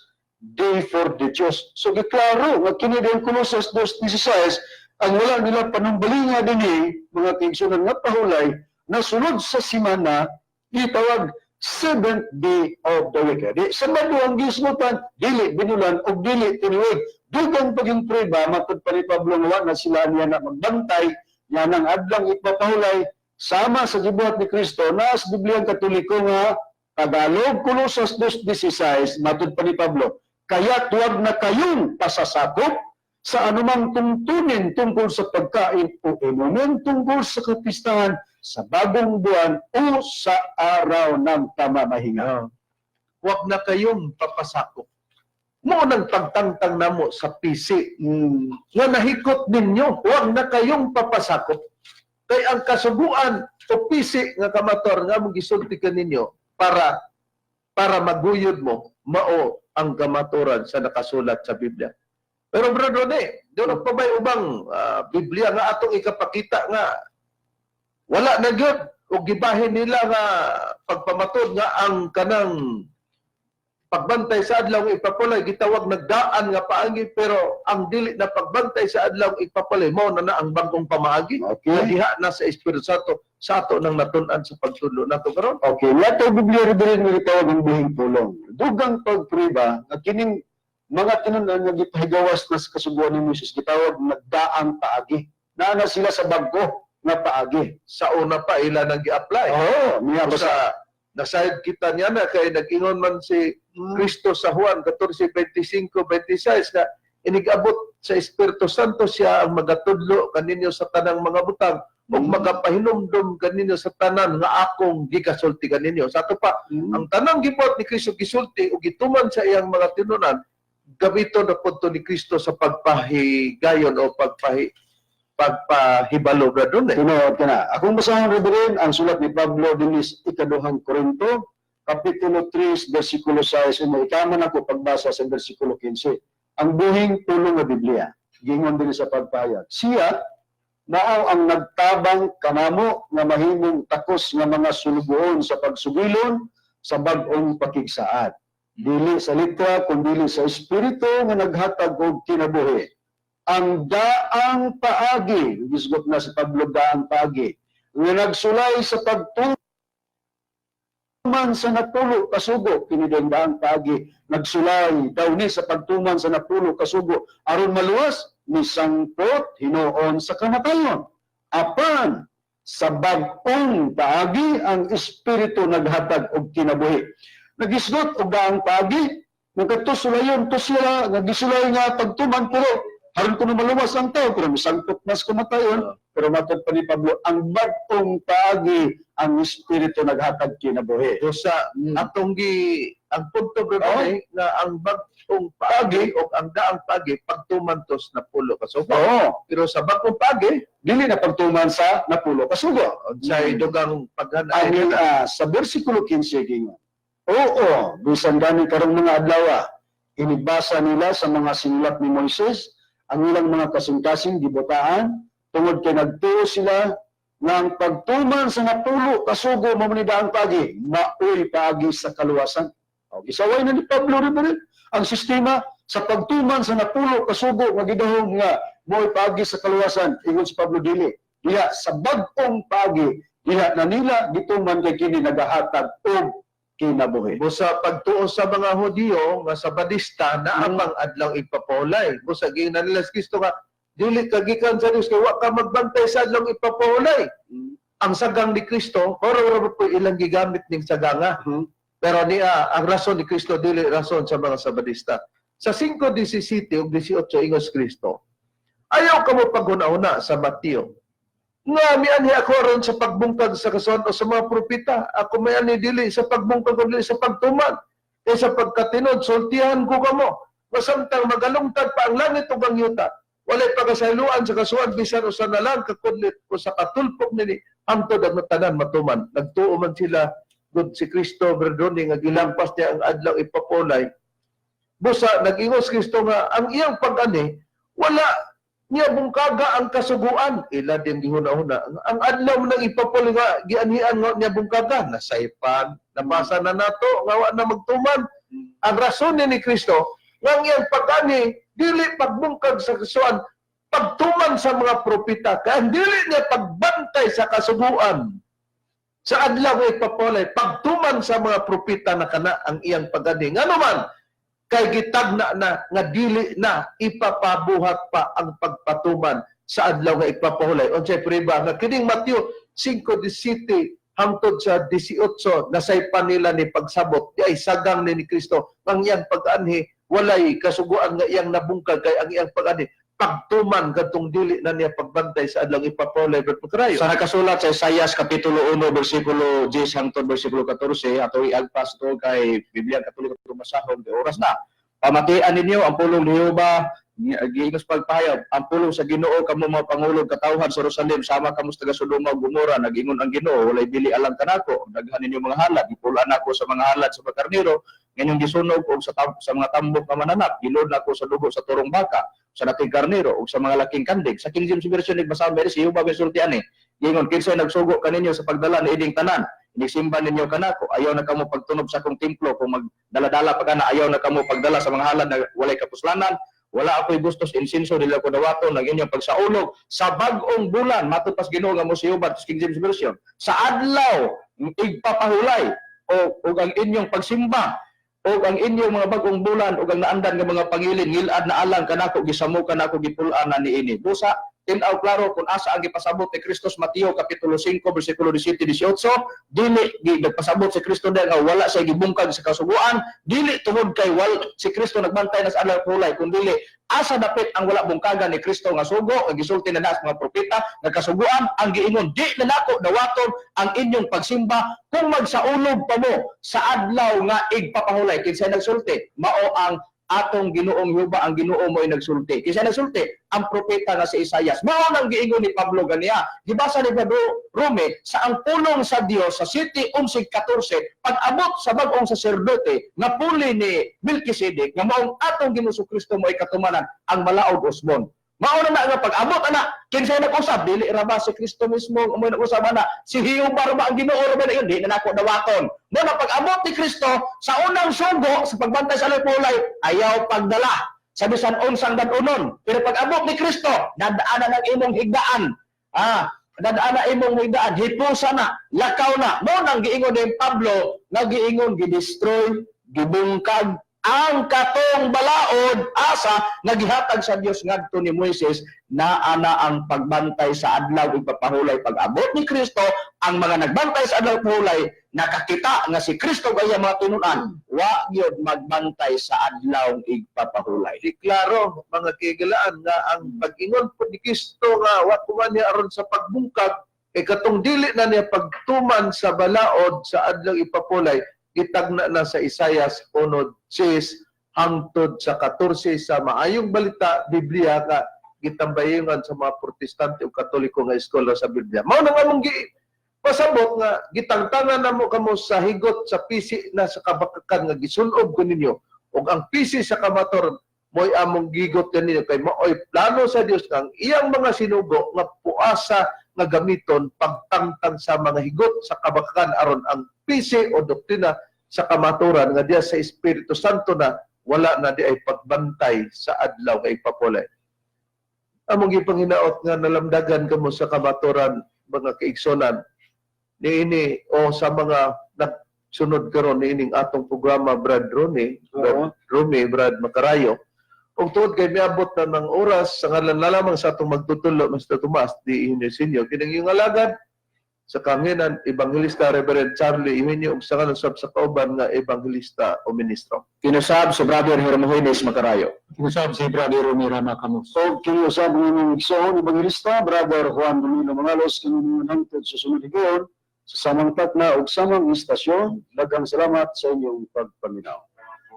day for the Jews. So giklaro nga kini din Colossus 2:16 ang wala nila panumbalinga dinhi, mga kaigsuonan, nga pahulay na sunod sa simana gitawag seventh day of the week. Di Sabado ang gisgutan, dili binulan og dili tinuig. Dugang paging prueba matud pa ni Pablo nga wa na sila niya na magbantay niya nang adlang ipapahulay sama sa gibuhat ni Kristo. Na sa Bibliang Katoliko nga Tagalog, Colossus 2:16, matud pa ni Pablo, kaya tuwag na kayong pasasakop sa anumang tungtunin tungkol sa pagkain o inumin, tungkol sa kapistahan, sa bagong buwan o sa araw ng pamamahinga. Huwag na kayong papasakop. Mo nang pagtangtang namo sa PC nga nahikot ninyo, huwag na kayong papasakop. Kay ang kasuguan o PC nga kamator nga mong gisulti kaninyo para para maguyod mo, mao ang kamaturan sa nakasulat sa Biblia. Pero Brother Rene, doon pa ba'y ubang Biblia nga atong ikapakita nga wala na gyud o gibahin nila nga pagpamatod nga ang kanang pagbantay sa adlaw ipapulay gitawag nagdaan nga paagi, pero ang dili na pagbantay sa adlaw ipapulay mao na na ang bagong pamaagi na diha na sa Espiritu Santo sa ato nang natun-an sa pagtudlo nato karon? Okay, lato Biblia rin nga gitawag ang buhing pulong. Dugang pagpriba nga kining mga tinunan nga gipahigawas na sa kasuguan ni Moises gitawag nagdaang paagi. Naa na sila sa bag-o nga paagi. Sa una pa ila nang gi-apply. Oo, niya sa basta Nasayod kita niya na kay nag-ingon man si Kristo sa Juan 14:25, 26 nga inigabot sa Espiritu Santo, siya ang magatudlo kaninyo sa tanang mga butang ug magapahinumdom kaninyo sa tanan nga akong gikasulti kaninyo. Sa ato pa, ang tanang gibuhat ni Kristo, gisulti ug gituman sa iyang mga tinunan, gamiton na pud to ni Kristo sa pagpahigayon o pagpahibalo, Brad Ronnie. Tinuod ka na. Akong basahon, Reverend, ang sulat ni Pablo dinis ikaduhang Korinto, Kapitulo 3, versikulo 6, imo ikaman ako pagbasa sa versikulo 15. Ang buhing pulong nga Biblia, gingon din sa pagpahayag. Siya, mao ang nagtabang kanamo nga mahimong takos nga mga sulugoon sa pagsugilon sa bag-ong pakigsaad. Dili sa litra, kundi sa espiritu nga naghatag og kinabuhi. Ang daang paagi, gisgot na si Pablo, daang paagi, nga nagsulay sa pagtuman sa napulo kasugo, kini ang daang paagi, nagsulay daw ni sa pagtuman sa napulo kasugo, aron maluwas, misangpot hinuon sa kamatayon. Apan, sa bag-ong paagi, ang espiritu naghatag og kinabuhi. Nagisgot og daang paagi, nagkadto sulayon to sila, nagisulay nga pagtuman, pero aron kuno maluwas ang tao, pero misangpot mas kamatayon. Pero matod pa ni Pablo, ang bag-ong paagi, ang espiritu naghatag kinabuhi. So sa atong gi ang punto, Brad Ronnie, nga ang bag-ong paagi o ang daang paagi pagtuman tos napulo kasugo. Oo, Pero sa bag-ong paagi dili na pagtuman sa napulo kasugo. Unsay dugang paghanay? Ang sa versikulo 15 gingon. Oo, bisan gani karong mga adlaw, inigbasa nila sa mga sinulat ni Moises, ang ilang mga kasing-kasing gibutaan tungod kay nagtuo sila nga ang pagtuman sa napulo kasugo mao ni daang paagi, maoy paagi sa kaluwasan. O, gisaway na ni Pablo rin ang sistema sa pagtuman sa napulo kasugo nga gidahom nga mo'y paagi sa kaluwasan. Ingon si Pablo, dili. Diha sa bag-ong paagi, diha na nila gituman kay kini nagahatag og kinabuhi. Busa pagtuo sa mga Hudiyo nga Sabadista naa pang adlaw ipapahulay. Busa giingnan nila si Kristo nga dili ka gikan sa Dios kay wa ka magbantay sa adlaw ipapahulay. Ang sagang ni Kristo, mao ra po ilang gigamit ning saganga. Pero niya, ang rason ni Kristo dili rason sa mga Sabadista. Sa 5:17 ug 18 ingos Kristo, "Ayaw kamo paghuna-huna," sa Mateo, "nga mianhi ako aron sa pagbungkag sa kasuan o sa mga propeta. Ako mianhi dili sa pagbungkag kundi sa pagtuman. Kay sa pagkatinod, sultihan ko kamo, masamtang magalungtad pa ang langit ug ang yuta, walay pagkasayloan sa kasuan bisan usa na lang ka kudlit o sa katulpok nini hangtod ang tanan matuman." Nagtuo man sila gud si Kristo, Brad Ronnie, nga gilampas niya ang adlaw ipapulay. Busa nag-ingos Kristo nga ang iyang pag-ani wala niya bungkaga ang kasuguan. Ila din gihuna-huna. Ang adlaw nang ipapulay nga gianhian nga niya bungkaga, nasaypan, nabasa na nato nga wa na magtuman. Ang rason ni Kristo nga ang iyang pag-ani dili pagbungkag sa kasuguan, pagtuman sa mga propeta. Kaya dili niya pagbantay sa kasuguan sa adlaw nga ipapulay, pagtuman sa mga propeta na kana ang iyang pag-ani. Ngano man kay gitagna na nga dili na ipapabuhat pa ang pagpatuman sa adlaw nga ipapahulay. Unsay prueba nga kining Mateo 5:17 hangtod sa 18 nasaypan nila ni pagsabot, di ay sagang ni Kristo ang iyang pag-anhi walay kasuguan nga iyang nabungkag, kay ang iyang pag-anhi pagtuman kadtong dili na niya pagbantay sa adlaw ipapahulay, Brad Pagkarayo? Sa nakasulat sa Isaias Kapitulo 1 versikulo 10 hangtod versikulo 14, ato iagpas to kay Biblia Katoliko itong basahon kay oras na. "Pamatian ninyo ang pulong ni Jehova," giingos pagpahayag, "ang pulong sa Ginoo kamo mga pangulog katawhan sa Jerusalem sama kamo sa taga Sodoma ug Gomora. Nag-ingon ang Ginoo, walay bili alang kanako ang daghan ninyo mga halad. Gipulaan nako sa mga halad sa mga karnero ngayong gisunog og sa mga tambok nga mananap. Gilod nako sa dugo sa turong baka, sa dating karnero ug sa mga laking kanding." Sa King James Version ni basahon ba si Jehova may sulti ani. Giingon, "Kinsay nagsugo kaninyo sa pagdala ni ining tanan? Inisimba ninyo kanako, ayaw na kamo pagtunob sa akong templo. Kung magdala-dala pa kana, ayaw na kamo pagdala sa mga halad na walay kapuslanan. Wala ako'y gustos insinso, dili ako dawaton ng inyong pagsaulog sa bag-ong bulan." Matod pas Ginoo nga mo si Jehova, King James Version, sa adlaw igpapahulay o ug ang inyong pagsimba o ang inyong mga bagong bulan ug ang naandan nga mga pangilin, ngilad na alang kanako, gisamukan nako, gipul-an na niini." Busa Tin-aw klaro kung asa ang gipasabot ni Kristo sa Mateo kapitulo 5 bersikulo 17 18. Dili gi nagpasabot si Kristo dahil nga wala siya gibungkag sa kasuguan, dili tungod kay wal si Kristo nagbantay na sa adlaw hulay, kun dili asa dapit ang wala bungkagan ni Kristo nga sugo nga gisulti na sa mga propeta nga kasuguan ang giingon, "Di na nako dawaton ang inyong pagsimba kung magsaulog pa mo sa adlaw nga igpapahulay." Kinsay nagsulti? Mao ang atong Ginoong Jehova, ang Ginoo mo ay nagsulti. Kinsa nagsulti? Ang propeta nga si Isayas. Mao nang giingon ni Pablo ganiya. Gibasa ni Pablo Rome sa ang pulong sa Dios sa 7:11 14, pag-abot sa bag-ong saserdote nga puli ni Melchizedek nga maong atong Ginoong Kristo mo ay katumanan ang malaod usbon. Mao na na nga pag-abot ana, kinsay nag-usab? Dili ra ba si Kristo mismo ang mo'y nag-usab ana? Si Jehova ra ba, ang Ginoo ra ba na yun? Di na nako dawaton. Mo na pag-abot ni Kristo sa unang sugo sa pagbantay sa pulay, ayaw pagdala sa bisan unsang dadunon. Pero pag-abot ni Kristo, dadaanan ang imong higdaan. Dadaan imong higdaan, hipusa na, lakaw na. Mo nang giingon ni Pablo, nga giingon gidestroy, gibungkag ang katong balaod asa nga gihatag sa Dios ngadto ni Moises na ana ang pagbantay sa adlaw igpapahulay. Pag-abot ni Kristo, ang mga nagbantay sa adlaw pahulay nakakita nga si Kristo gaya mga tinunan wa gyud magbantay sa adlaw igpapahulay. Di klaro, mga kigalaan, nga ang pag-ingon po ni Kristo nga wa kuman niya aron sa pagbungkag kay katong dili na niya pagtuman sa balaod sa adlaw ipapulay, gitagna na sa Isayas 1:6 hangtod sa 14 sa Maayong Balita Biblia nga gitambayungan sa mga Protestante o Katoliko nga eskola sa Biblia. Mao na nga mong gi pasabot nga gitangtangan namo kamo sa higot sa pisi na sa kabakakan nga gisunob ko ninyo, ug ang pisi sa kamator mo'y among gigot kaninyo kay maoy plano sa Dios nga ang iyang mga sinugo nga puasa nga gamiton pagtangtang sa mga higot sa kabakakan aron ang pisi o doktrina sa kamaturan nga diya sa Espiritu Santo na wala na di ay pagbantay sa adlaw nga ipapulay. Among gipanghinaot nga nalamdagan kamo sa kamaturan, mga kaigsonan, niini o sa mga nagsunod karon niining atong programa, Brad Ronnie, Brad Rumi, Brad Makarayo. Ug tuod kay miabot na ng oras, sa ngalan na lamang sa atong magtutulo, Mr. Tomas D. Eugenio Senior, kining iyong alagad sa kanginan, Evangelista Reverend Charlie Eugenio, ug sa ngalan sab sa kauban nga evangelista o ministro. Kinusab si Brother Hermogenes Makarayo. Kinusab si Brother Romero Macamos. O kiniusab ng inyong igsoon, Evangelista, Brother Juan Domingo Mangalos, kining hangtod sa sunod higayon, sa samang takna ug samang istasyon. Daghang salamat sa inyong pagpaminaw.